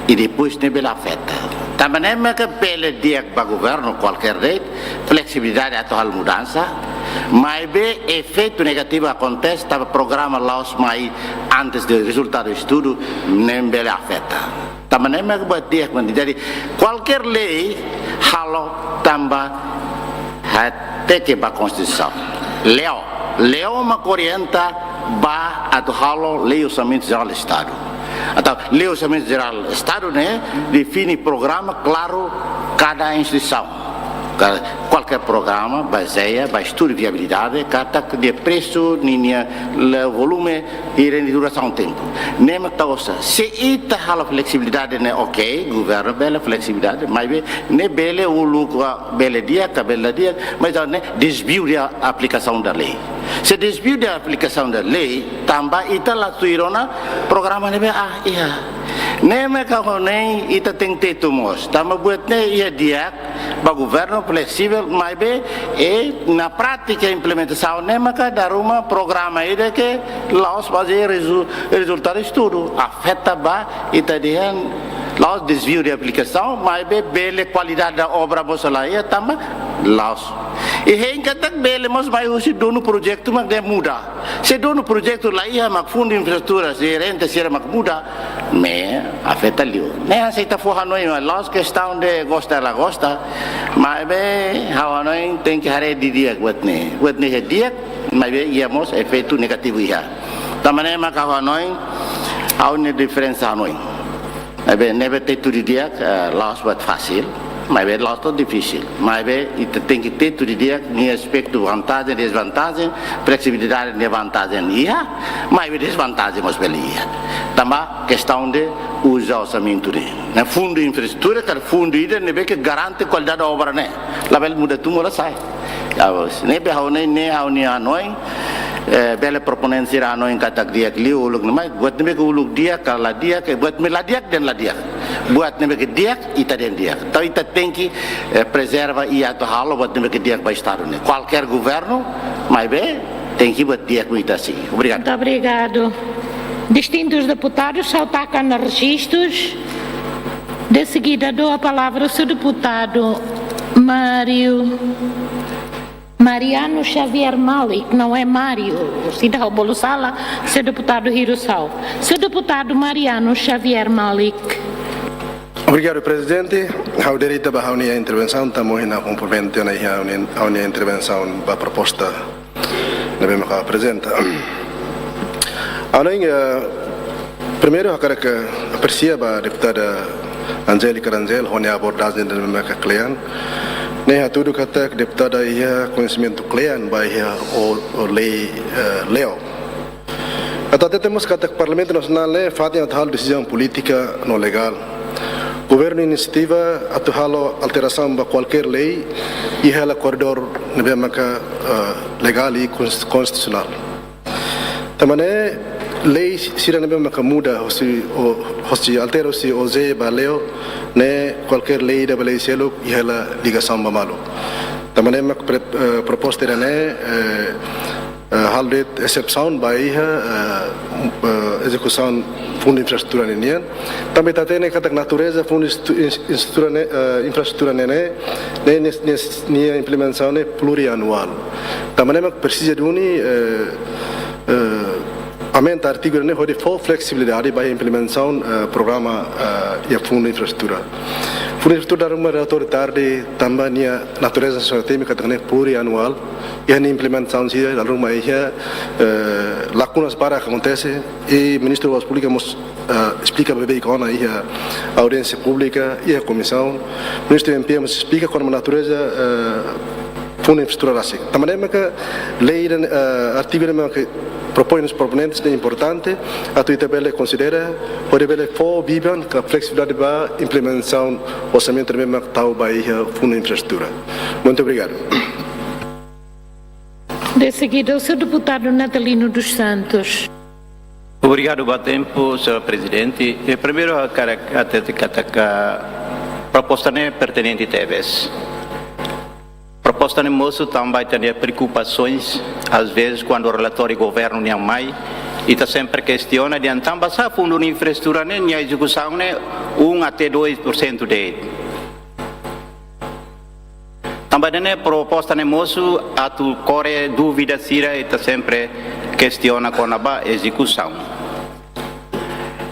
i depois ne'e bele afeta. Tanba ne'e maka bele di'ak ba governu kualkér de'it, fleksibilidade atu halo mudansa, maibé efeitu negativu akontese tanba programa la'ós mai antes de rezultadu estudu, ne'e bele afeta. Tanba ne'e mak buat di'ak mandi. Jadi, kualkér lei halo tanba hateke ba Konstituisaun. Le'o, Le'o mak orienta ba atu halo Lei Orsamentu Jerál Estadu. Entaun Lei Orsamentu Jerál Estadu ne'e define programa klaru kada instituisaun. Ka-, kualkér programa bazeia ba estudu viabilidade, katak nia presu, ninia le-, volume, i ren durasaun tempu. Ne'e mak tau osan. Se ita halo fleksibilidade ne'e ok, governu bele fleksibilidade, maibé ne'e bele uluk bele di'ak ka bele la di'ak, mas entaun ne'e desvio de aplikasaun da lei. Se desvio de aplikasaun da lei, tanba ita la tuir ona programa ne'ebé iha. Ne'e mak ha'u hanoin ita tenke tetu mós. Tanba buat ne'e iha di'ak, ba governu fleksível, maibé, eh, iha prátika implementasaun ne'e maka dala ruma programa ida ke la'ós bazeia rezu-, rezultadu estudu, afeta ba ita dehan la'ós desvio de aplikasaun, maibé bele kualidade da obra mós la iha tanba la'ós. I hein katak bele mós mai husi donu projetu mak dehan muda. Se donu projetu la iha mak fundu infraestrutura, se rente sira mak muda, ne'e afeta liu. Ne'e se ita fó hanoin, mas la'ós kestaun de gosta la gosta, maibé ha'u hanoin tenke haree didi'ak buat ne'e. Buat ne'e di'ak, maibé iha mós efeitu negativu iha. Tanba ne'e maka ha'u hanoin, ha'u-nia diferensa hanoin. Maibé ne'ebé Tetun didi'ak, eh, la'ós buat fasil, maibé la'ós tão difisil. Maibé ita tenke Tetun didi'ak nia aspetu vantajen, dezvantajen, fleksibilidade nia vantajen iha, maibé dezvantajen mós bele iha. Tanba kestaun de uza orsamentu ne'e. Ne'e fundu infraestrutura, ka fundu ida ne'ebé ke garante kualidade obra ne'e. Labele muda tun bolu sai. Aos, ne'ebé ha'u-nia, ne'e ha'u-nia hanoin, eh, bele proponente sira hanoin katak di'ak liu uluk ne'e, maibé buat ne'ebé ke uluk di'ak, ka la di'ak, ke buat ne'ebé la di'ak dehan la di'ak. Buat ne'ebé ke di'ak, ita dehan di'ak. Entaun ita tenke, eh, prezerva i atu halo buat ne'ebé ke di'ak ba Estadu ne'e. Kualkér governu, maibé tenke buat di'ak mak ita sei. Obrigadu. Muito obrigado. Distintus deputadus, ha'u taka ona rejistus. De seguida, dou a palavra ao seu deputado Mário, Mariano Xavier Malik, não é Mário, se dá o bolo sala, seu deputado Hirusau. Seu deputado Mariano Xavier Malik. Obrigadu, Prezidente. Ha'u direta ba ha'u-nia intervensaun, tanba ha'u kompromete ona iha ha'u-nia, ha'u-nia intervensaun ba proposta ne'ebé maka aprezenta. Ha'u hanoin, eh, primeiru hakarak apresia ba deputada Angélica Rangel ho nia abordajen ne'ebé maka kle'an. Ne'e hatudu katak deputada iha koñesimentu kle'an ba iha o, o lei, eh, LEO. Atu hatete mós katak Parlamentu Nasionál ne'e fatin atu halo desizaun polítika no legál. Governu inisiativa atu halo alterasaun ba kualkér lei iha hela koridór ne'ebé maka, eh, legál i kons-, konstitusionál. Tanba ne'e lei sira ne'ebé maka muda hosi, o, hosi altera hosi O J ba LEO ne'e kualkér lei ida ba lei seluk iha hela ligasaun ba malu. Tanba ne'e mak pre-, eh, proposta ida ne'e, eh, eh, halo de'it esepsaun ba iha, eh, eh, ezekusaun fundu infraestrutura ne'e nian. Tanba ita hatene katak natureza fundu instu-, ins-, infraestrutura ne'e, eh, infraestrutura ne'e, ne'e, ne'e, ne'e, nia implementasaun ne'e plurianuál. Tanba ne'e mak presiza duni, eh, eh, aumenta artigu ne'e hodi fó fleksibilidade ba implementasaun, eh, programa, eh, iha fundu infraestrutura. Fundu infraestrutura dala ruma relatóriu tarde, tanba nia natureza sira temi katak ne'e plurianuál, iha nia implementasaun sira dala ruma iha, eh, lakunas barak akontese, i Ministru Obras Públikas mós, eh, esplika beibeik ona iha audiénsia públika, iha komisaun. Ministru M P mós esplika kona-ba natureza, eh, fundu infraestrutura rasik. Tanba ne'e maka lei ne'e, eh, artigu ne'e maka propoin husi proponentes ne'e importante, atu ita bele konsidera, hodi bele fó biban ka fleksibilidade ba implementasaun orsamentu ne'ebé maka tau ba iha fundu infraestrutura. Muito obrigado. De seguida, o seu deputado Natalino dos Santos. Obrigadu ba tempu, señór Prezidente. E primeiru, ha'u hakarak hatete katak proposta ne'e pertinente tebes. Proposta ne'e mosu tanba ita-nia preokupasoens, às vezes, kuandu relatóriu governu nian mai, ita sempre kestiona dehan tanba sá fundu infraestrutura ne'e, nia ezekusaun ne'e um até dois por cento de'it. Tanba ne'e proposta ne'e mosu atu kore dúvida sira, ita sempre kestiona kona-ba ezekusaun.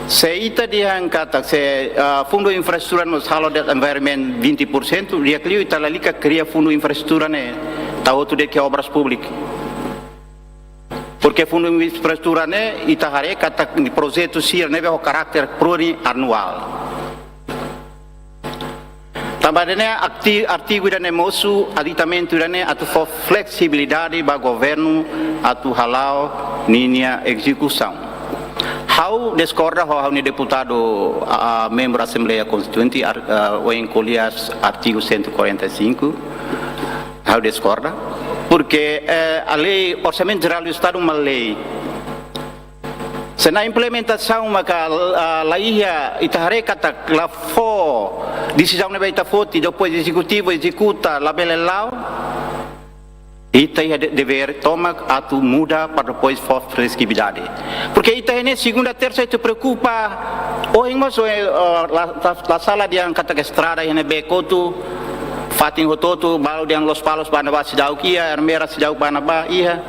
Se ita dehan katak se, ah, fundu infraestrutura mós halo de'it environment vinte por cento, di'ak liu ita lalika kria fundu infraestrutura ne'e, tau hotu de'it iha Obras Públikas. Porque fundu infraestrutura ne'e, ita haree katak projetu sira ne'ebé ho karakter plurianuál. Tanba ne'e arti-, artigu ida ne'e mosu, aditamentu ida ne'e atu fó fleksibilidade ba governu atu hala'o ninia ezekusaun. Ha'u diskorda ho ha'u-nia deputadu, ah, membru Asembleia Konstituinte, ar-, ah, ohin ko'alia artigu cento e quarenta e cinco. Ha'u diskorda. Porque, eh, a lei Orsamentu Jerál do Estadu mak lei. Se nia implementasaun maka, ah, la iha, ita haree katak la fó desizaun ne'ebé ita foti, depois ezekutivu ezekuta, labele la'o, ita iha de-, devér tomak atu muda para depois fó fleksibilidade. Porque ita iha ne'e segunda, tersa ita preokupa, ohin mós, eh, ah, la, la, la sala dehan katak estrada iha ne'ebé kotu, fatin hotu-hotu, balu dehan Lospalos bá ne'ebá seidauk iha, Ermera seidauk bá ne'ebá iha.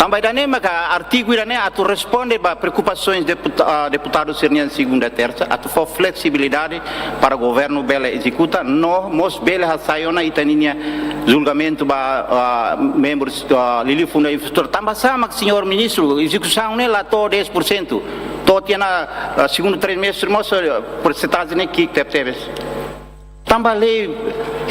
Tanba ida-ne'e maka artigu ida-ne'e atu responde ba preokupasoens deputa-, ah, deputadu sira-nian segunda, tersa, atu fó fleksibilidade para governu bele ezekuta, no mós bele hasai ona ita-nia julgamentu ba, ah, membru, ah, liuliu Fundu Infraestrutura. Tanba sá mak, señór ministru, ezekusaun ne'e la to'o dez por cento. To'o tiha ona, ah, segundu trimestre mós, ah, persentajen ne'e ki'ik tebetebes. Tanba lei,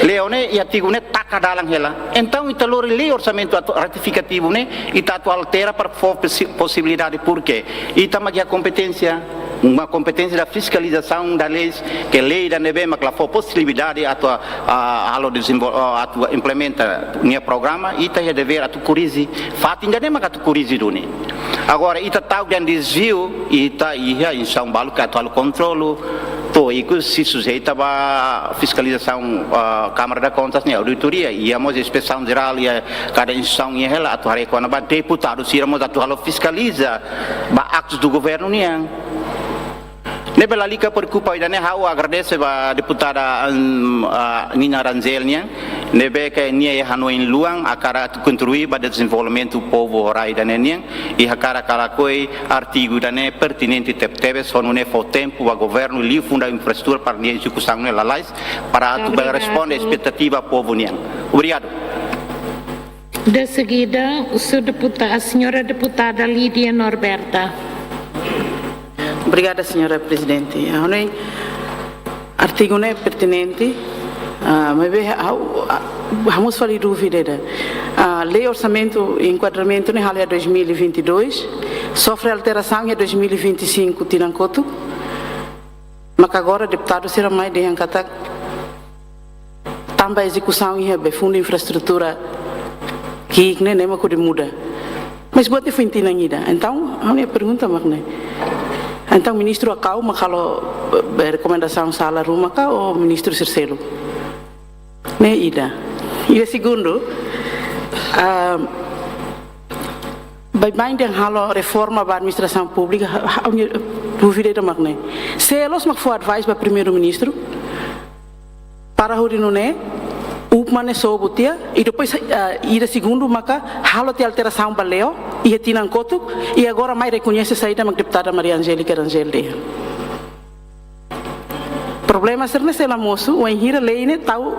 lei ne'e, iha artigu ne'e taka dalan hela. Entaun, ita lori lei orsamentu atu-, retifikativu ne'e, ita atu altera para fó posi-, posibilidade, porke ita mak iha kompeténsia, uma kompeténsia da fiscalização da leis, ke lei ida ne'ebé mak la fó posibilidade atu, ah, halo dezenvol-, ah, atu implementa nia programa, ita iha devér atu korrije. Fatin ida-ne'e mak atu korrije duni. Agora, ita ta'uk dehan dezviu, ita iha instituisaun balu ke atu halo kontrolu, to'o ikus sei sujeita ba fiskalizasaun, ah, Câmara de Contas nia auditoria, iha mós inspesaun jerál iha kada instituisaun iha hela atu haree kona-ba deputadu sira mós atu halo fiskaliza ba aktus do governu nian. Ne'ebé lalika preokupa ida-ne'e, ha'u agradese ba deputada, hum, ah, Nina Rangel nian, ne'ebé ke nia iha hanoin luan hakarak atu kontribui ba dezenvolvimentu povu ho rai ida-ne'e nian, i hakarak lakohi artigu ida-ne'e pertinente tebetebes, ho nune'e fó tempu ba governu liu Fundu Infraestrutura para nia ezekusaun ne'e lalais, para atu bele responde espetativa povu nian. Obrigadu. De seguida, o senhor deputa-, a senhora deputada Lídia Norberta. Obrigada, señora Prezidente. Ah, ne'e, artigu ne'e pertinente, ah, maibé ha'u, ah, ha'u mós fali dúvida ida. Ah, lei orsamentu enkuadramentu ne'e halo iha dois mil e vinte e dois, sofre alterasaun iha dois mil e vinte e cinco tinan kotuk. Maka agora deputadu sira mai dehan katak tanba ezekusaun iha be Fundu Infraestrutura ki'ik ne'e, ne'e mak hodi muda. Mas buat ne'e foin tinan ida. Entaun, ha'u-nia pergunta mak ne'e. Entaun, ministru Acau mak halo, eh, rekomendasaun sala ruma ka, ou ministru sira seluk? Ne'e ida. Ida segundu, ah, baibain dehan halo reforma ba administrasaun públika, ha-, ha-, ha'u-nia dúvida ida mak ne'e. Sé loos mak fó advice ba Primeiru-Ministru para hodi nune'e UPMA ne'e sobu tiha, i depois, ah, ida segundu maka halo tiha alterasaun ba leo iha tinan kotuk, i agora mai rekoñese saida mak deputada Maria Angélica Rangel dehan. Problema sira-ne'e sei la mosu, wainhira lei ne'e tau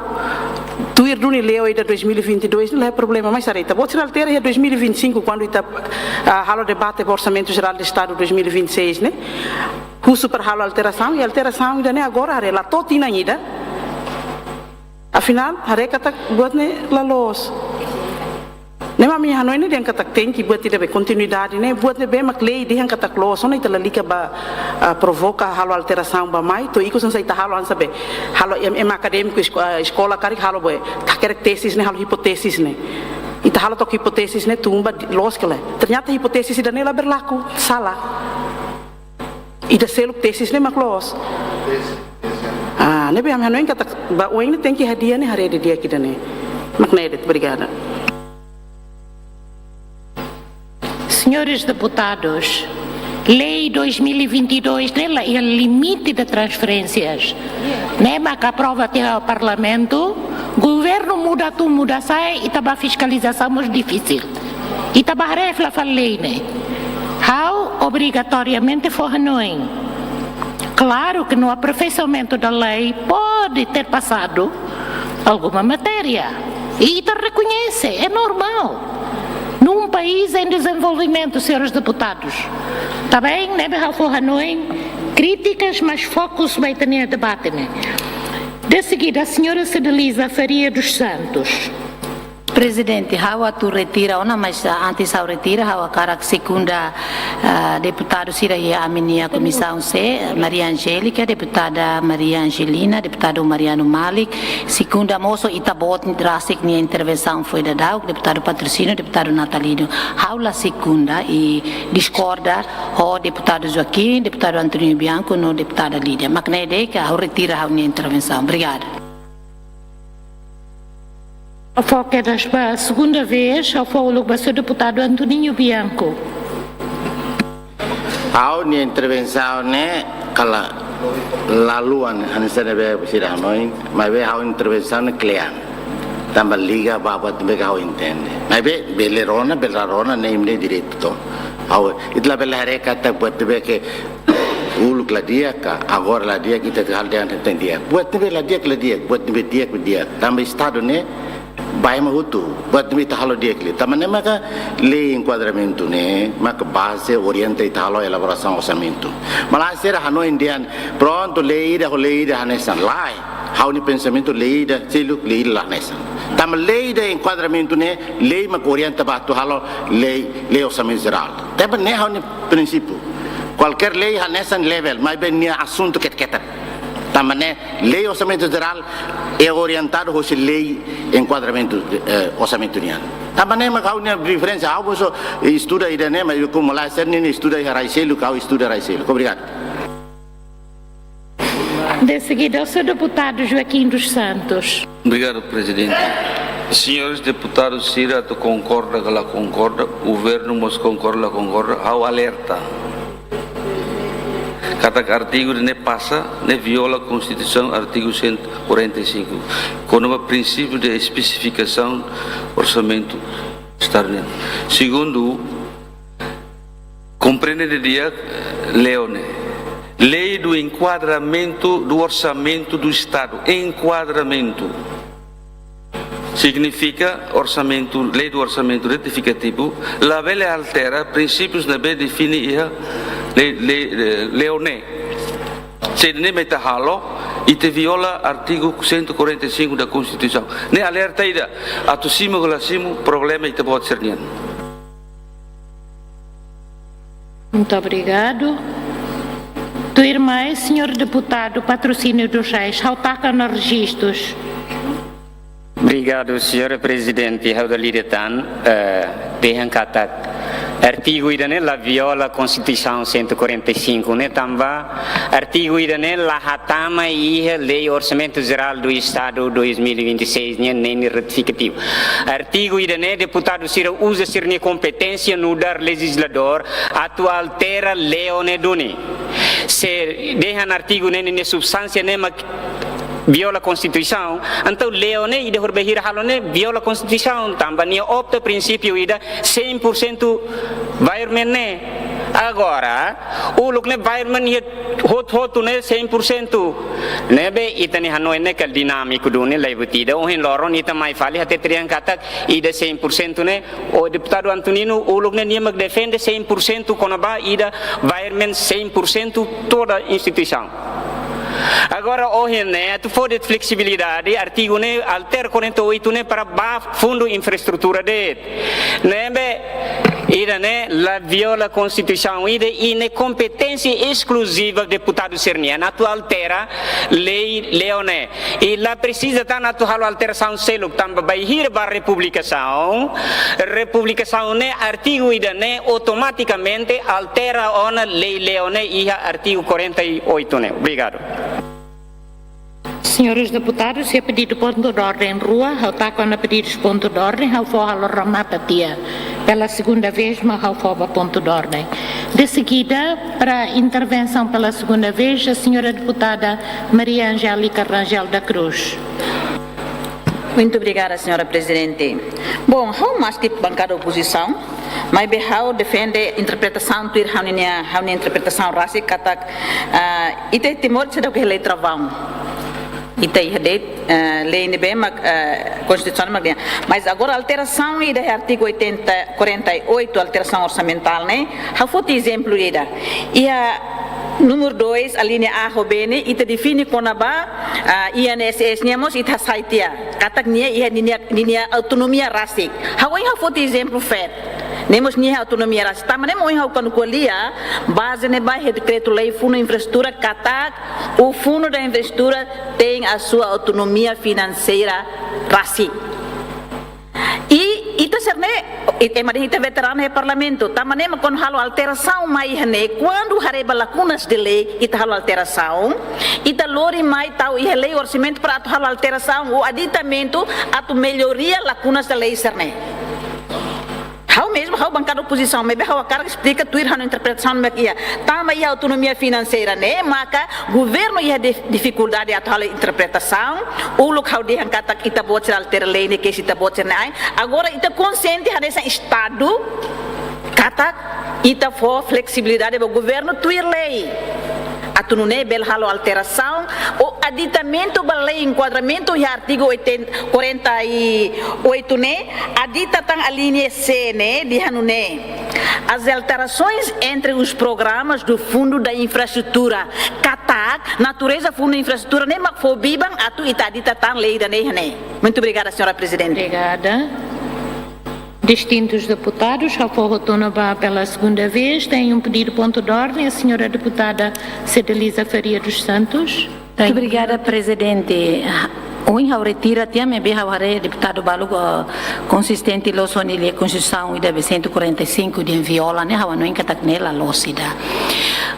tuir duni leo ida dois mil e vinte e dois ne'e la iha problema, mas haree ita-boot sira altera iha dois mil e vinte e cinco, kuandu ita, ah, halo debate ba Orsamentu Jerál do Estadu dois mil e vinte e seis ne'e. Husu para halo alterasaun, i alterasaun ida-ne'e agora haree la to'o tinan ida. Afinál, haree katak buat ne'e la loos. Ne'e mak ami hanoin ne'e dehan katak tenke buat ida be kontinuidade ne'e, buat ne'ebé mak lei dehan katak loos, ona ita lalika ba, ah, provoka halo alterasaun ba mai, to'o ikus hanesan ita halo hanesan be, halo ema, ema akadémiku esko-, ah, eskola karik halo be, hakerek tesis ne'e, halo hipótese ne'e. Ita halo took hipótese ne'e, tun ba di-, loos ka lae. Ternyata hipótese ida-ne'e la berlaku, sala. Ida seluk tesis ne'e mak loos. Ah, ne'ebé ami hanoin katak ba oin ne'e tenke hadi'a ne'e haree didi'ak ida-ne'e. Mak ne'e de'it, obrigada. Senhores deputados, lei dois mil e vinte e dois ne'e la iha limite de transferências. Ne'e maka aprova tiha Parlamentu, governu muda tun muda sa'e, ita ba fiskalizasaun mós difisil. Ita ba haree fila fali lei ne'e. Ha'u obrigatoriamente fó hanoin. Claro que no aperfeiçoamento da lei pode ter passado alguma matéria. E ita rekoñese, é normal. Num país em desenvolvimento, senhores deputados. Tá bem? Ne'ebé ha'u fó hanoin, críticas, mas fokus ba ita-nia debate ne'e. De seguida, a senhora Cedeliza Faria dos Santos. Prezidente, ha'u atu retira ona, mas, ah, antes ha'u retira, ha'u hakarak sekunda, ah, deputadu sira iha ami-nia Komisaun C, Maria Angélica, deputada Maria Angelina, deputadu Mariano Malik, sekunda mós ita-boot rasik nia intervensaun foin daudauk, deputadu Patrocínio, deputadu Natalino. Ha'u la sekunda i diskorda ho deputadu Joaquim, deputadu António Bianco, no deputada Lídia. Mak ne'e de'it, ha'u retira ha'u-nia intervensaun. Obrigada. Ha'u fó kedas ba segunda vez, ha'u fó uluk ba señór deputadu Antoninho Bianco. Ha'u-nia intervensaun ne'e kala la luan, hanesan ne'ebé sira hanoin, maibé ha'u intervensaun ne'e kle'an. Tanba liga ba buat ne'ebé ke ha'u entende. Maibé, bele rona, bele la rona, ne'e imi-nia direitu to. Ha'u, ita labele haree katak buat ne'ebé ke uluk la di'ak ka, agora la di'ak, ita tenke halo dehan tenke di'ak. Buat ne'ebé la di'ak, la di'ak, buat ne'ebé di'ak, di'ak. Tanba Estadu ne'e, ba ema hotu, buat ne'ebé ita halo di'ak liu. Tanba ne'e maka lei enkuadramentu ne'e, maka baze orienta ita halo elaborasaun orsamentu. Malae sira hanoin dehan, prontu, lei ida ho lei ida hanesan. Lae, ha'u-nia pensamentu lei ida seluk, lei ida la hanesan. Tanba lei ida enkuadramentu ne'e, lei maka orienta ba atu halo lei, lei orsamentu jerál. Tanba ne'e ha'u-nia prinsípiu. Kualkér lei hanesan level, maibé nia asuntu ketak-ketak. Tanba ne'e lei orsamentu jerál é orientadu hosi lei enkuadramentu, eh, orsamentu nian. Tanba ne'e maka ha'u-nia diferensa, ha'u mós estuda ida-ne'e, maibé komu malae sira-nia estuda iha rai seluk, ha'u estuda rai seluk. Obrigadu. De seguida, o senhor deputado Joaquim dos Santos. Obrigadu, Prezidente. Señores deputadus sira, atu konkorda ka la konkorda, governu mós konkorda la konkorda, ha'u alerta katak artigu ne'e pasa, ne'e viola Konstituisaun, artigu cento e quarenta e cinco, kona-ba prinsípiu de espesifikasaun orsamentu Estadu nian. Segundu, komprende didi'ak, eh, lei ne'e. Lei do enquadramento do orçamento do Estado. Enquadramento. Signifika orsamentu, lei do orsamentu retifikativu, labele altera prinsípius ne'ebé define iha lei, lei, eh, lei ne'e. Se ne'e mak ita halo, ita viola artigu cento e quarenta e cinco da Constituição. Ne'e alerta ida, atu simu ka la simu, problema ita-boot sira-nian. Muito obrigado. Tuirmai, senhor deputado Patrocínio dos Reis, ha'u taka ona rejistus. Obrigadu, señora Prezidente. Ha'u dala ida tan, eh, dehan katak artigu ida-ne'e la viola Konstituisaun cento e quarenta e cinco ne'e, tanba artigu ida-ne'e la hatama iha Lei Orsamentu Jerál do Estadu dois mil e vinte e seis nian, ne'e nia retifikativu. Artigu ida-ne'e, deputadu sira uza sira-nia kompeténsia nu'udar lejizladór atu altera lei ne'e duni. Se dehan artigu ne'e nia substánsia ne'e mak viola Konstituisaun, entaun lei ne'e ida horibainhira halo ne'e viola Konstituisaun, tanba nia opta prinsípiu ida cem por cento environment ne'e. Agora, uluk ne'e environment iha hotu-hotu ne'e cem por cento. Ne'ebé ita-nia hanoin ne'e kala dinámiku duni, laiha buat ida. Ohin loron ita mai fali hatete dehan katak ida cem por cento ne'e, o deputadu Antonino uluk ne'e nia mak defende cem por cento kona-ba ida environment cem por cento toda instituisaun. Agora, ohin ne'e, atu fó de'it fleksibilidade, artigu ne'e, altera quarenta e oito ne'e para ba fundu infraestrutura de'it. Ne'ebé, ida-ne'e, la viola Konstituisaun ida, i ne'e kompeténsia eskluziva deputadu sira-nian atu altera lei, lei ne'e. I la presiza tan atu halo alterasaun seluk, tanba bainhira ba republikasaun, republikasaun ne'e artigu ida-ne'e automatikamente altera ona lei, lei ne'e iha artigu quarenta e oito ne'e. Obrigadu. Senhores deputados, iha pedidu pontu de ordem rua, ha'u taka ona pedidus pontu de ordem, ha'u fó halo remata tiha. Pela segunda vez, mak ha'u fó ba pontu de ordem. De seguida, para intervenção pela segunda vez, a senhora deputada Maria Angélica Rangel da Cruz. Muito obrigada, senhora Presidente. Bom, ha'u mós tipu bankada opozisaun, maibé ha'u defende interpretasaun tuir ha'u-nia, ha'u-nia interpretasaun rasik katak, ah, ita Timor seidauk iha lei travão. Ita iha de'it, eh, lei ne'ebé mak, eh, Konstituisaun mak dehan. Mas agora alterasaun ida iha artigu oitenta, quarenta e oito, alterasaun orsamentál ne'e, ha'u foti ezemplu ida. Iha númeru dois, alínea A ho B ne'e, ita define kona-ba, ah, I N S S nian mós ita hasai tiha. Katak nia iha ninia, ninia autonomia rasik. Ha'u, ha'u foti ezemplu feto. Ne'e mós nia autonomia rasik. Tanba ne'e mak ohin ha'u kuandu ko'alia, baze ne'e ba iha dekretu-lei Fundo Infraestrutura katak o Fundo da Infraestrutura tem a sua autonomia financeira rasik. I ita sira-ne'e, i, ema dehan ita veteranu iha Parlamentu, tanba ne'e mak kuandu halo alterasaun mai iha ne'e, kuandu haree ba lakunas de lei, ita halo alterasaun, ita lori mai tau iha lei orsamentu para atu halo alterasaun ou aditamentu atu melloria lakunas de lei sira-ne'e. Ha'u mezmu, ha'u bankada opozisaun, maibé ha'u hakarak esplika tuir ha'u-nia interpretasaun mak iha. Tanba iha autonomia finanseira ne'e, maka governu iha dif-, difikuldade atu halo interpretasaun, uluk ha'u dehan katak ita-boot sira altera lei ne'e, ke ita-boot sira ne'e ain. Agora ita konsiente hanesan Estadu, katak ita fó fleksibilidade ba governu tuir lei. Atu nune'e bele halo alterasaun ou aditamentu ba lei, enkuadramentu iha artigu oitenta, quarenta e oito ne'e, adita tan alínea C ne'e, dehan nune'e: as alterações entre os programas do Fundo da Infraestrutura, katak natureza Fundo Infraestrutura ne'e mak fó biban atu ita adita tan lei ida-ne'e iha ne'e. Muito obrigada, senhora Presidente. Obrigada. Distintos deputados, ha'u fó hotu ona ba pela segunda vez. Tem um pedido ponto de ordem, a senhora deputada Cedeliza Faria dos Santos. Obrigada, Prezidente. Ohin ha'u retira tiha, maibé ha'u haree deputadu balu, ah, konsistente loos ho nia lee Konstituisaun ida be cento e quarenta e cinco dehan viola ne'e, ha'u hanoin katak ne'e la loos ida.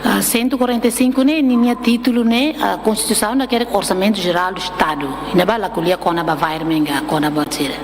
Ah, cento e quarenta e cinco ne'e, ninia títulu ne'e, ah, Konstituisaun ne'e hakerek Orsamentu Jerál do Estadu. Ne'ebá la ko'alia kona-ba environment ka kona-ba sira.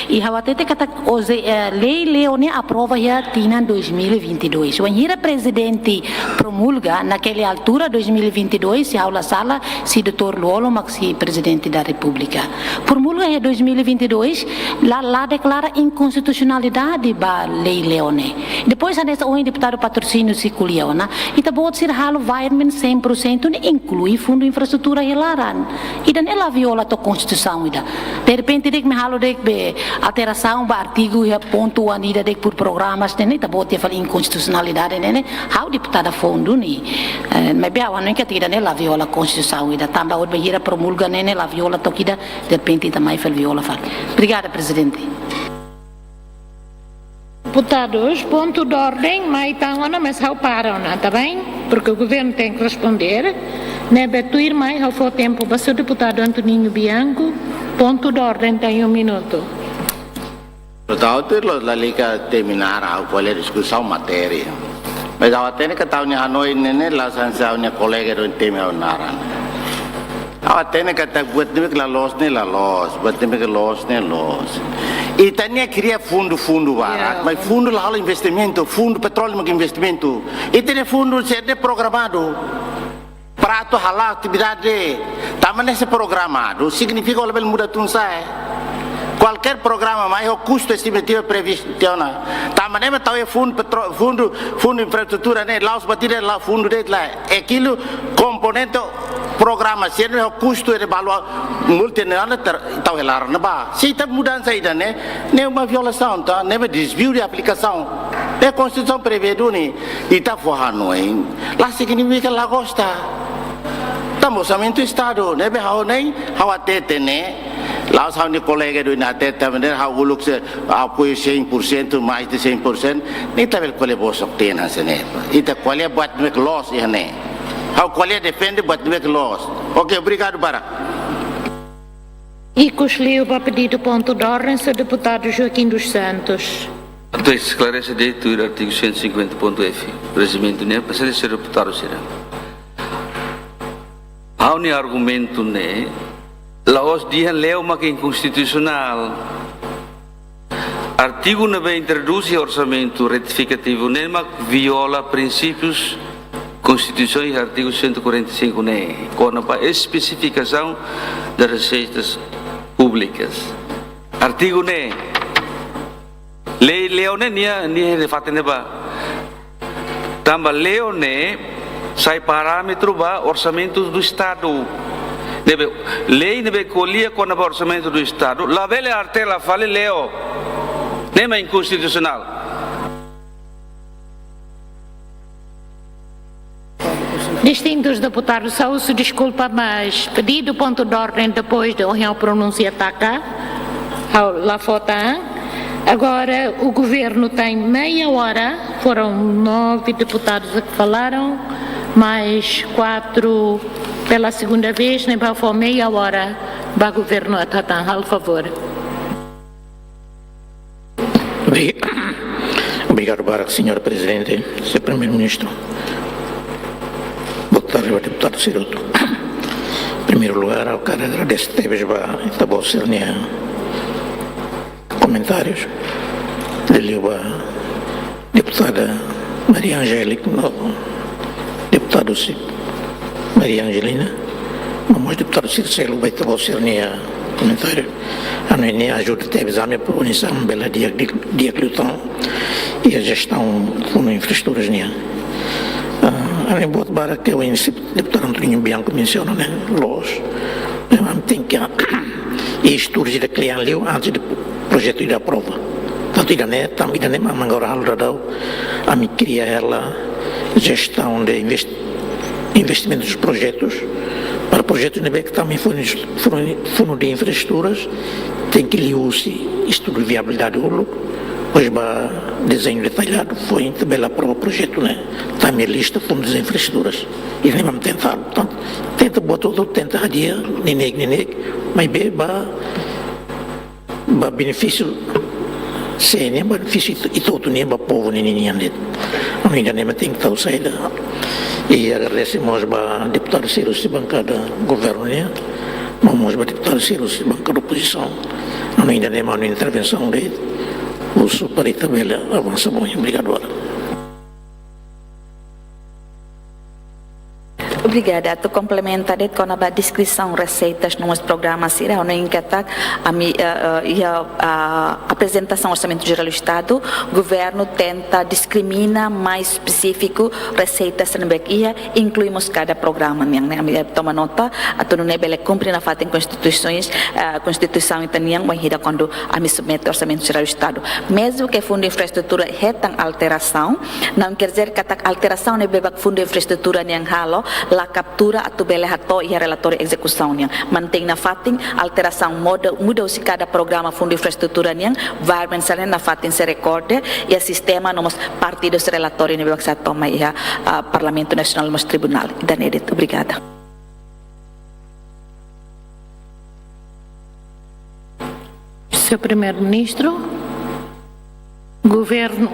I ha'u hatete katak, oze, eh, lei Leo ne'e aprova iha tinan dois mil e vinte e dois. Wainhira Prezidente promulga, naquela altura, dois mil e vinte e dois, se ha'u la sala, se doutór Lú-Olo mak sei Prezidente da Repúblika. Promulga iha dois mil e vinte e dois, la, la deklara inkonstitusionalidade ba lei Leo ne'e. Depois, hanesan ohin deputadu Patrocínio sei ko'alia ona, ita-boot sira halo environment cem por cento ne'e inklui Fundu Infraestrutura iha laran. Ida-ne'e la viola to'ok Konstituisaun ida. De repente de'it mak halo de'it be alterasaun ba artigu iha pontu ida de'it por programas ne'e, ita-boot sei fali inkonstitusionalidade ne'e, ne'e. Ha'u deputada fó duni. Eh, maibé ha'u hanoin katak ida-ne'e la viola Konstituisaun ida. Tanba ohin bainhira promulga ne'e, ne'e la viola to'ok ida, de repente ita mai fali viola fali. Obrigada, Prezidente. Deputadus, pontu de ordem, mai tan ona, mas ha'u para ona, tá bem? Porque o governo tem que responder. Ne'ebé tuirmai ha'u fó tempu ba señór deputadu Antoninho Bianco, pontu de ordem, tem um minuto. Deputadu, tuir loos, lalika terminar, ha'u ko'alia diskusaun matéria. Mas ha'u hatene katak ha'u-nia hanoin ne'e, ne'e la'ós hanesan ha'u-nia kolega ida temi ha'u-nia naran. Ha'u hatene katak buat ne'ebé ke la loos ne'e la loos, buat ne'ebé ke loos ne'e loos. Ita-nia kria fundu, fundu barak, ya, mas fundu la halo investimentu, fundu petróleu mak investimentu. Ita-nia fundu sira ne'e programadu para atu hala'o atividade. Tanba ne'e se programadu, signifika labele muda tun sa'e. Kualkér programa mai ho kustu estimativa previstu tiha ona. Tanba ne'e mak tau iha fundu petró-, fundu, fundu infraestrutura ne'e, la'ós buat ida la'o fundu de'it lae. Aquilu komponente programa, se ne'e ho kustu ida balu multinasionál ter-, tau iha laran ne'ebá. Se ita mudansa ida-ne'e, ne'e uma violasaun, tá? Ne'e mak desviu de aplikasaun. Ne'e Konstituisaun prevee duni, ita fó hanoin, la signifika la gosta. Tanba orsamentu Estadu, ne'ebé ha'u ne'e, ha'u hatete ne'e, la'ós ha'u-nia kolega ida hatete, maneira ha'u uluk sei apoiu cem por cento, mais de cem por cento, ne'e ita labele ko'alia bosok tiha ona hanesan ne'e. Ita ko'alia buat ne'ebé ke loos iha ne'e. Ha'u ko'alia defende buat ne'ebé ke loos. Ok, obrigadu barak. Ikus liu ba pedidu pontu de ordem, señór deputadu Joaquim dos Santos. Atu esklarese de'it tuir artigu cento e cinquenta ponto F, rejimentu ne'e, para señór deputadu sira. Ha'u-nia argumentu ne'e, la'ós dehan Leo mak inkonstitusionál. Artigu ne'ebé introdús iha orsamentu retifikativu ne'e mak viola prinsípius Konstituisaun iha artigu cento e quarenta e cinco ne'e, kona-ba espesifikasaun das receitas públicas. Artigu ne'e, lei Leo ne'e nia, nia iha fatin ne'ebá. Tanba Leo ne'e sai parámetru ba orsamentu do Estadu. Ne'ebé, lei ne'ebé ko'alia kona-ba orsamentu do Estadu, labele artela fali Leo. Ne'e mak inkonstitusionál. Distintos deputados, ha'u husu deskulpa, mas pedidu pontu de ordem depois de ohin ha'u pronunsia taka, ha'u la fó tan. Agora, o governo tem meia hora, foram nove deputados que falaram, mais quatro pela segunda vez, ne'ebé ha'u fó meia hora ba governu atu hatán, halo favór. Obri-, obrigadu barak, señór Prezidente, señór Primeiru-Ministru. Boa tarde ba deputadu sira hotu. Em primeiro lugar, ha'u hakarak agradese tebes ba ita-boot sira-nia komentárius. Liuliu ba deputada Maria Angélica, no deputadu sira Maria Angelina, no mós deputadu sira seluk ba ita-boot sira-nia komentáriu. Hanoin ne'e ajuda tebes ami para organizasaun bele di'ak, di'ak liután iha jestaun fundu infraestruturas nian. Ah, ha'u-nia buat barak ke o inisiativa deputadu Antoninho Bianco mensiona ne'e loos. Memang tenke iha estudu ida kle'an liu antes de projetu ida aprova. Tantu ida-ne'e, tanba ida-ne'e mak agora halo daudaun, ami kria hela jestaun de invest-, investimentu projetus, para projetu ne'ebé ke tama iha fundu, fundu, fundu de infraestruturas, tenke liuhusi estudu de viabilidade uluk, depois ba dezeñu detalladu, foin ita bele aprova projetu ne'e tama iha lista fundu de infraestruturas. Ida-ne'e mak ami tenta halo. Portantu, tenta buat hotu, tenta hadi'a neineik-neineik, maibé ba, ba benefísiu sé nian, benefísiu ita, ita hotu nian, ba povu nian, nian de'it. Hanoin ida-ne'e mak tenke tau saida. I agradese mós ba deputadu sira husi bankada governu nian, no mós ba deputadu sira husi bankada opozisaun. Hanoin ida-ne'e mak ha'u-nia intervensaun de'it, husu para ita bele avansa ba oin. Obrigadu barak. Obrigada. Atu komplementa de'it kona-ba deskrisaun reseitas no mós programa sira, ha'u hanoin katak ami, eh, eh, iha, ah, aprezentasaun Orsamentu Jerál Estadu, governu tenta diskrimina mais espesífiku reseitas ne'ebé ke iha, inklui mós kada programa nian, ne'e ami toma nota, atu nune'e bele kumpre nafatin konstituisoens, eh, konstituisaun ita-nian, wainhira kuandu ami submete Orsamentu Jerál Estadu. Mezmu ke Fundu Infraestrutura hetan alterasaun, não quer dizer katak alterasaun ne'ebé ba Fundu Infraestrutura nian halo, la kaptura atu bele hato'o iha relatóriu ezekusaun nian. Mantein nafatin, alterasaun muda, muda husi kada programa Fundu Infraestrutura nian, varben sira-ne'e nafatin sei rekorde iha sistema no mós parte dos relatóriu ne'ebé ke sei toma iha, ah, Parlamentu Nasionál no mós Tribunál. Ida-ne'e de'it, obrigada. Señór Primeiru-Ministru, Governu,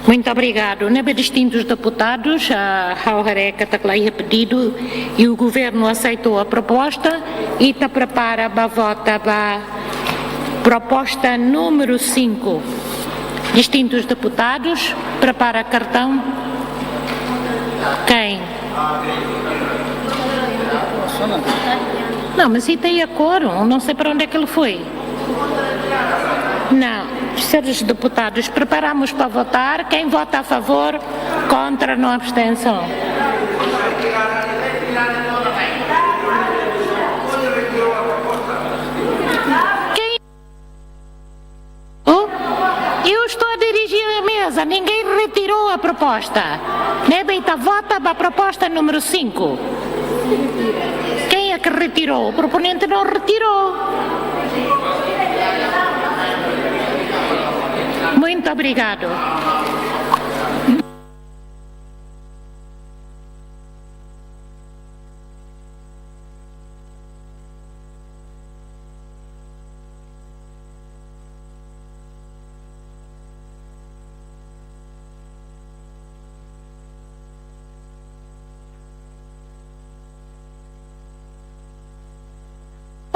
muito obrigadu. Ne'ebé distintus deputadus, ah, ha'u haree katak la iha pedidu, e o governo aceitou a proposta, e ita prepara ba vota ba proposta número cinco. Distintus deputadus, prepara kartaun. Quem? Não, mas ita iha quórum, não sei para onde é que ele foi. Não, senhores deputados, preparamos para votar. Quem vota a favor, contra, não abstenção. Quem Eu estou a dirigir a mesa, ninguém retirou a proposta. Ne'ebé ita vota ba proposta número cinco. Quem é que retirou? O proponente não retirou. Muito obrigado.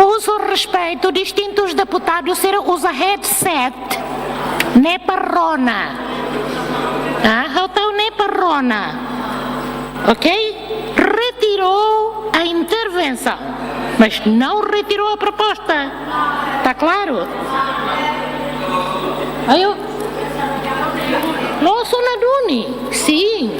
Uso respeitu, distintus deputadus sira uza headset, ne'e para rona. Ah, ha'u tau ne'e para rona. Ok? Retirou a intervenção, mas não retirou a proposta. Tá claro? Aí eu, loos ona duni, sim.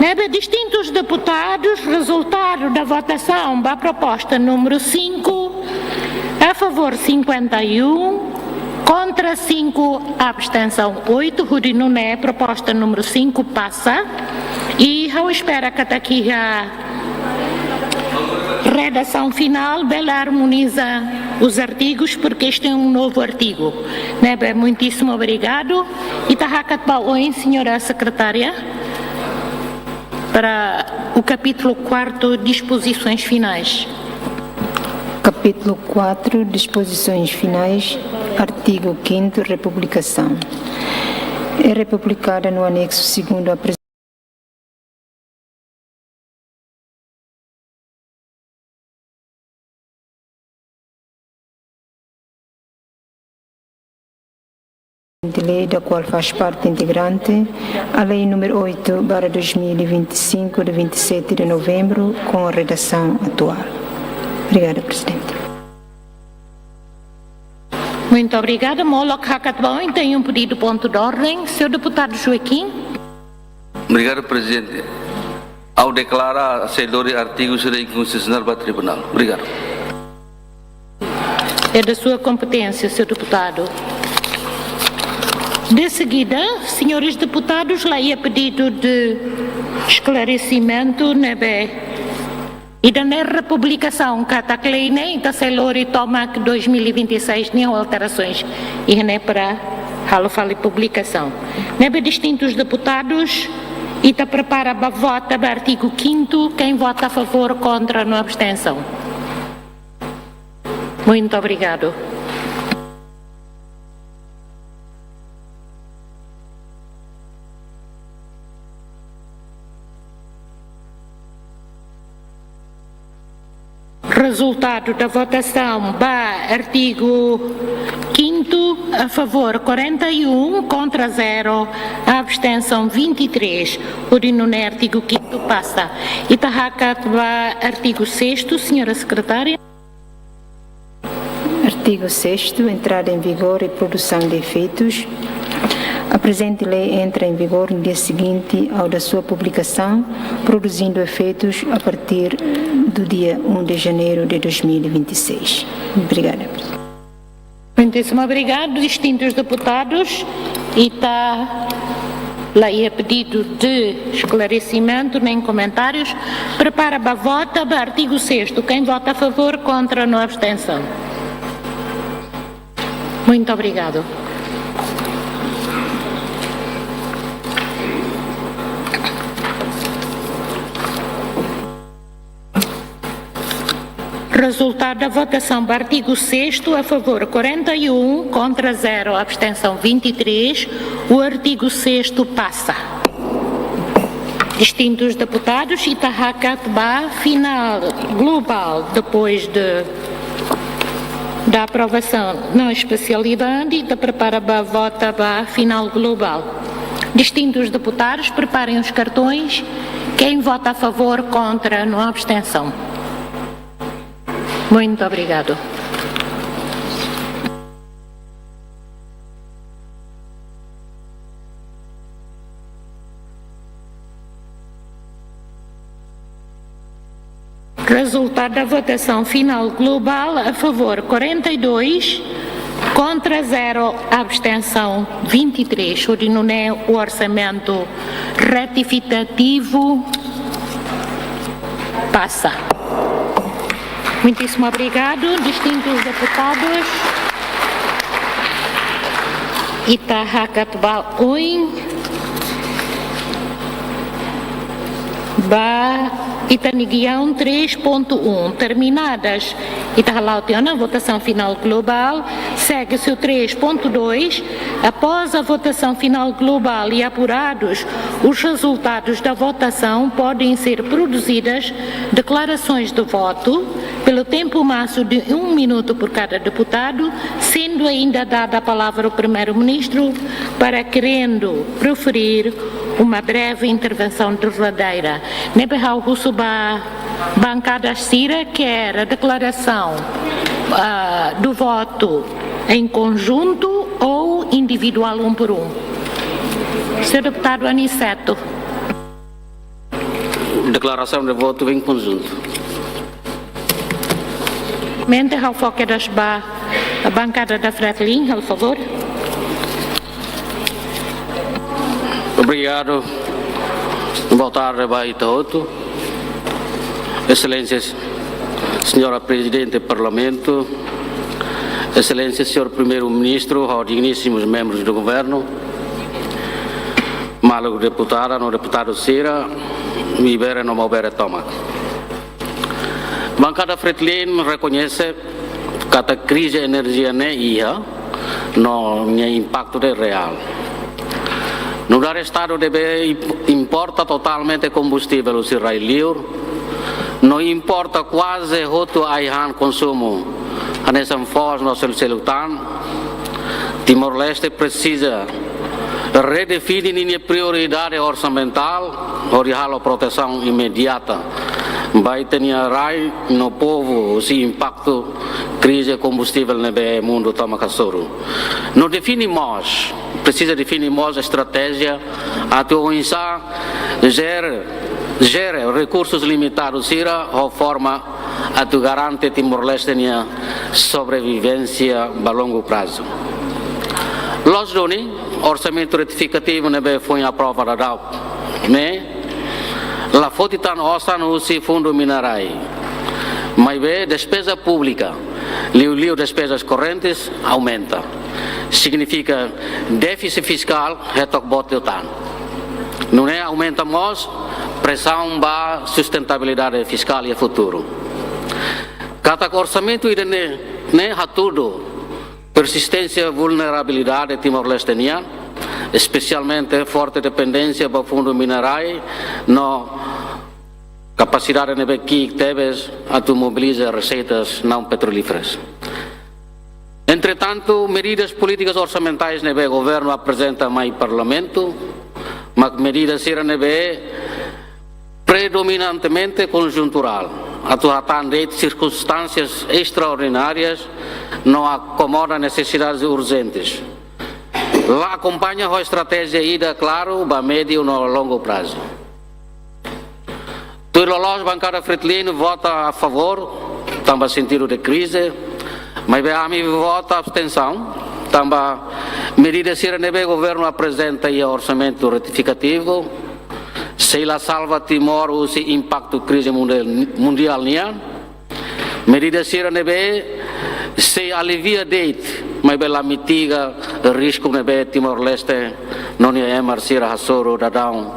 Ne'ebé distintus deputadus, resultado da votação ba proposta número cinco, a favor cinquenta e um, contra cinco, abstenção oito, hodi nune'e proposta número cinco pasa. E ha'u espera katak iha redação final bele armoniza os artigos, porque este é um novo artigo. Ne'ebé, muitíssimo obrigado. Ita hakat ba oin, senhora secretária, para o capítulo quarto, disposições finais. Capítulo quatro, disposições finais, artigo quinto, republicação. É republicada no anexo segundo à pres- de lei da qual faz parte integrante, a Lei número oito barra dois mil e vinte e cinco, de vinte e sete de novembro, com a redação atual. Obrigada, Presidente. Muito obrigada. Molok hakat baun, tem um pedido ponto de ordem. Senhor deputado Joaquim. Obrigado, Presidente. Ao declarar sei lori artigu sira inkonstitusionál ba tribunál. Obrigado. É da sua competência, senhor deputado. De seguida, senhores deputados, la iha pedido de esclarecimento ne'ebé ida-ne'e republikasaun katak lei ne'e ita sei lori tomak dois mil e vinte e seis nian alterações. Iha ne'e para halo fali publikasaun. Ne'ebé, distintos deputados, ita prepara ba vota ba artigu quinto, quem vota a favor, contra, no abstenção. Muito obrigado. Resultado da votação ba artigu quinto, a favor quarenta e um, contra zero, abstenção vinte e três. Hodi nune'e artigu quinto pasa. Ita hakat ba artigu sexto, senhora secretária. Artigo sexto, entrada em vigor e produção de efeitos. A presente lei entra em vigor no dia seguinte ao da sua publicação, produzindo efeitos a partir do dia um de janeiro de dois mil e vinte e seis. Obrigada. Muitíssimo obrigado, distintos deputados. Ita la iha pedido de esclarecimento nem comentários. Prepara ba vota ba artigu sexto. Quem vota a favor, contra, no abstenção. Muito obrigado. Resultado da votação ba artigu sexto, a favor quarenta e um, contra zero, abstenção vinte e três. O artigo sexto passa. Distintos deputados, ita hakat ba final global, depois de, da aprovação na especialidade, ita prepara ba vota ba final global. Distintos deputados, preparem os cartões. Quem vota a favor, contra, no abstenção. Muito obrigado. Resultado da votação final global: a favor quarenta e dois, contra zero, abstenção vinte e três. Hodi nune'e o orçamento retifikativo passa. Muitíssimo obrigado, distintos deputados. Ita hakat ba oin ba ita-nia guiaun três ponto um, terminadas. Ita hala'o tiha ona votação final global. Segue-se o três ponto dois. Após a votação final global e apurados os resultados da votação, podem ser produzidas declarações de voto pelo tempo máximo de um minuto por cada deputado, sendo ainda dada a palavra ao Primeiro-Ministro para querendo proferir uma breve intervenção derradeira. Ne'ebé ha'u husu ba bancada sira, quer a declaração, ah, do voto em conjunto ou individual, um por um? Senhor deputado Aniceto. Declaração de voto em conjunto. Mente ha'u fó kedas ba bancada da Fretilin, por favor. Obrigado. Boa tarde ba ita hotu. Excelências, Senhora Presidente do Parlamento, Excelência, Senhor Primeiro-Ministro, ha'u digníssimos membros do Governo, maluk deputada no deputadu sira, maibé no maibé tomak. Bancada Fretilin rekoñese katak krize enerjia ne'e iha, no nia impaktu ne'e reál. Nu'udar Estadu ne'ebé imp-, importa totalmente kombustivel husi rai-liur, no importa kuaze hotu ai-han konsumu, hanesan foos no selu-seluk tan, Timor-Leste presiza redefine ninia prioridade orsamentál hodi halo protesaun imediata ba ita-nia rai no povu husi impaktu krize kombustivel ne'ebé mundu tomak hasoru. No define mós, presiza define mós estratéjia atu oinsá jere, jere rekursus limitadus sira ho forma atu garante Timor-Leste nia sobrevivénsia ba longu prazu. Loos duni, orsamentu retifikativu ne'ebé foin aprova daudaun ne'e la foti tan osan husi fundu mina-rai. Maibé despeza públika, liuliu despezas korrentes, aumenta. Signifika défisit fiskál hetok boot liután. Nune'e aumenta mós presaun ba sustentabilidade fiskál iha futuru. Katak orsamentu ida-ne'e, ne'e hatudu persisténsia vulnerabilidade Timor-Leste nian, espesialmente forte dependénsia ba fundu mina-rai no kapasidade ne'ebé ki'ik tebes atu mobiliza reseitas naun petrolíferas. Entretantu, medidas polítikas orsamentais ne'ebé governu aprezenta mai Parlamentu, mak medida sira ne'ebé predominantemente konjunturál, atu hatán de'it sirkunstánsias estraordinárias no akomoda nesesidades urjentes. La akompaña ho estratéjia ida klaru ba médiu no longu prazu. Tuir loloos bankada Fretilin vota a favór, tanba sentidu de krize, maibé ami vota abstensaun, tanba medida sira ne'ebé governu aprezenta iha orsamentu retifikativu, sei la salva Timor husi impaktu krize mundiál, mundiál nian. Medida sira ne'ebé sei alivia de'it, maibé la mitiga risku ne'ebé Timor-Leste no nia emar sira hasoru daudaun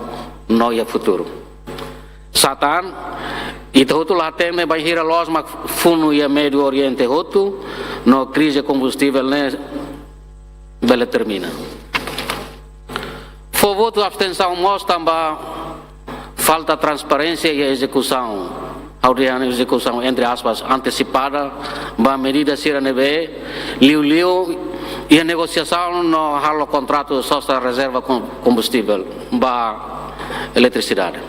no iha futuru. Sá tan, ita hotu la hatene bainhira loos mak funu iha Médiu Oriente hotu, no krize kombustivel ne'e bele termina. Fó votu abstensaun mós tanba falta transparénsia iha ezekusaun, ha'u dehan ezekusaun entre aspas antesipada ba medida sira ne'ebé liuliu iha negosiasaun no halo kontratu sosa rezerva kom-, kombustivel ba eletrisidade.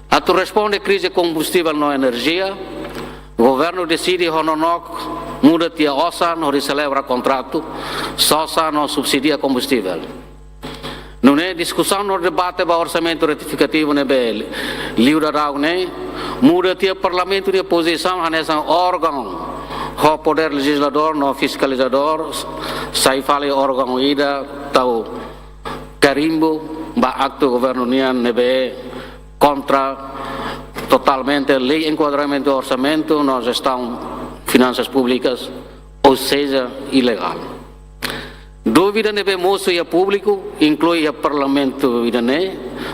Atu responde krize kombustivel no enerjia, governu deside ho nonook muda tiha osan hodi selebra kontratu sosa no subsidia kombustivel. Nune'e diskusaun no debate ba orsamentu retifikativu ne'ebé liu daudaun ne'e, muda tiha Parlamentu nia pozisaun hanesan órgaun ho podér lejizladór no fiskalizadór, sai fali órgaun ida tau karimbu ba aktu governu nian ne'ebé kontra totalmente Lei Enkuadramentu Orsamentu no Jestaun Finansas Públikas, ou seja, ilegál. Dúvida ne'ebé mosu iha públiku, inklui iha Parlamentu ida-ne'e,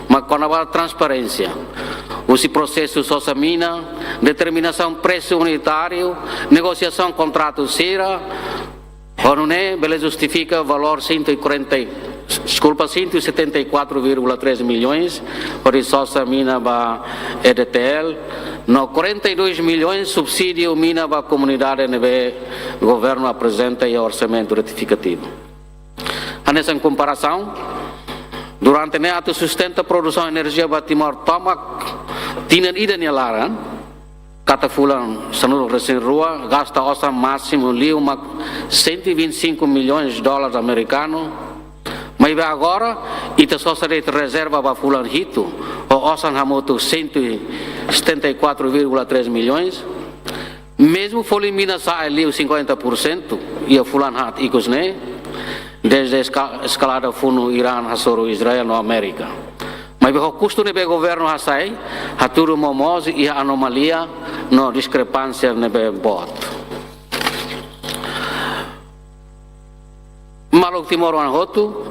mak kona-ba transparénsia husi prosesu sosa mina, determinasaun presu unitáriu, negosiasaun kontratu sira, ho nune'e bele justifika valór cento e quarenta, deskulpa, cento e setenta e quatro vírgula três milhões hodi sosa mina ba E D T L, no quarenta e dois milhões subsídiu mina ba komunidade ne'ebé governu aprezenta iha orsamentu retifikativu. Hanesan komparasaun, durante ne'e atu sustenta produsaun enerjia ba Timor tomak tinan ida nia laran, katak fulan sanulu-resin-rua, gasta osan másimu liu mak cento e vinte e cinco milhões dólares amerikanu, maibé agora ita sosa de'it rezerva ba fulan hitu, ho osan hamutuk cento e setenta e quatro vírgula três milhões, mezmu folin mina sa'e liu cinquenta por cento iha fulan haat ikus ne'e, desde eska-, eskalada funu Irán hasoru Israel no Amérika. Maibé ho kustu ne'ebé governu hasai, hatudu momoos iha anomalia no diskrepánsia ne'ebé boot. Maluk timoroan hotu,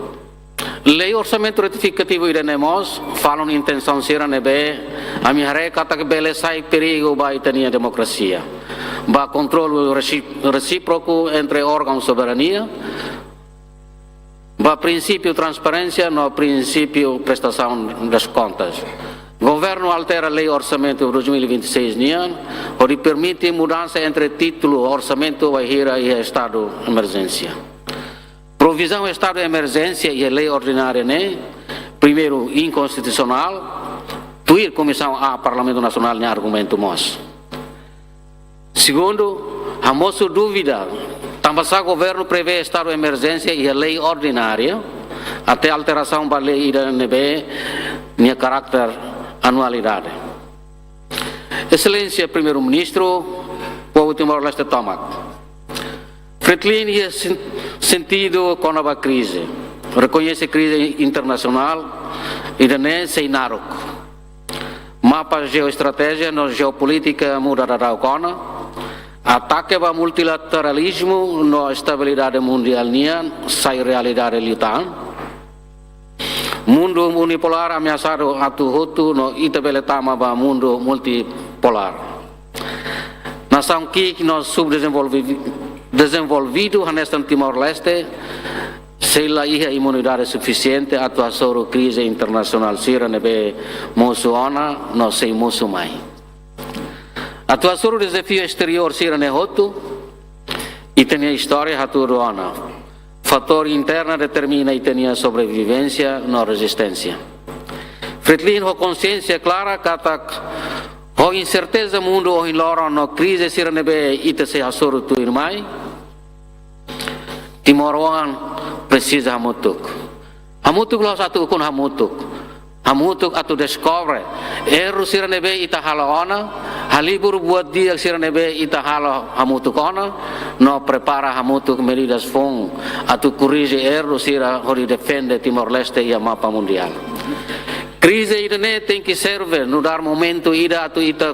lei orsamentu retifikativu ida-ne'e mós falun intensaun sira ne'ebé ami haree katak bele sai perigu ba ita-nia demokrasia, ba kontrolu resi-, resíproku entre órgaun soberania, ba prinsípiu transparénsia no prinsípiu prestasaun das kontas. Governu altera lei orsamentu dois mil e vinte e seis nian, hodi permite mudansa entre títulu orsamentu bainhira iha estadu emerjénsia. Provizaun estadu de emerjénsia iha lei ordinária ne'e, primeiru, inkonstitusionál, tuir Komisaun A Parlamentu Nasionál nia argumentu mós. Segundu, hamosu dúvida, tanbasá governu prevee estadu de emerjénsia iha lei ordinária, até alterasaun ba lei ida ne'ebé nia karáter anualidade. Exelénsia Primeiru-Ministru, povu Timor-Leste tomak. Fretilin iha sen-, sentidu kona-ba krize. Rekoñese krize internasionál ida-ne'e sei naruk. Mapa jeoestratéjia no jeopolítika muda daudauk ona. Atake ba multilateralizmu no estabilidade mundiál nian sai realidade liután. Mundu unipolár ameasadu atu hotu no ita bele tama ba mundu multipolár. Nasaun ki'ik no subdezenvolvi-, dezenvolvidu hanesan Timor-Leste sei la iha imunidade sufisiente atu hasoru krize internasionál sira ne'ebé mosu ona no sei mosu mai. Atu hasoru dezafiu esteriór sira-ne'e hotu, ita-nia istória hatudu ona. Fatór interna determina ita-nia sobrevivénsia no rezisténsia. Fretilin ho konsiénsia klara katak ho inserteza mundu ohin loron no krize sira ne'ebé ita sei hasoru tuirmai, timoroan presiza hamutuk. Hamutuk la'ós atu ukun hamutuk. Hamutuk atu deskobre erru sira ne'ebé ita halo ona, halibur buat di'ak sira ne'ebé ita halo hamutuk ona, no prepara hamutuk medidas foun atu korrije erru sira hodi defende Timor-Leste iha mapa mundiál. Krize ida-ne'e tenke serve nu'udar momentu ida atu ita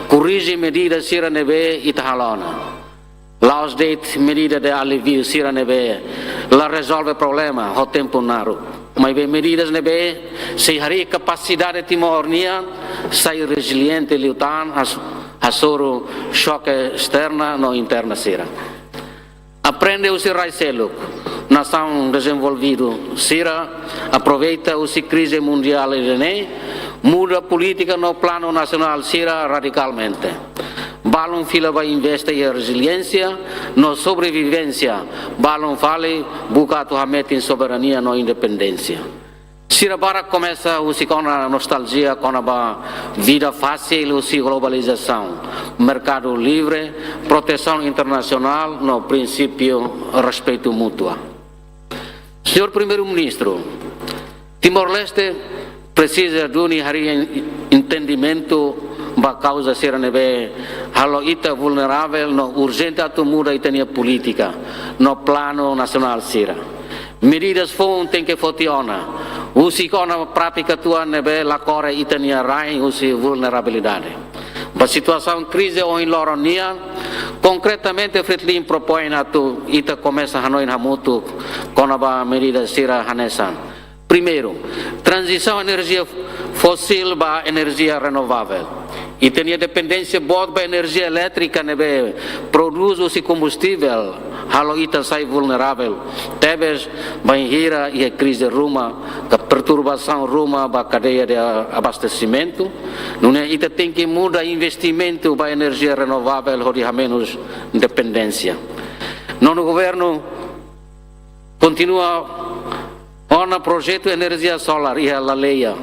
korrije medidas sira ne'ebé ita halo ona. La'ós de'it medida de alíviu sira ne'ebé la rezolve problema ho tempu naruk. Maibé medidas ne'ebé sei harii kapasidade Timor nian sai reziliente liután has-, hasoru xoke esterna no interna sira. Aprende husi rai seluk. Nasaun dezenvolvidu sira aproveita husi krize mundiál ida-ne'e, muda polítika no planu nasionál sira radikalmente. Balun fila ba investe iha reziliénsia no sobrevivénsia, balun fali buka atu hametin soberania no independénsia. Sira barak komesa husik ona nostaljia kona-ba vida fasil husi globalizasaun, merkadu livre, protesaun internasionál no prinsípiu respeitu mútua. Señór Primeiru-Ministru, Timor-Leste presiza duni harii entendimentu ba kauza sira ne'ebé halo ita vulneravel no urjente atu muda ita-nia polítika no planu nasionál sira. Medidas foun tenke foti ona, husik ona prátika tuan ne'ebé la kore ita-nia rain husi vulnerabilidade. Ba situasaun krize ohin loron nian, konkretamente Fretilin propoin atu ita komesa hanoin hamutuk kona-ba medida sira hanesan. Primeiru, tranzisaun enerjia fósil ba enerjia renovavel. Ita-nia dependénsia boot ba enerjia elétrika ne'ebé prodús husi kombustível halo ita sai vulneravel tebes bainhira iha krize ruma ka perturbasaun ruma ba kadeia de abastesimentu. Nune'e ita tenke muda investimentu ba enerjia renovavel hodi hamenus dependénsia. Nonu, governu kontinua ona projetu enerjia solár iha Laleia.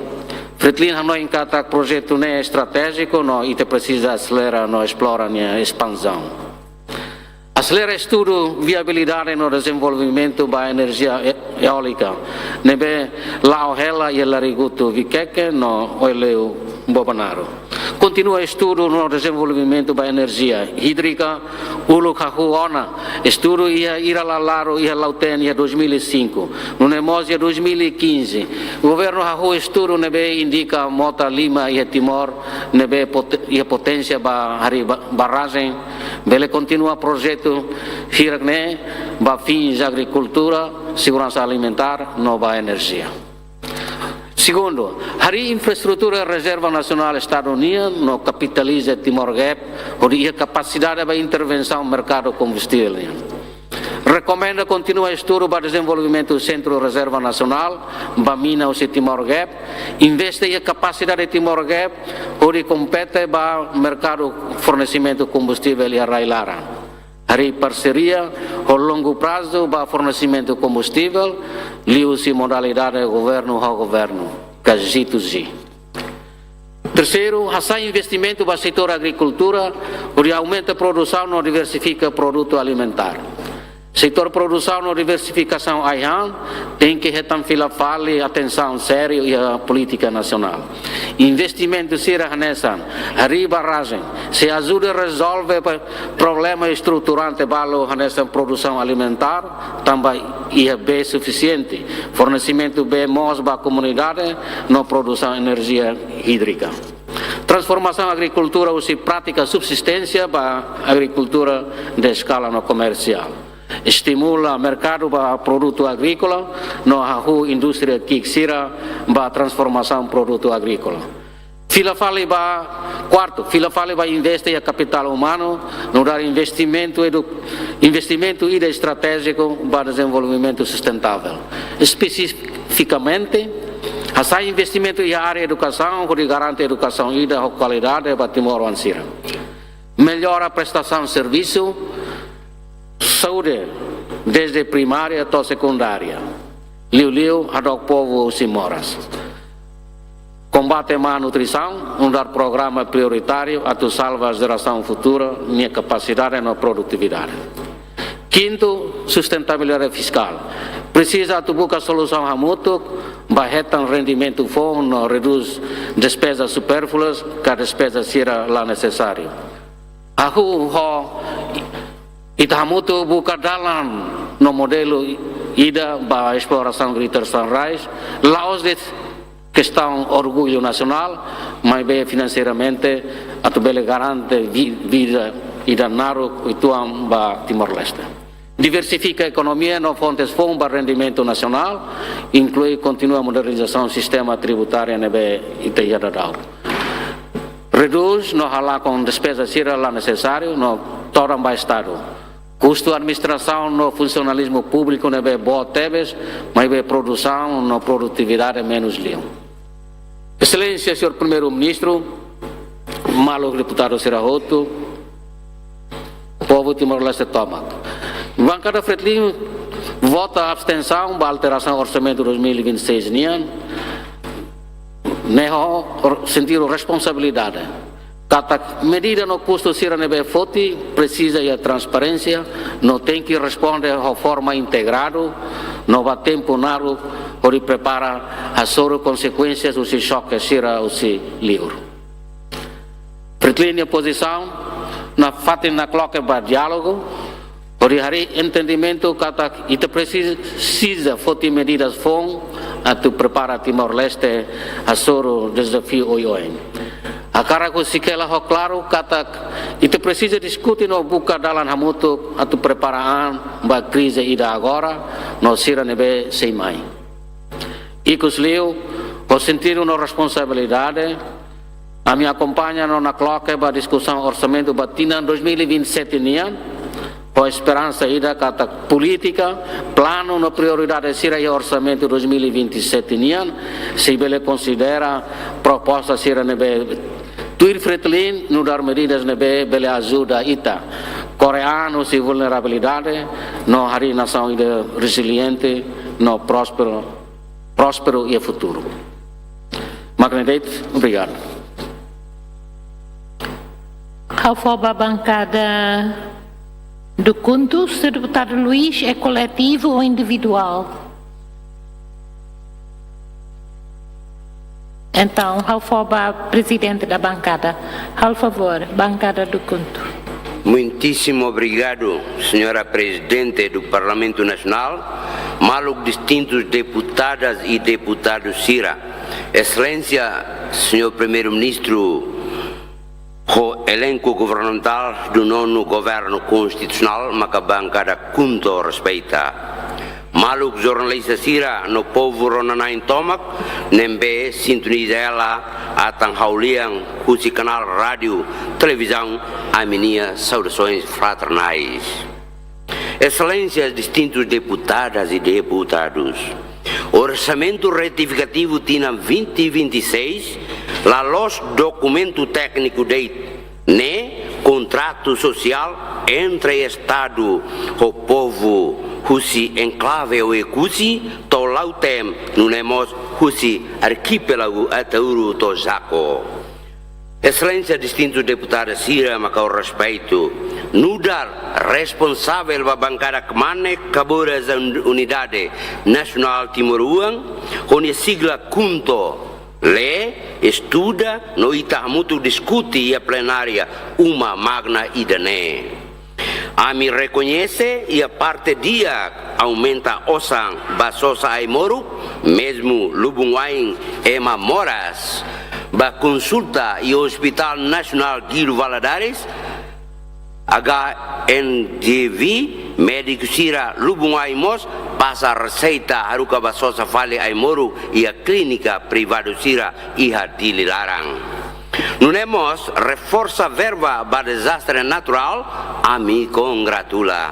Fretilin hanoin katak projetu ne'e estratéjiku no ita presiza aselera no esplora nia espansaun. Aselera estudu viabilidade no dezenvolvimentu ba enerjia e-, eólica ne'ebé la'o hela iha Larigutu Viqueque no Oeliu Bobonaro. Kontinua estudu no dezenvolvimentu ba enerjia hídrika uluk hahú ona. Estudu iha Ira Lalaru iha Lautém iha dois mil e cinco. Nune'e mós iha dois mil e quinze, governu hahú estudu ne'ebé indika mota lima iha Timor ne'ebé pot-, iha poténsia ba harii ba-, barrajen, bele kontinua projetu hirak-ne'e ba fins agrikultura, seguransa alimentár no ba enerjia. Segundu, harii infraestrutura rezerva nasionál Estadu nian no kapitaliza Timor Gap hodi iha kapasidade ba intervensaun merkadu kombustível nian. Rekomenda kontinua estudu ba dezenvolvimentu sentru rezerva nasionál ba mina husi Timor Gap, investe iha kapasidade Timor Gap hodi kompete ba merkadu fornesimentu kombustível iha rai-laran. Harii parseria ho longu prazu ba fornesimentu kombustivel, liuhusi modalidade governu ho governu, ka G to G. Terseiru, hasa'e investimentu ba setór agrikultura, hodi aumenta produsaun no diversifika produtu alimentár. Setór produsaun no diversifikasaun ai-han tenke hetan fila fali atensaun sériu iha polítika nasionál. Investimentu sira hanesan harii barrajen sei ajuda rezolve pa-, problema estruturante balu hanesan produsaun alimentár, tanba iha bee sufisiente, fornesimentu bee moos ba komunidade, no produsaun enerjia hídrika. Transformasaun agrikultura husi prátika subsisténsia ba agrikultura de eskala no komersiál. Estimula merkadu ba produtu agríkola, no hahú indústria ki'ik sira ba transformasaun produtu agríkola. Fila fali ba, kuartu, fila fali ba investe iha kapitál umanu, nu'udar investimentu edu-, investimentu ida estratéjiku ba dezenvolvimentu sustentável. Espesifikamente, hasa'e investimentu iha área edukasaun, hodi garante edukasaun ida ho kualidade ba timoroan sira. Mellora prestasaun servisu saúde, dezde primária to'o sekundária. Liuliu hadook povu husi moras. Kombate malnutrisaun, nu'udar programa prioritáriu atu salva jerasaun futura nia kapasidade no produtividade. Kintu, sustentabilidade fiskál. Presiza atu buka solusaun hamutuk ba hetan rendimentu foun no redús despeza supérfluas ka despeza sira la nesesáriu. Hahú ho ita hamutuk buka dalan no modelu ida ba esplorasaun Greater Sunrise, la'ós de'it kestaun orgullu nasionál, maibé finanseiramente atu bele garante vi-, vida ida naruk uitoan ba Timor-Leste. Diversifika ekonomia no fontes foun ba rendimentu nasionál, inklui kontinua modernizasaun sistema tributáriu ne'ebé ita iha daudaun. Redús no halakon despeza sira la nesesáriu no todan ba Estadu. Kustu administrasaun no funsionalizmu públiku ne'ebé boot tebes, maibé produsaun no produtividade menus liu. Exelénsia, Señór Primeiru-Ministru, maluk deputadu sira hotu, povu Timor-Leste tomak. Bankada Fretilin vota abstensaun ba alterasaun orsamentu dois mil e vinte e seis nian, ne'e ho or-, sentidu responsabilidade. Katak medida no kustu sira ne'ebé foti presiza iha transparénsia, no tenke responde ho forma integradu, no ba tempu naruk hodi prepara hasoru konsekuénsia husi xoke sira husi liur. Fretilin nia pozisaun nafatin nakloke ba diálogu, hodi harii entendimentu katak ita presiza foti medidas foun atu prepara Timor-Leste hasoru dezafiu oioin. Hakarak husi hela ho klaru katak ita presiza diskute no buka dalan hamutuk atu prepara an ba krize ida agora no sira ne'ebé sei mai. Ikusliu, ho sentidu no responsabilidade, ami akompaña no nakloke ba diskusaun orsamentu ba tinan dois mil e vinte e sete nian, ho esperansa ida katak polítika, planu no prioridade sira iha orsamentu dois mil e vinte e sete nian, sei bele konsidera proposta sira ne'ebé tuir Fretilin, nu'udar medidas ne'ebé bele ajuda ita kore an husi vulnerabilidade, no harii nasaun ida reziliente no prósperu, prósperu iha futuru. Mak ne'e de'it, obrigadu. Ha'u fó ba bankada do KHUNTO, señór deputadu Luís, é coletivo ou individual? Entaun, ha'u fó ba prezidente da bankada. Halo favór, bankada do KHUNTO. Muitíssimo obrigado, senhora Presidente do Parlamento Nacional, maluk distintus deputadas e deputadus sira, Exelénsia, señór Primeiru-Ministru, ho elenku governamentál do nono Governu Konstitusionál maka bankada KHUNTO respeita. Maluk jornalista sira no povu rona-na'in tomak ne'ebé sintoniza hela atan ha'u lian husi kanál rádiu, televizaun, ami-nia saudações fraternais. Exelénsias, distintus deputadas e deputadus, Orsamentu Retifikativu tinan vinte vinte e seis la loos dokumentu tékniku de'it, ne'e kontratu sosiál entre Estadu ho povu husi enklave Oekusi to'o Lautém, nune'e mós husi arkipelagu Ataúru to'o Jaco. Exelénsia, distintus deputadu sira mak ha'u respeitu, nu'udar responsavel ba bankada Kmanek Kaburas Unidade Nasionál Timor Oan, ho nia sigla KHUNTO, lee, estuda no ita hamutuk diskute iha plenária uma magna ida-ne'e. Ami rekoñese iha parte di'ak aumenta osan ba sosa ai-moruk, mezmu lubun-ain ema moras. Ba konsulta iha Hospital Nasionál Guido Valadares, H N G V, médiku sira lubun-ain mós pasa reseita haruka ba sosa fali ai-moruk iha klínika privadu sira iha Dili laran. Nune'e mós reforsa verba ba dezastre naturál, ami kongratula.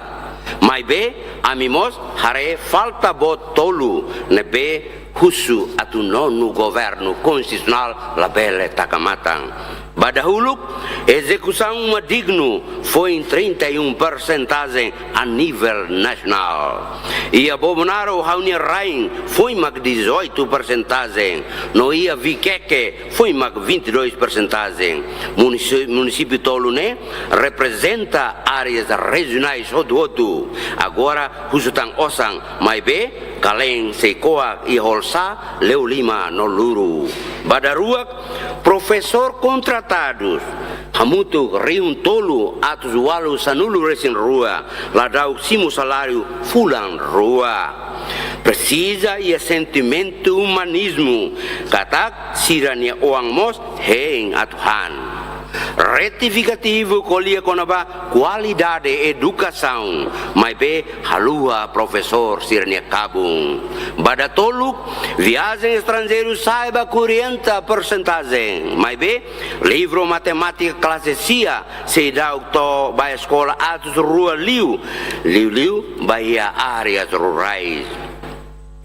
Maibé, ami mós haree falta boot tolu ne'ebé husu atu nonu governu konstitusionál labele taka matan. Ba dahuluk, ezekusaun uma dignu foin trinta e um persentajen a nivel nasionál. Iha Bobonaro ha'u-nia rain foin mak dezoito persentajen, no iha Viqueque foin mak vinte e dois persentajen. Munisi-, munisípiu tolu ne'e reprezenta áreas rejionais hotu-hotu. Agora husu tan osan, maibé kalen sei ko'ak iha Holsá, Leolima no Luru. Ba daruak, profesór kontratadus hamutuk rihun tolu atus ualu sanulu resin rua, la da'uk simu saláriu fulan rua. Presiza iha sentimentu umanizmu, katak sira-nia oan mós hein atu han. Retifikativu ko'alia kona-ba kualidade edukasaun, maibé haluha profesór sira-nia kabun. Ba datoluk, viajen estranjeiru sa'e ba kuarenta persentajen, maibé livru matemátika klase sia seidauk to'o ba eskola atus rua liu, liuliu ba iha áreas rurais.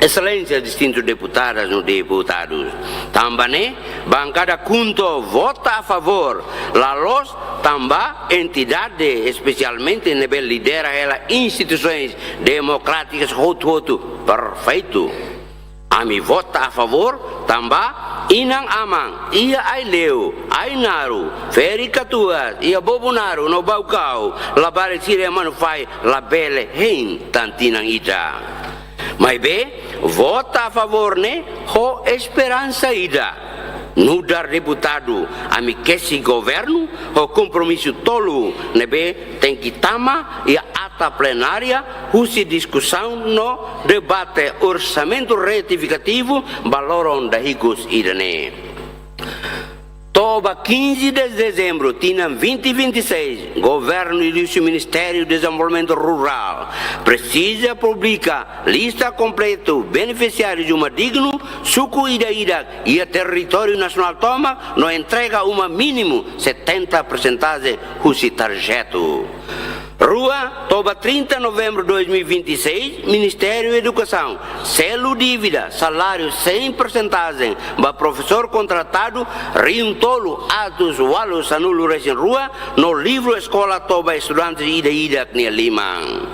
Exelénsia, distintus deputadas no deputadus, tanba ne'e, bankada KHUNTO vota a favór, la loos tanba entidade, espesialmente ne'ebé lidera hela instituisoens demokrátikas hotu-hotu perfeitu. Ami vota a favór tanba inan-aman iha Aileu, Ainaro, Feri Katuas, iha Bobonaro no Baucau, labarik sira iha Manufahi labele hein tan tinan ida. Maibé, vota a favór ne'e ho esperansa ida. Nu'udar deputadu, ami kesi governu ho kompromisu tolu ne'ebé tenke tama iha ata plenária husi diskusaun no debate orsamentu retifikativu ba loron dahikus ida-ne'e. To'o ba quinze de dezembro tinan vinte vinte e seis, governu liuhusi Ministériu Dezenvolvimentu Rurál presiza publika lista kompletu benefisiáriu uma dignu suku ida-idak iha territóriu nasionál tomak no entrega uma mínimu setenta persentajen husi tarjetu. Rua, to'o ba trinta novembro dois mil e vinte e seis, Ministériu Edukasaun selu dívida saláriu cem persentajen ba profesór kontratadu rihun tolu atus ualu sanulu resin rua no livru eskola to'o ba estudante ida-idak nia liman.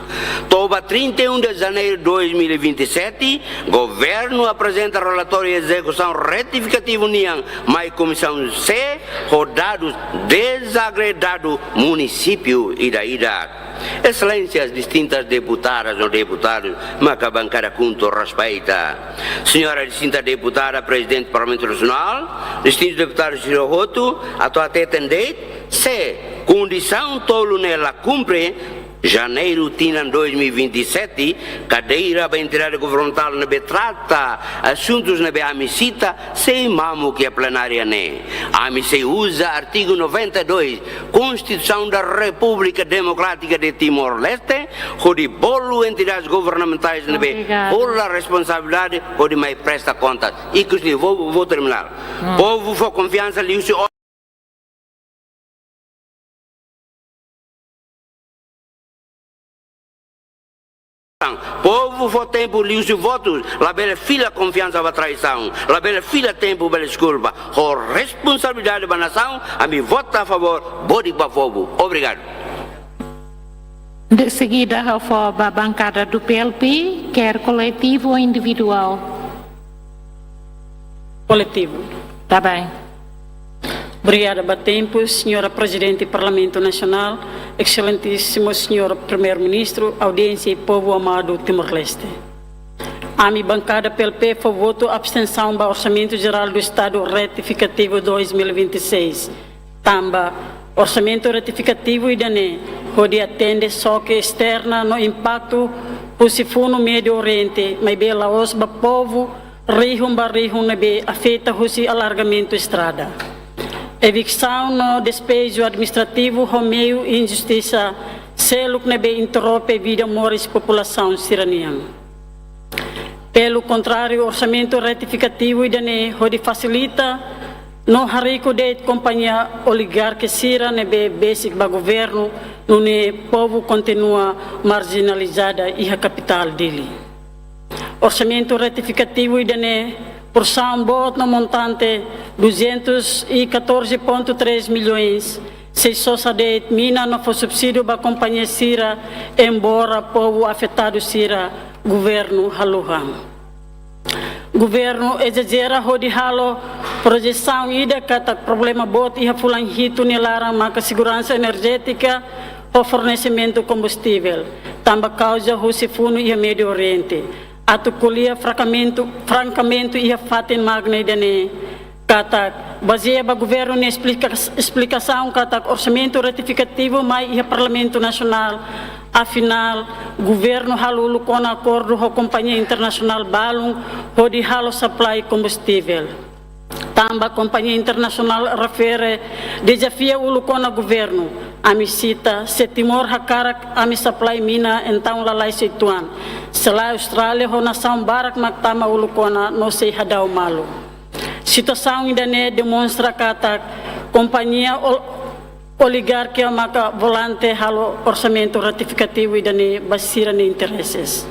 To'o ba trinta e um de janeiro dois mil e vinte e sete, governu aprezenta relatóriu ezekusaun retifikativu nian mai Komisaun C ho dadus dezagregadu munisípiu ida-idak. Exelénsias, distintas deputadas no deputadus maka bankada KHUNTO respeita. Señora distinta deputada, prezidente Parlamentu Nasionál, distintus deputadus sira hotu, atu hateten de'it, se kondisaun tolu ne'e la kumpre, janeiru tinan dois mil e vinte e sete, kadeira ba entidade governamentál ne'ebé trata asuntus ne'ebé ami sita sei mamuk iha plenária ne'e. Ami sei uza artigu noventa e dois Constituição da República Democrática de Timor-Leste, hodi bolu entidades governamentais ne'ebé Obrigada. Hola responsabilidade hodi mai presta kontas. Ikus liu, vou, vou terminar. Hum. Povu fó konfiansa liuhusi o- Povu fó tempu liuhusi votu, labele fila konfiansa ba traisaun, labele fila tempu ba deskulpa. Ho responsabilidade ba nasaun, ami vota a favór, bodik ba povu. Obrigadu. De seguida, ha'u fó ba bankada do P L P, quer coletivo ou individual? Coletivo. Tá bem. Obrigada ba tempu, Senhora Presidente do Parlamento Nacional, Excelentíssimo Senhor Primeiro-Ministro, audiénsia e povo amado Timor-Leste. Ami bankada P L P fó votu abstensaun ba Orsamentu Jerál do Estadu Retifikativu dois mil e vinte e seis. Tanba orsamentu retifikativu ida-ne'e hodi atende xoke esterna no impaktu husi funu Médiu Oriente, maibé la'ós ba povu rihun ba rihun ne'ebé afeta husi alargamentu estrada, eviksaun no despeju administrativu ho meiu injustisa seluk ne'ebé interrompe vida moris populasaun sira-nian. Pelo contrário, orsamentu retifikativu ida-ne'e hodi fasilita no hariku de'it kompañia oligárkiku sira ne'ebé besik ba governu, nune'e povu kontinua marjinalizada iha kapitál Dili. Orsamentu retifikativu ida-ne'e porsaun boot no montante duzentos e catorze ponto três milhões, sei sosa de'it mina no fó subsídiu ba kompañia sira, embora povu afetadu sira governu haluha. Governu ezajera hodi halo projesaun ida katak problema boot iha fulan hitu nia laran maka seguransa enerjétika ho fornesimentu kombustivel, tanba kauza husi funu iha Médiu Oriente. Atu ko'alia frankamente, frankamente iha fatin magna ida-ne'e, katak bazeia ba governu nia esplika-, esplikasaun katak orsamentu retifikativu mai iha Parlamentu Nasionál, afinál, governu halo uluk ona akordu ho kompañia internasionál balun hodi halo supply kombustivel. Tanba kompañia internasionál refere dezafia uluk ona governu, ami sita, se Timor hakarak ami supply mina, entaun lalais uitoan. Se lae, Austrália ho nasaun barak mak tama uluk ona no sei hadau malu. Situasaun ida-ne'e demonstra katak kompañia ol-, oligárkiku maka volante halo orsamentu retifikativu ida-ne'e ba sira-nia intereses.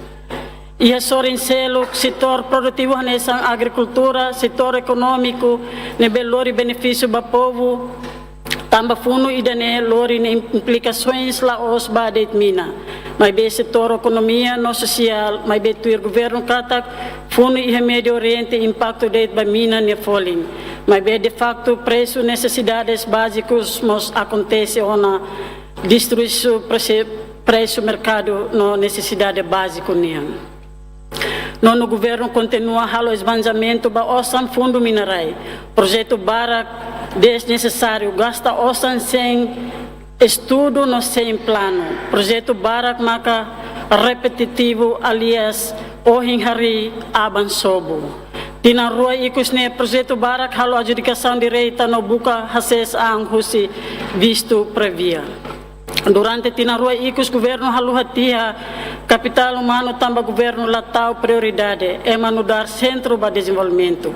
Iha sorin seluk, setór produtivu hanesan agrikultura, setór ekonómiku ne'ebé lori benefísiu ba povu, tanba funu ida-ne'e lori nia implikasoens la'ós ba de'it mina, maibé setór ekonomia no sosiál, maibé tuir governu katak funu iha Médiu Oriente impaktu de'it ba mina nia folin, maibé de facto presu nesesidades bázikus mós akontese ona destruisaun prese-, presu merkadu no nesesidade báziku nian. Nonu, governu kontinua halo esbanjamentu ba osan fundu mina-rai. Projetu barak desnesesáriu, gasta osan sein estudu no sein planu. Projetu barak maka repetitivu, alias ohin harii, aban sobu. Tinan rua ikus ne'e projetu barak halo adjudikasaun direta no buka hasees an husi vistu previa. Durante tinan rua ikus governu haluha tiha kapitál umanu tanba governu la tau prioridade, ema nu'udar sentru ba dezenvolvimentu.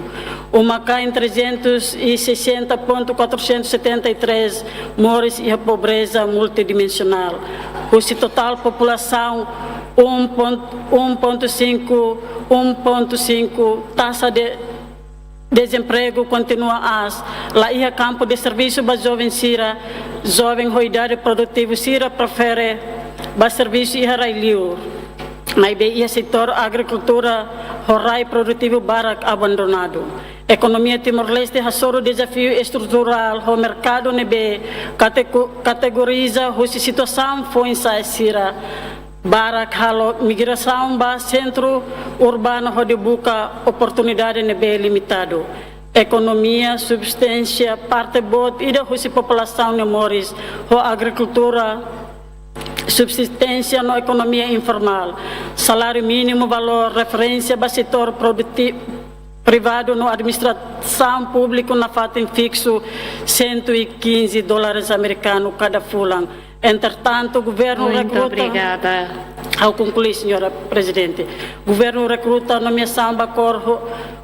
Uma-kain trezentos e sessenta ponto quatrocentos e setenta e três moris iha pobreza multidimensionál. Husi totál populasaun um ponto, um ponto cinco, um ponto cinco, taxa de dezempregu kontinua aas, la iha kampu de servisu ba joven sira, joven ho idade produtivu sira prefere ba servisu iha rai-liur. Maibé iha setór agrikultura ho rai produtivu barak abandonadu. Ekonomia Timor-Leste hasoru dezafiu estruturál ho merkadu ne'ebé katego-, kategoriza husi situasaun foin-sa'e sira barak, halo migrasaun ba sentru urbanu hodi buka oportunidade ne'ebé limitadu. Ekonomia subsisténsia, parte boot ida husi populasaun ne'e moris ho agrikultura subsisténsia no ekonomia informál. Saláriu mínimu, valór referénsia ba setór produti-, privadu no administrasaun públiku nafatin fiksu cento e quinze dólares amerikanu kada fulan. Entretantu, governu Muito rekruta obrigada. Ha'u konklui, Señora Prezidente. Governu rekruta nomeasaun ba kór ho-,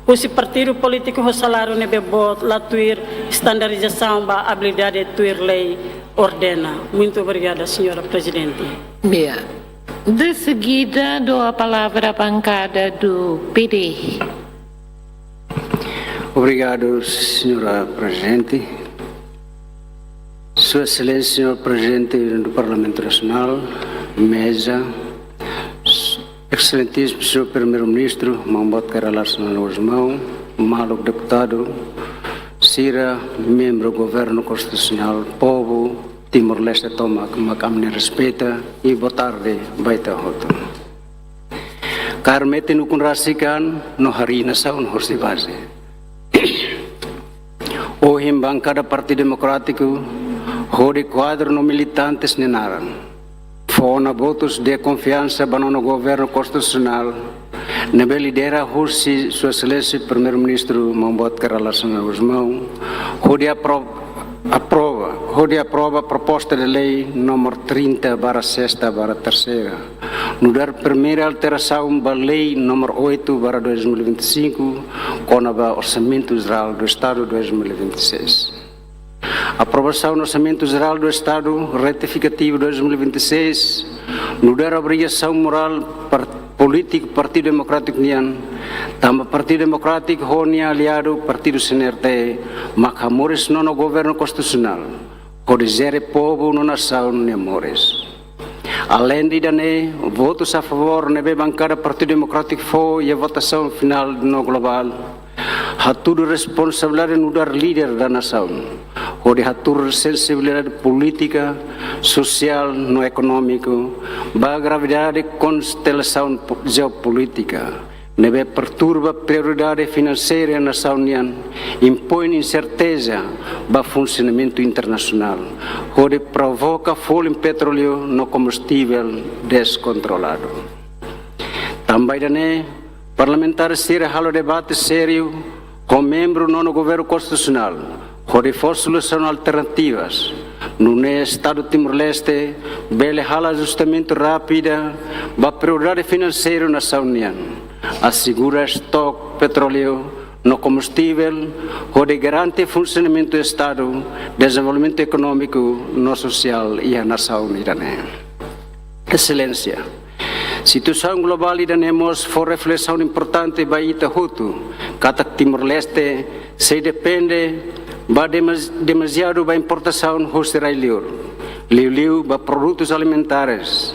husi partidu polítiku ho saláriu ne'ebé boot, la tuir estandarizasaun ba abilidade tuir lei ordena. Muito obrigada, Señora Prezidente. Bia. De seguida, dou a palavra à bancada do P D. Obrigado, Senhora Presidente. Sua Excelência, Senhor Presidente do Parlamento Nacional, Meza, Excelentíssimo Senhor Primeiro-Ministro, Maun Boot Kay Rala Xanana Gusmão, maluk deputadu sira, membru Governu Konstitusionál, povu Timor-Leste tomak, mak ami-nia respeita, i boa tarde ba ita hotu. Kaer metin ukun rasik an no harii nasaun hosi baze. Ohin bankada Partidu Demokrátiku hodi kuadru no militantes nia naran fó ona votus de konfiansa ba nonu Governu Konstitusionál ne'ebé lidera husi Sua Exelénsia Primeiru-Ministru Maun Boot Kay Rala Xanana Gusmão hodi apro-, aprova, hodi aprova proposta de lei númeru trinta barra sexta barra terceira, nu'udar primeira alterasaun ba lei númeru oito barra dois mil e vinte e cinco, kona-ba Orsamentu Jerál do Estadu dois mil e vinte e seis. Aprovasaun Orsamentu Jerál do Estadu Retifikativu dois mil e vinte e seis nu'udar obrigasaun morál par-, polítiku Partidu Demokrátiku nian, tanba Partidu Demokrátiku ho nia aliadu Partidu C N R T mak hamoris nonu Governu Konstitusionál hodi jere povu no nasaun nia moris. Aleinde ida-ne'e, votus a favór ne'ebé bankada Partidu Demokrátiku fó iha votasaun finál no globál hatudu responsabilidade nu'udar líder da nasaun hodi hatuur sensibilidade polítika, sosiál no ekonómiku ba gravidade konstelasaun po-, jeopolítika ne'ebé perturba prioridade finanseira nasaun nian, impoin inserteza ba funsionamentu internasionál hodi provoka folin petróleu no kombustivel deskontroladu. Tanba ida-ne'e, parlamentár sira halo debate sériu ho membru nonu Governu Konstitusionál hodi fó solusaun alternativas, nune'e Estadu Timor-Leste bele halo ajustamentu rápida ba prioridade finanseira nasaun nian, asegura estok petróleu no kombustivel hodi garante funsionamentu Estadu, dezenvolvimentu ekonómiku no sosiál iha nasaun ida-ne'e. Exelénsia, situasaun globál ida-ne'e mós fó reflesaun importante ba ita hotu, katak Timor-Leste sei depende ba demas-, demasiadu ba importasaun hosi rai-liur, liuliu ba produtus alimentares.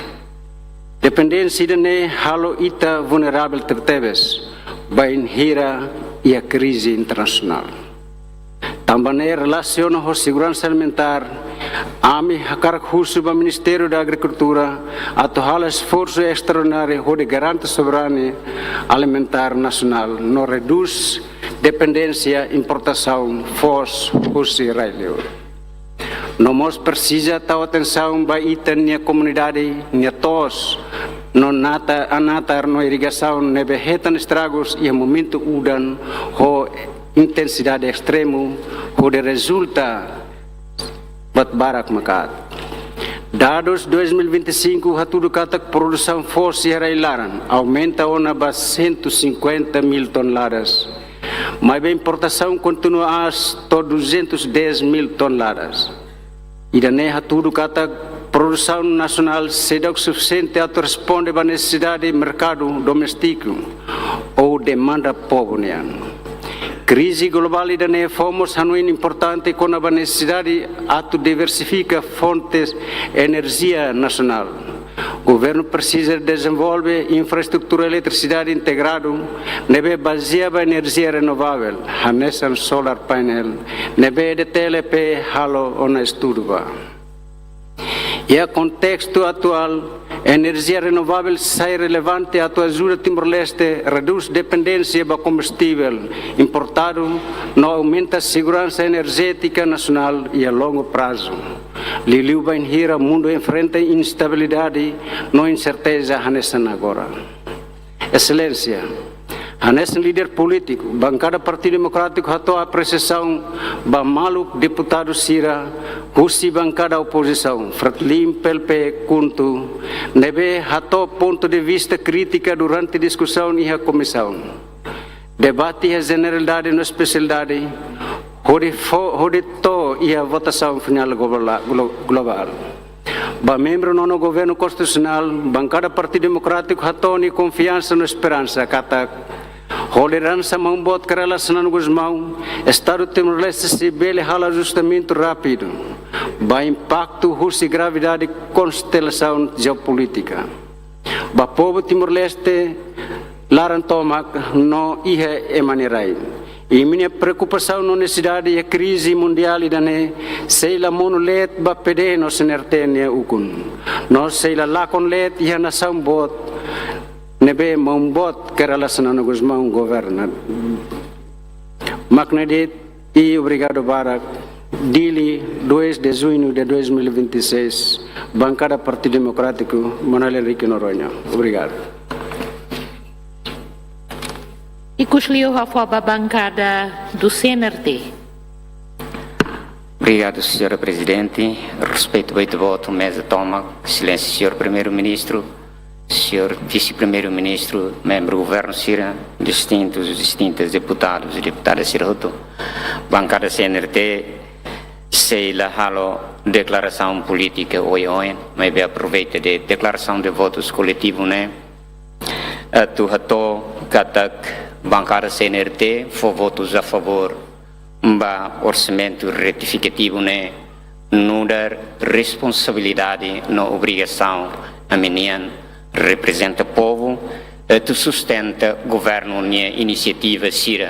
Dependénsia ida-ne'e halo ita vulneravel tebetebes bainhira iha krize internasionál. Tanba ne'e relasiona ho seguransa alimentár, ami hakarak husu ba Ministériu da Agrikultura atu halo esforsu estraordináriu hodi garante soberania alimentár nasionál no redús dependénsia importasaun foos husi rai-liur. No mós presiza tau atensaun ba ita-nia komunidade nia to'os no nata-, a natar no irrigasaun ne'ebé hetan estragus iha momentu udan ho intensidade estremu hodi rezulta buat barak maka'as. Dadus dois mil e vinte e cinco hatudu katak produsaun foos iha rai-laran aumenta ona ba cento e cinquenta mil toneladas, maibé importasaun kontinua aas to'o duzentos e dez mil toneladas. Ida-ne'e hatudu katak produsaun nasionál seidauk sufisiente atu responde ba nesesidade merkadu doméstiku ou demanda povu nian. Krize globál ida-ne'e fó mós hanoin importante kona-ba nesesidade atu diversifika fontes enerjia nasionál. Governu presiza dezenvolve infraestrutura eletrisidade integradu ne'ebé bazeia ba enerjia renovavel, hanesan solar painel, ne'ebé E D T L P halo ona estudu ba. Iha kontestu atuál, enerjia renovavel sai relevante atu ajuda Timor-Leste redús dependénsia ba kombustivel importadu no aumenta seguransa enerjétika nasionál iha longu prazu, liuliu bainhira mundu enfrenta instabilidade no inserteza hanesan agora. Exelénsia, hanesan líder polítiku, bankada Partidu Demokrátiku hato'o apresiasaun ba maluk deputadu sira husi bankada opozisaun, Fretilin, P L P, KHUNTO, ne'ebé hato'o pontu de vista krítika durante diskusaun iha komisaun. Debate iha jeneralidade no espesialidade, hodi fó, hodi to'o iha votasaun finál globa-, glo-, globál. Ba membru nonu governu konstitusionál, Bankada Partidu Demokrátiku hato'o nia konfiansa no esperansa katak ho lideransa Maun Boot Kay Rala Xanana Gusmão, Estadu Timor-Leste sei bele halo ajustamentu rápidu ba impaktu husi gravidade konstelasaun jeopolítika ba povu Timor-Leste laran tomak no iha ema nia rai. Imi-nia preokupasaun no nesesidade iha krize mundiál ida-ne'e sei la monu leet ba P D no C N R T nia ukun, no sei la lakon leet iha nasaun boot ne'ebé Maun Boot Kay Rala Xanana Gusmão governa. Mak ne'e de'it, i obrigadu barak. Dili, dois de junho de dois mil e vinte e seis, Bankada Partidu Demokrátiku, Manuel Henrique Noronha. Obrigadu. Ikus liu ha'u fó ba bankada do C N R T. Obrigadu, Señora Prezidente. Respeitu ba ita-boot, meza tomak, Exelénsia Señór Primeiru-Ministru, Señór Vise-Primeiru-Ministru, membru governu sira, distintus, distintas deputadus i deputadas sira hotu. Bankada C N R T sei la halo deklarasaun polítika oioin, maibé aproveita de deklarasaun de votus koletivu ne'e atu hato'o katak Bankada C N R T fó votus a favór ba orsamentu retifikativu ne'e nu'udar responsabilidade no obrigasaun ami-nian reprezenta povu, atu sustenta governu nia inisiativa sira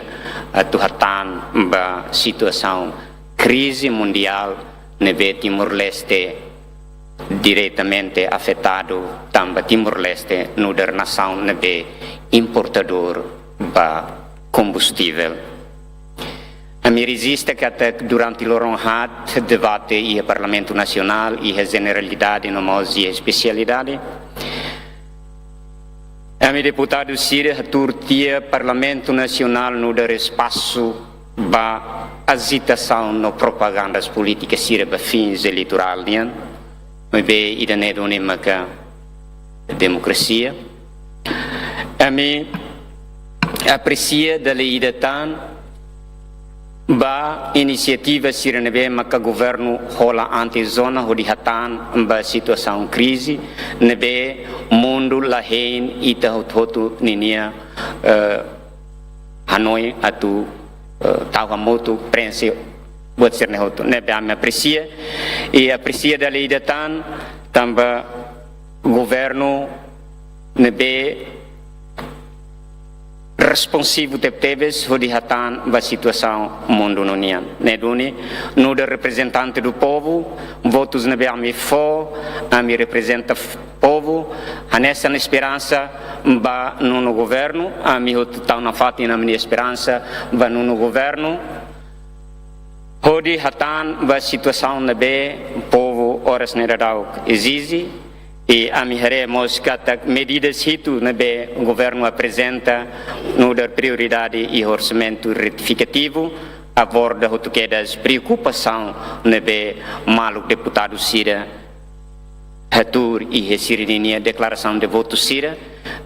atu hatán ba situasaun krize mundiál ne'ebé Timor-Leste diretamente afetadu, tanba Timor-Leste nu'udar nasaun ne'ebé importadór ba kombustivel. Ami rejista katak durante loron haat debate iha Parlamentu Nasionál, iha jeneralidade no mós iha espesialidade. Ami deputadu sira hatuur tiha Parlamentu Nasionál nu'udar espasu ba ajitasaun no propagandas polítikas sira ba fins eleitorál nian. Maibé ida-ne'e duni maka demokrasia. Ami apresia dala ida tan ba inisiativa sira ne'ebé maka governu hola ante zona hodi hatán ba situasaun krize ne'ebé mundu la hein, ita hotu-hotu ninia, eh, hanoin atu, eh, tau hamutuk, prenxe buat sira-ne'e hotu. Ne'ebé ami apresia, i apresia dala ida tan tanba governu ne'ebé responsivu tebetebes hodi hatán ba situasaun mundu ninian. Ne'e duni, nu'udar reprezentante do povu, votus ne'ebé ami fó, ami reprezenta f-, povu, hanesan esperansa ba nonu governu, ami hotu tau nafatin ami-nia esperansa ba nonu governu, hodi hatán ba situasaun ne'ebé povu oras ne'e daudauk ezije, i ami haree mós katak medidas hitu ne'ebé governu aprezenta nu'udar prioridade iha orsamentu retifikativu, aborda hotu kedas preokupasaun ne'ebé maluk deputadu sira hatuur iha sira-ninia deklarasaun de votu sira.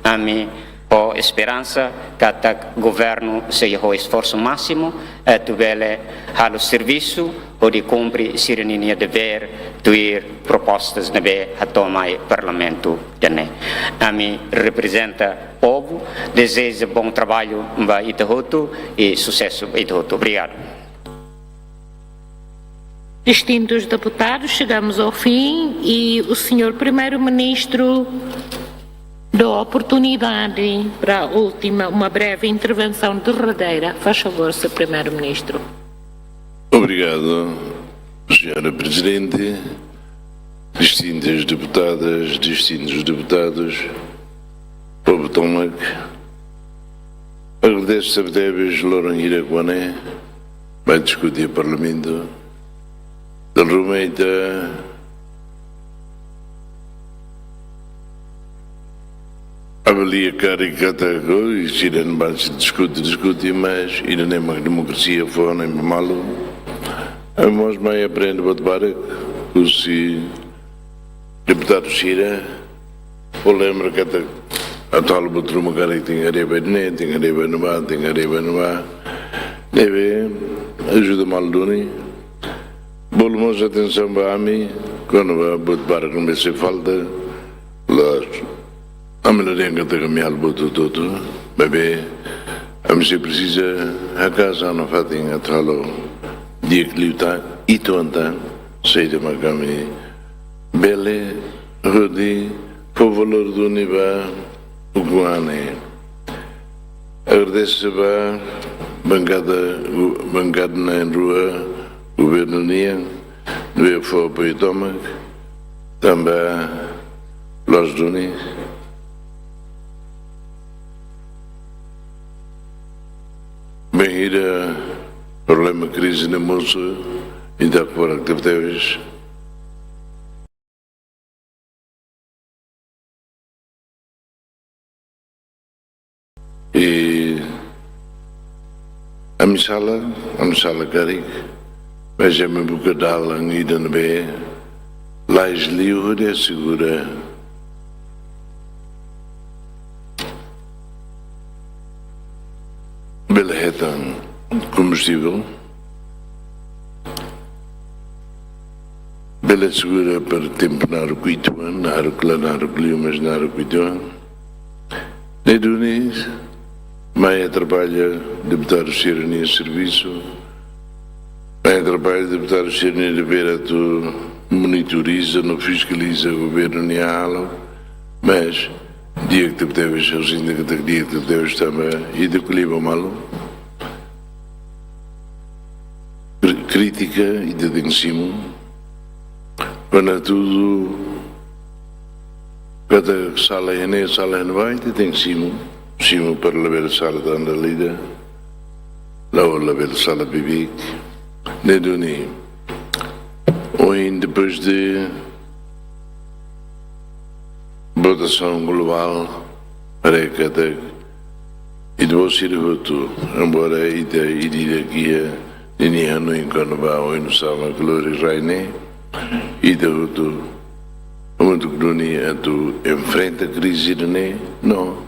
Ami ho esperansa katak governu sei halo esforsu másimu atu bele halo servisu hodi kumpre sira-ninia devér, tuir propostas ne'ebé hato'o mai Parlamentu ida-ne'e. Ami reprezenta povu, dezeja bom trabalho ba ita hotu i susesu ba ita hotu. Obrigadu. Distintos deputados, chegamos ao fim e o senhor Primeiro-Ministro dou oportunidade para a última, uma breve intervenção derradeira. Faz favor, senhor Primeiro-Ministro. Obrigado, Senhora Presidente. Distintas deputadas, distintos deputados, povu tomak, agradeço tebetebes loron hirak-ne'e ba diskute Parlamentu. Dala ruma ita avalia karik katak, oh, ita sei bele diskute, diskute, mas ida-ne'e mak demokrasia fó hanoin ba malu. Ami mós mai aprende buat barak husi deputadu sira, ha'u lembra katak atu halo buat ruma karik tenke haree ba ida-ne'e, tenke haree ba ne'ebá, tenke haree ba ne'ebá. Ne'ebé ajuda malu duni. Bolu mós atensaun ba ami, kona-ba buat barak ne'ebé sei falta, loos, ami la dehan katak ami halo buat hotu-hotu, maibé ami sei presiza haka'as ona fatin atu halo di'ak liután, uitoan tan, saida mak ami bele hodi fó valór duni ba ukun an ne'e. Agradese ba bankada, bankada na'in-rua governu nian, ne'ebé fó apoiu tomak, tanba loos duni. Bainhira problema krize ne'e mosu, ita kurak tebes. I ami sala, ami sala karik, maibé ami buka dalan ida ne'ebé lais liu hodi asegura bele hetan kombustivel, bele asegura para tempu naruk uitoan, naruk la naruk liu, mas naruk uitoan. Ne'e duni, mai trabalha deputadu sira-nia servisu, mai trabalha deputadu sira-nia devér atu monitoriza no fiskaliza governu nia halo, mas di'ak tebes, ha'u sente katak di'ak tebes tanba ita ko'alia ba malu. Kri-, krítika ita tenke simu. Kona-ba tudu katak sala iha ne'e, sala iha ne'ebá, ita tenke simu. Simu para labele sala tan dala ida. La'ós labele sala bibi'ik. Ne'e duni. Ohin depois de votasaun globál, haree katak ita-boot sira hotu, embora ita ida-idak iha ninia hanoin kona-ba oinsá mak lori rai ne'e, ita hotu hamutuk duni atu enfrenta krize ida-ne'e, no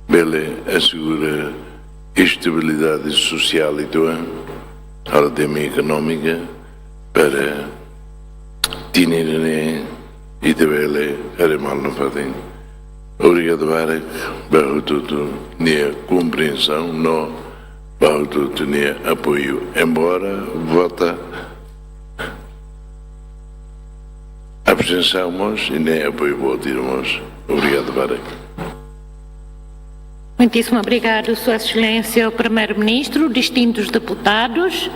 bele asegura estabilidade sosiál uitoan, halo temi ekonómika, para tinan ida-ne'e ita bele haree malu nafatin. Obrigadu barak ba hotu-hotu nia komprensaun no ba hotu-hotu nia apoiu. Embora vota abstensaun mós, i ne'e apoiu boot ida mós. Obrigadu barak. Muitíssimo obrigado, Sua Excelência o Primeiro-Ministro, distintos deputados.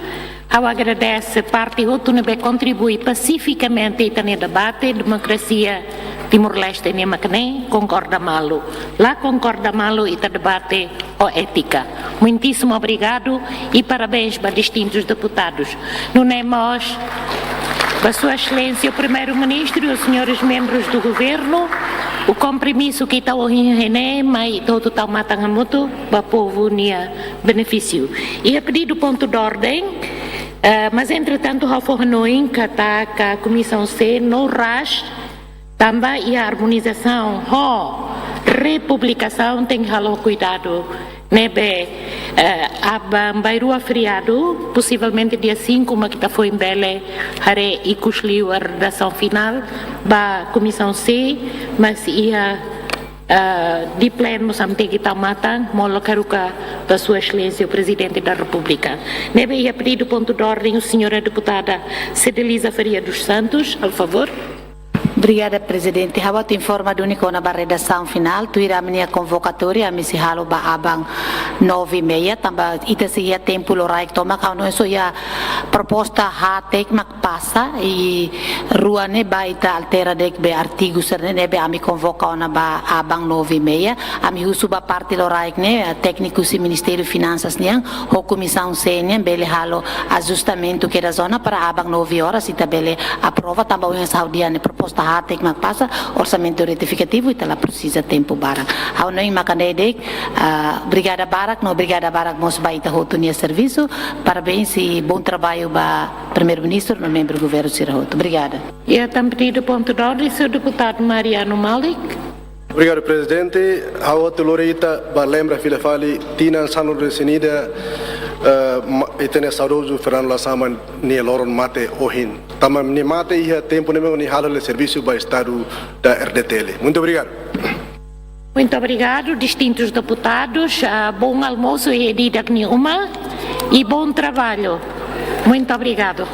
Ha'u agradese parte hotu ne'ebé kontribui pasifikamente ita-nia debate, demokrasia Timor-Leste nian mak ne'e, konkorda malu. La konkorda malu, ita debate ho étika. Muitíssimo obrigado i parabéns ba distintos deputados. Nune'e mós ba Sua Excelência o Primeiro-Ministro e os senhores membros do Governo, o compromisso que ita ohin iha ne'e, mai ita hotu tau matan hamutuk ba povu nia benefísiu. Iha pedidu pontu de ordem, eh, mas entretantu ha'u fó hanoin katak Komisaun C no ras tanba iha armonizasaun ho republikasaun tenke halo kuidadu. Ne'ebé, eh, aban-bainrua feriadu, posivelmente dia cinco mak ita foin bele haree ikus liu redasaun finál ba Komisaun C, mas iha, eh, di'ak liu mós ami tenke tau matan, molok haruka ba Sua Excelência o Presidente da República. Ne'ebé iha pedidu pontu de ordem, señora deputada Cedeliza Faria dos Santos, por favor. Obrigada, Prezidente. Ha'u atu informa duni kona-ba redasaun finál, tuir ami-nia konvokatória, ami sei halo ba aban nove e meia, tanba ita sei iha tempu loraik tomak, ha'u hanoin só iha proposta haat de'it mak pasa, i rua ne'ebá ita altera de'it be artigu sira-ne'e, ne'ebé ami konvoka ona ba aban nove e meia, ami husu ba parte loraik ne'e, tékniku husi Ministériu Finansas nian, ho Komisaun C nian, bele halo ajustamentu kedas ona para aban nove horas ita bele aprova, tanba ohin sá ha'u dehan ne'e proposta haat de'it mak pasa, orsamentu retifikativu, ita la presiza tempu barak. Ha'u hanoin mak ne'e de'it, ah, obrigada barak, no obrigada barak mós ba ita hotu nia servisu, parabéns i bom trabalho ba Primeiru-Ministru no membru governu sira hotu. Obrigada. Iha tan pedidu pontu de ordem, señór deputadu Mariano Malik. Obrigadu, Prezidente. Ha'u atu lori ita ba lembra fila fali tinan sanulu-resin-ida Eh, ma-, ita-nia saudozu Fernando Lasama nia loron mate ohin. Tanba nia mate iha tempu ne'ebé nia halo servisu ba estadu da R D T L. Muito obrigado. Muito obrigado, distintos deputados. Ah, bom almoço e di'ak nia uma. E bom trabalho. Muito obrigado.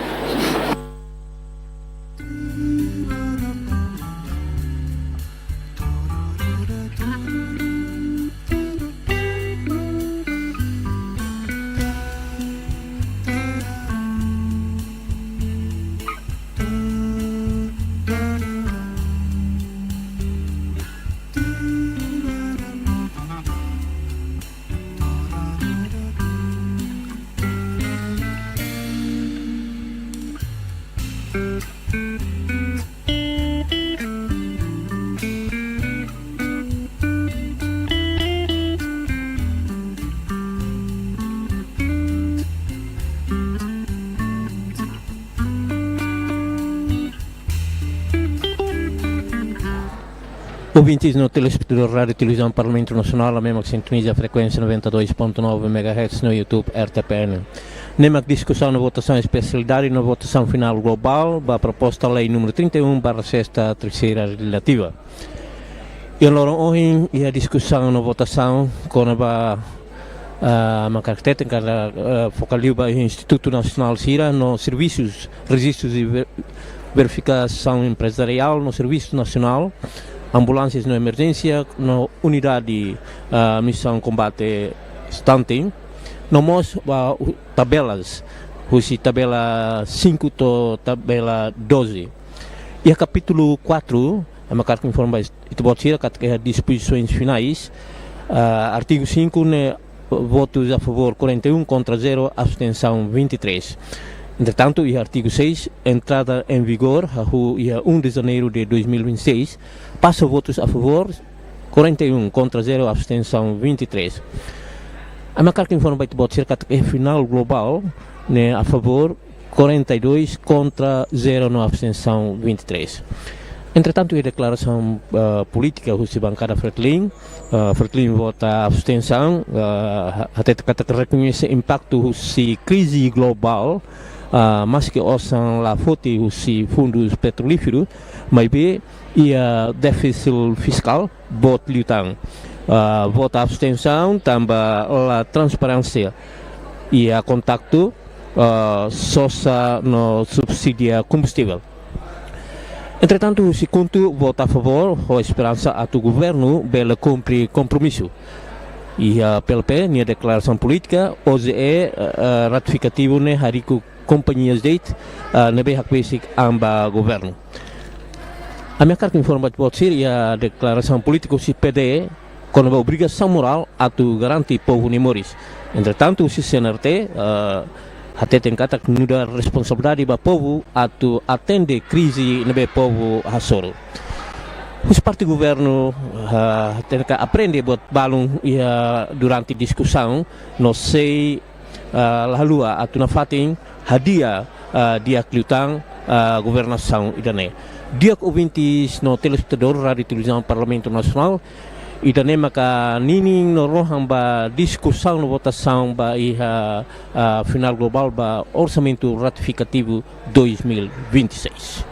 Ouvintes no telespetadór Rádiu Televizaun Parlamentu Nasionál, ami mak sintoniza frekuénsia noventa e dois ponto nove megahertz no YouTube R T P N. Ne'e mak diskusaun no votasaun espesialidade no votasaun finál globál ba proposta lei númeru trinta e um barra sexta terceira legislativa. Iha loron ohin iha diskusaun no votasaun kona-ba, ah, mak karakter kada, ah, foka liu ba Institutu Nasionál sira no servisus, rejistus i ver-, verifikasaun emprezariál no servisu nasionál, ambulánsias no emerjénsia no unidade, ah, misaun kombate stunting, no mós ba u-, tabelas, husi tabela cinco to'o tabela doze. Iha kapítulu quatro, ami hakarak informa ba ita-boot sira katak iha dispozisoens finais, ah, artigu cinco ne'e votus a favór quarenta e um, kontra zero, abstensaun vinte e três. Entretantu, iha artigu seis, entrada em vigor, hahú iha um de janeiro de dois mil e vinte e seis, pasa votus a favór quarenta e um, kontra zero, abstensaun vinte e três. Ami hakarak informa ba ita-boot sira katak iha finál globál ne'e a favór quarenta e dois, kontra zero no abstensaun vinte e três. Entretantu, iha deklarasaun, ah, polítika husi bankada Fretilin, ah, Fretilin vota abstensaun, ah, ha-, hatete katak rekoñese impaktu husi krize globál, ah, maski osan la foti husi fundus petrolíferu, maibé iha défisit fiskál boot liután. Ah, vota abstensaun tanba la transparénsia iha kontratu, ah, sosa no subsídia kombustivel. Entretantu, husi KHUNTO vota a favór, ho esperansa atu governu bele kumpre kompromisu. Iha P L P nia deklarasaun polítika, O J E, eh, ratifikativu ne'e hariku kompañias de'it, ah, ne'ebé hakbesik an ba governu. Ami hakarak informa ba ita-boot sira iha deklarasaun polítika husi P D, kona-ba obrigasaun morál atu garante povu nia moris. Entretantu, husi C N R T, ah, hateten katak nu'udar responsabilidade ba povu atu atende krize ne'ebé povu hasoru. Husi parte governu, ah, hateten katak aprende buat balun iha durante diskusaun, no sei ah, la haluha atu nafatin hadi'a, ah, di'ak liután, ah, governasaun ida-ne'e. Di'ak ouvintes no telespetadór Rádiu Televizaun Parlamentu Nasionál, ida-ne'e maka ninin no rohan ba diskusaun no votasaun ba iha, ah, finál globál ba orsamentu ratifikativu dois mil e vinte e seis.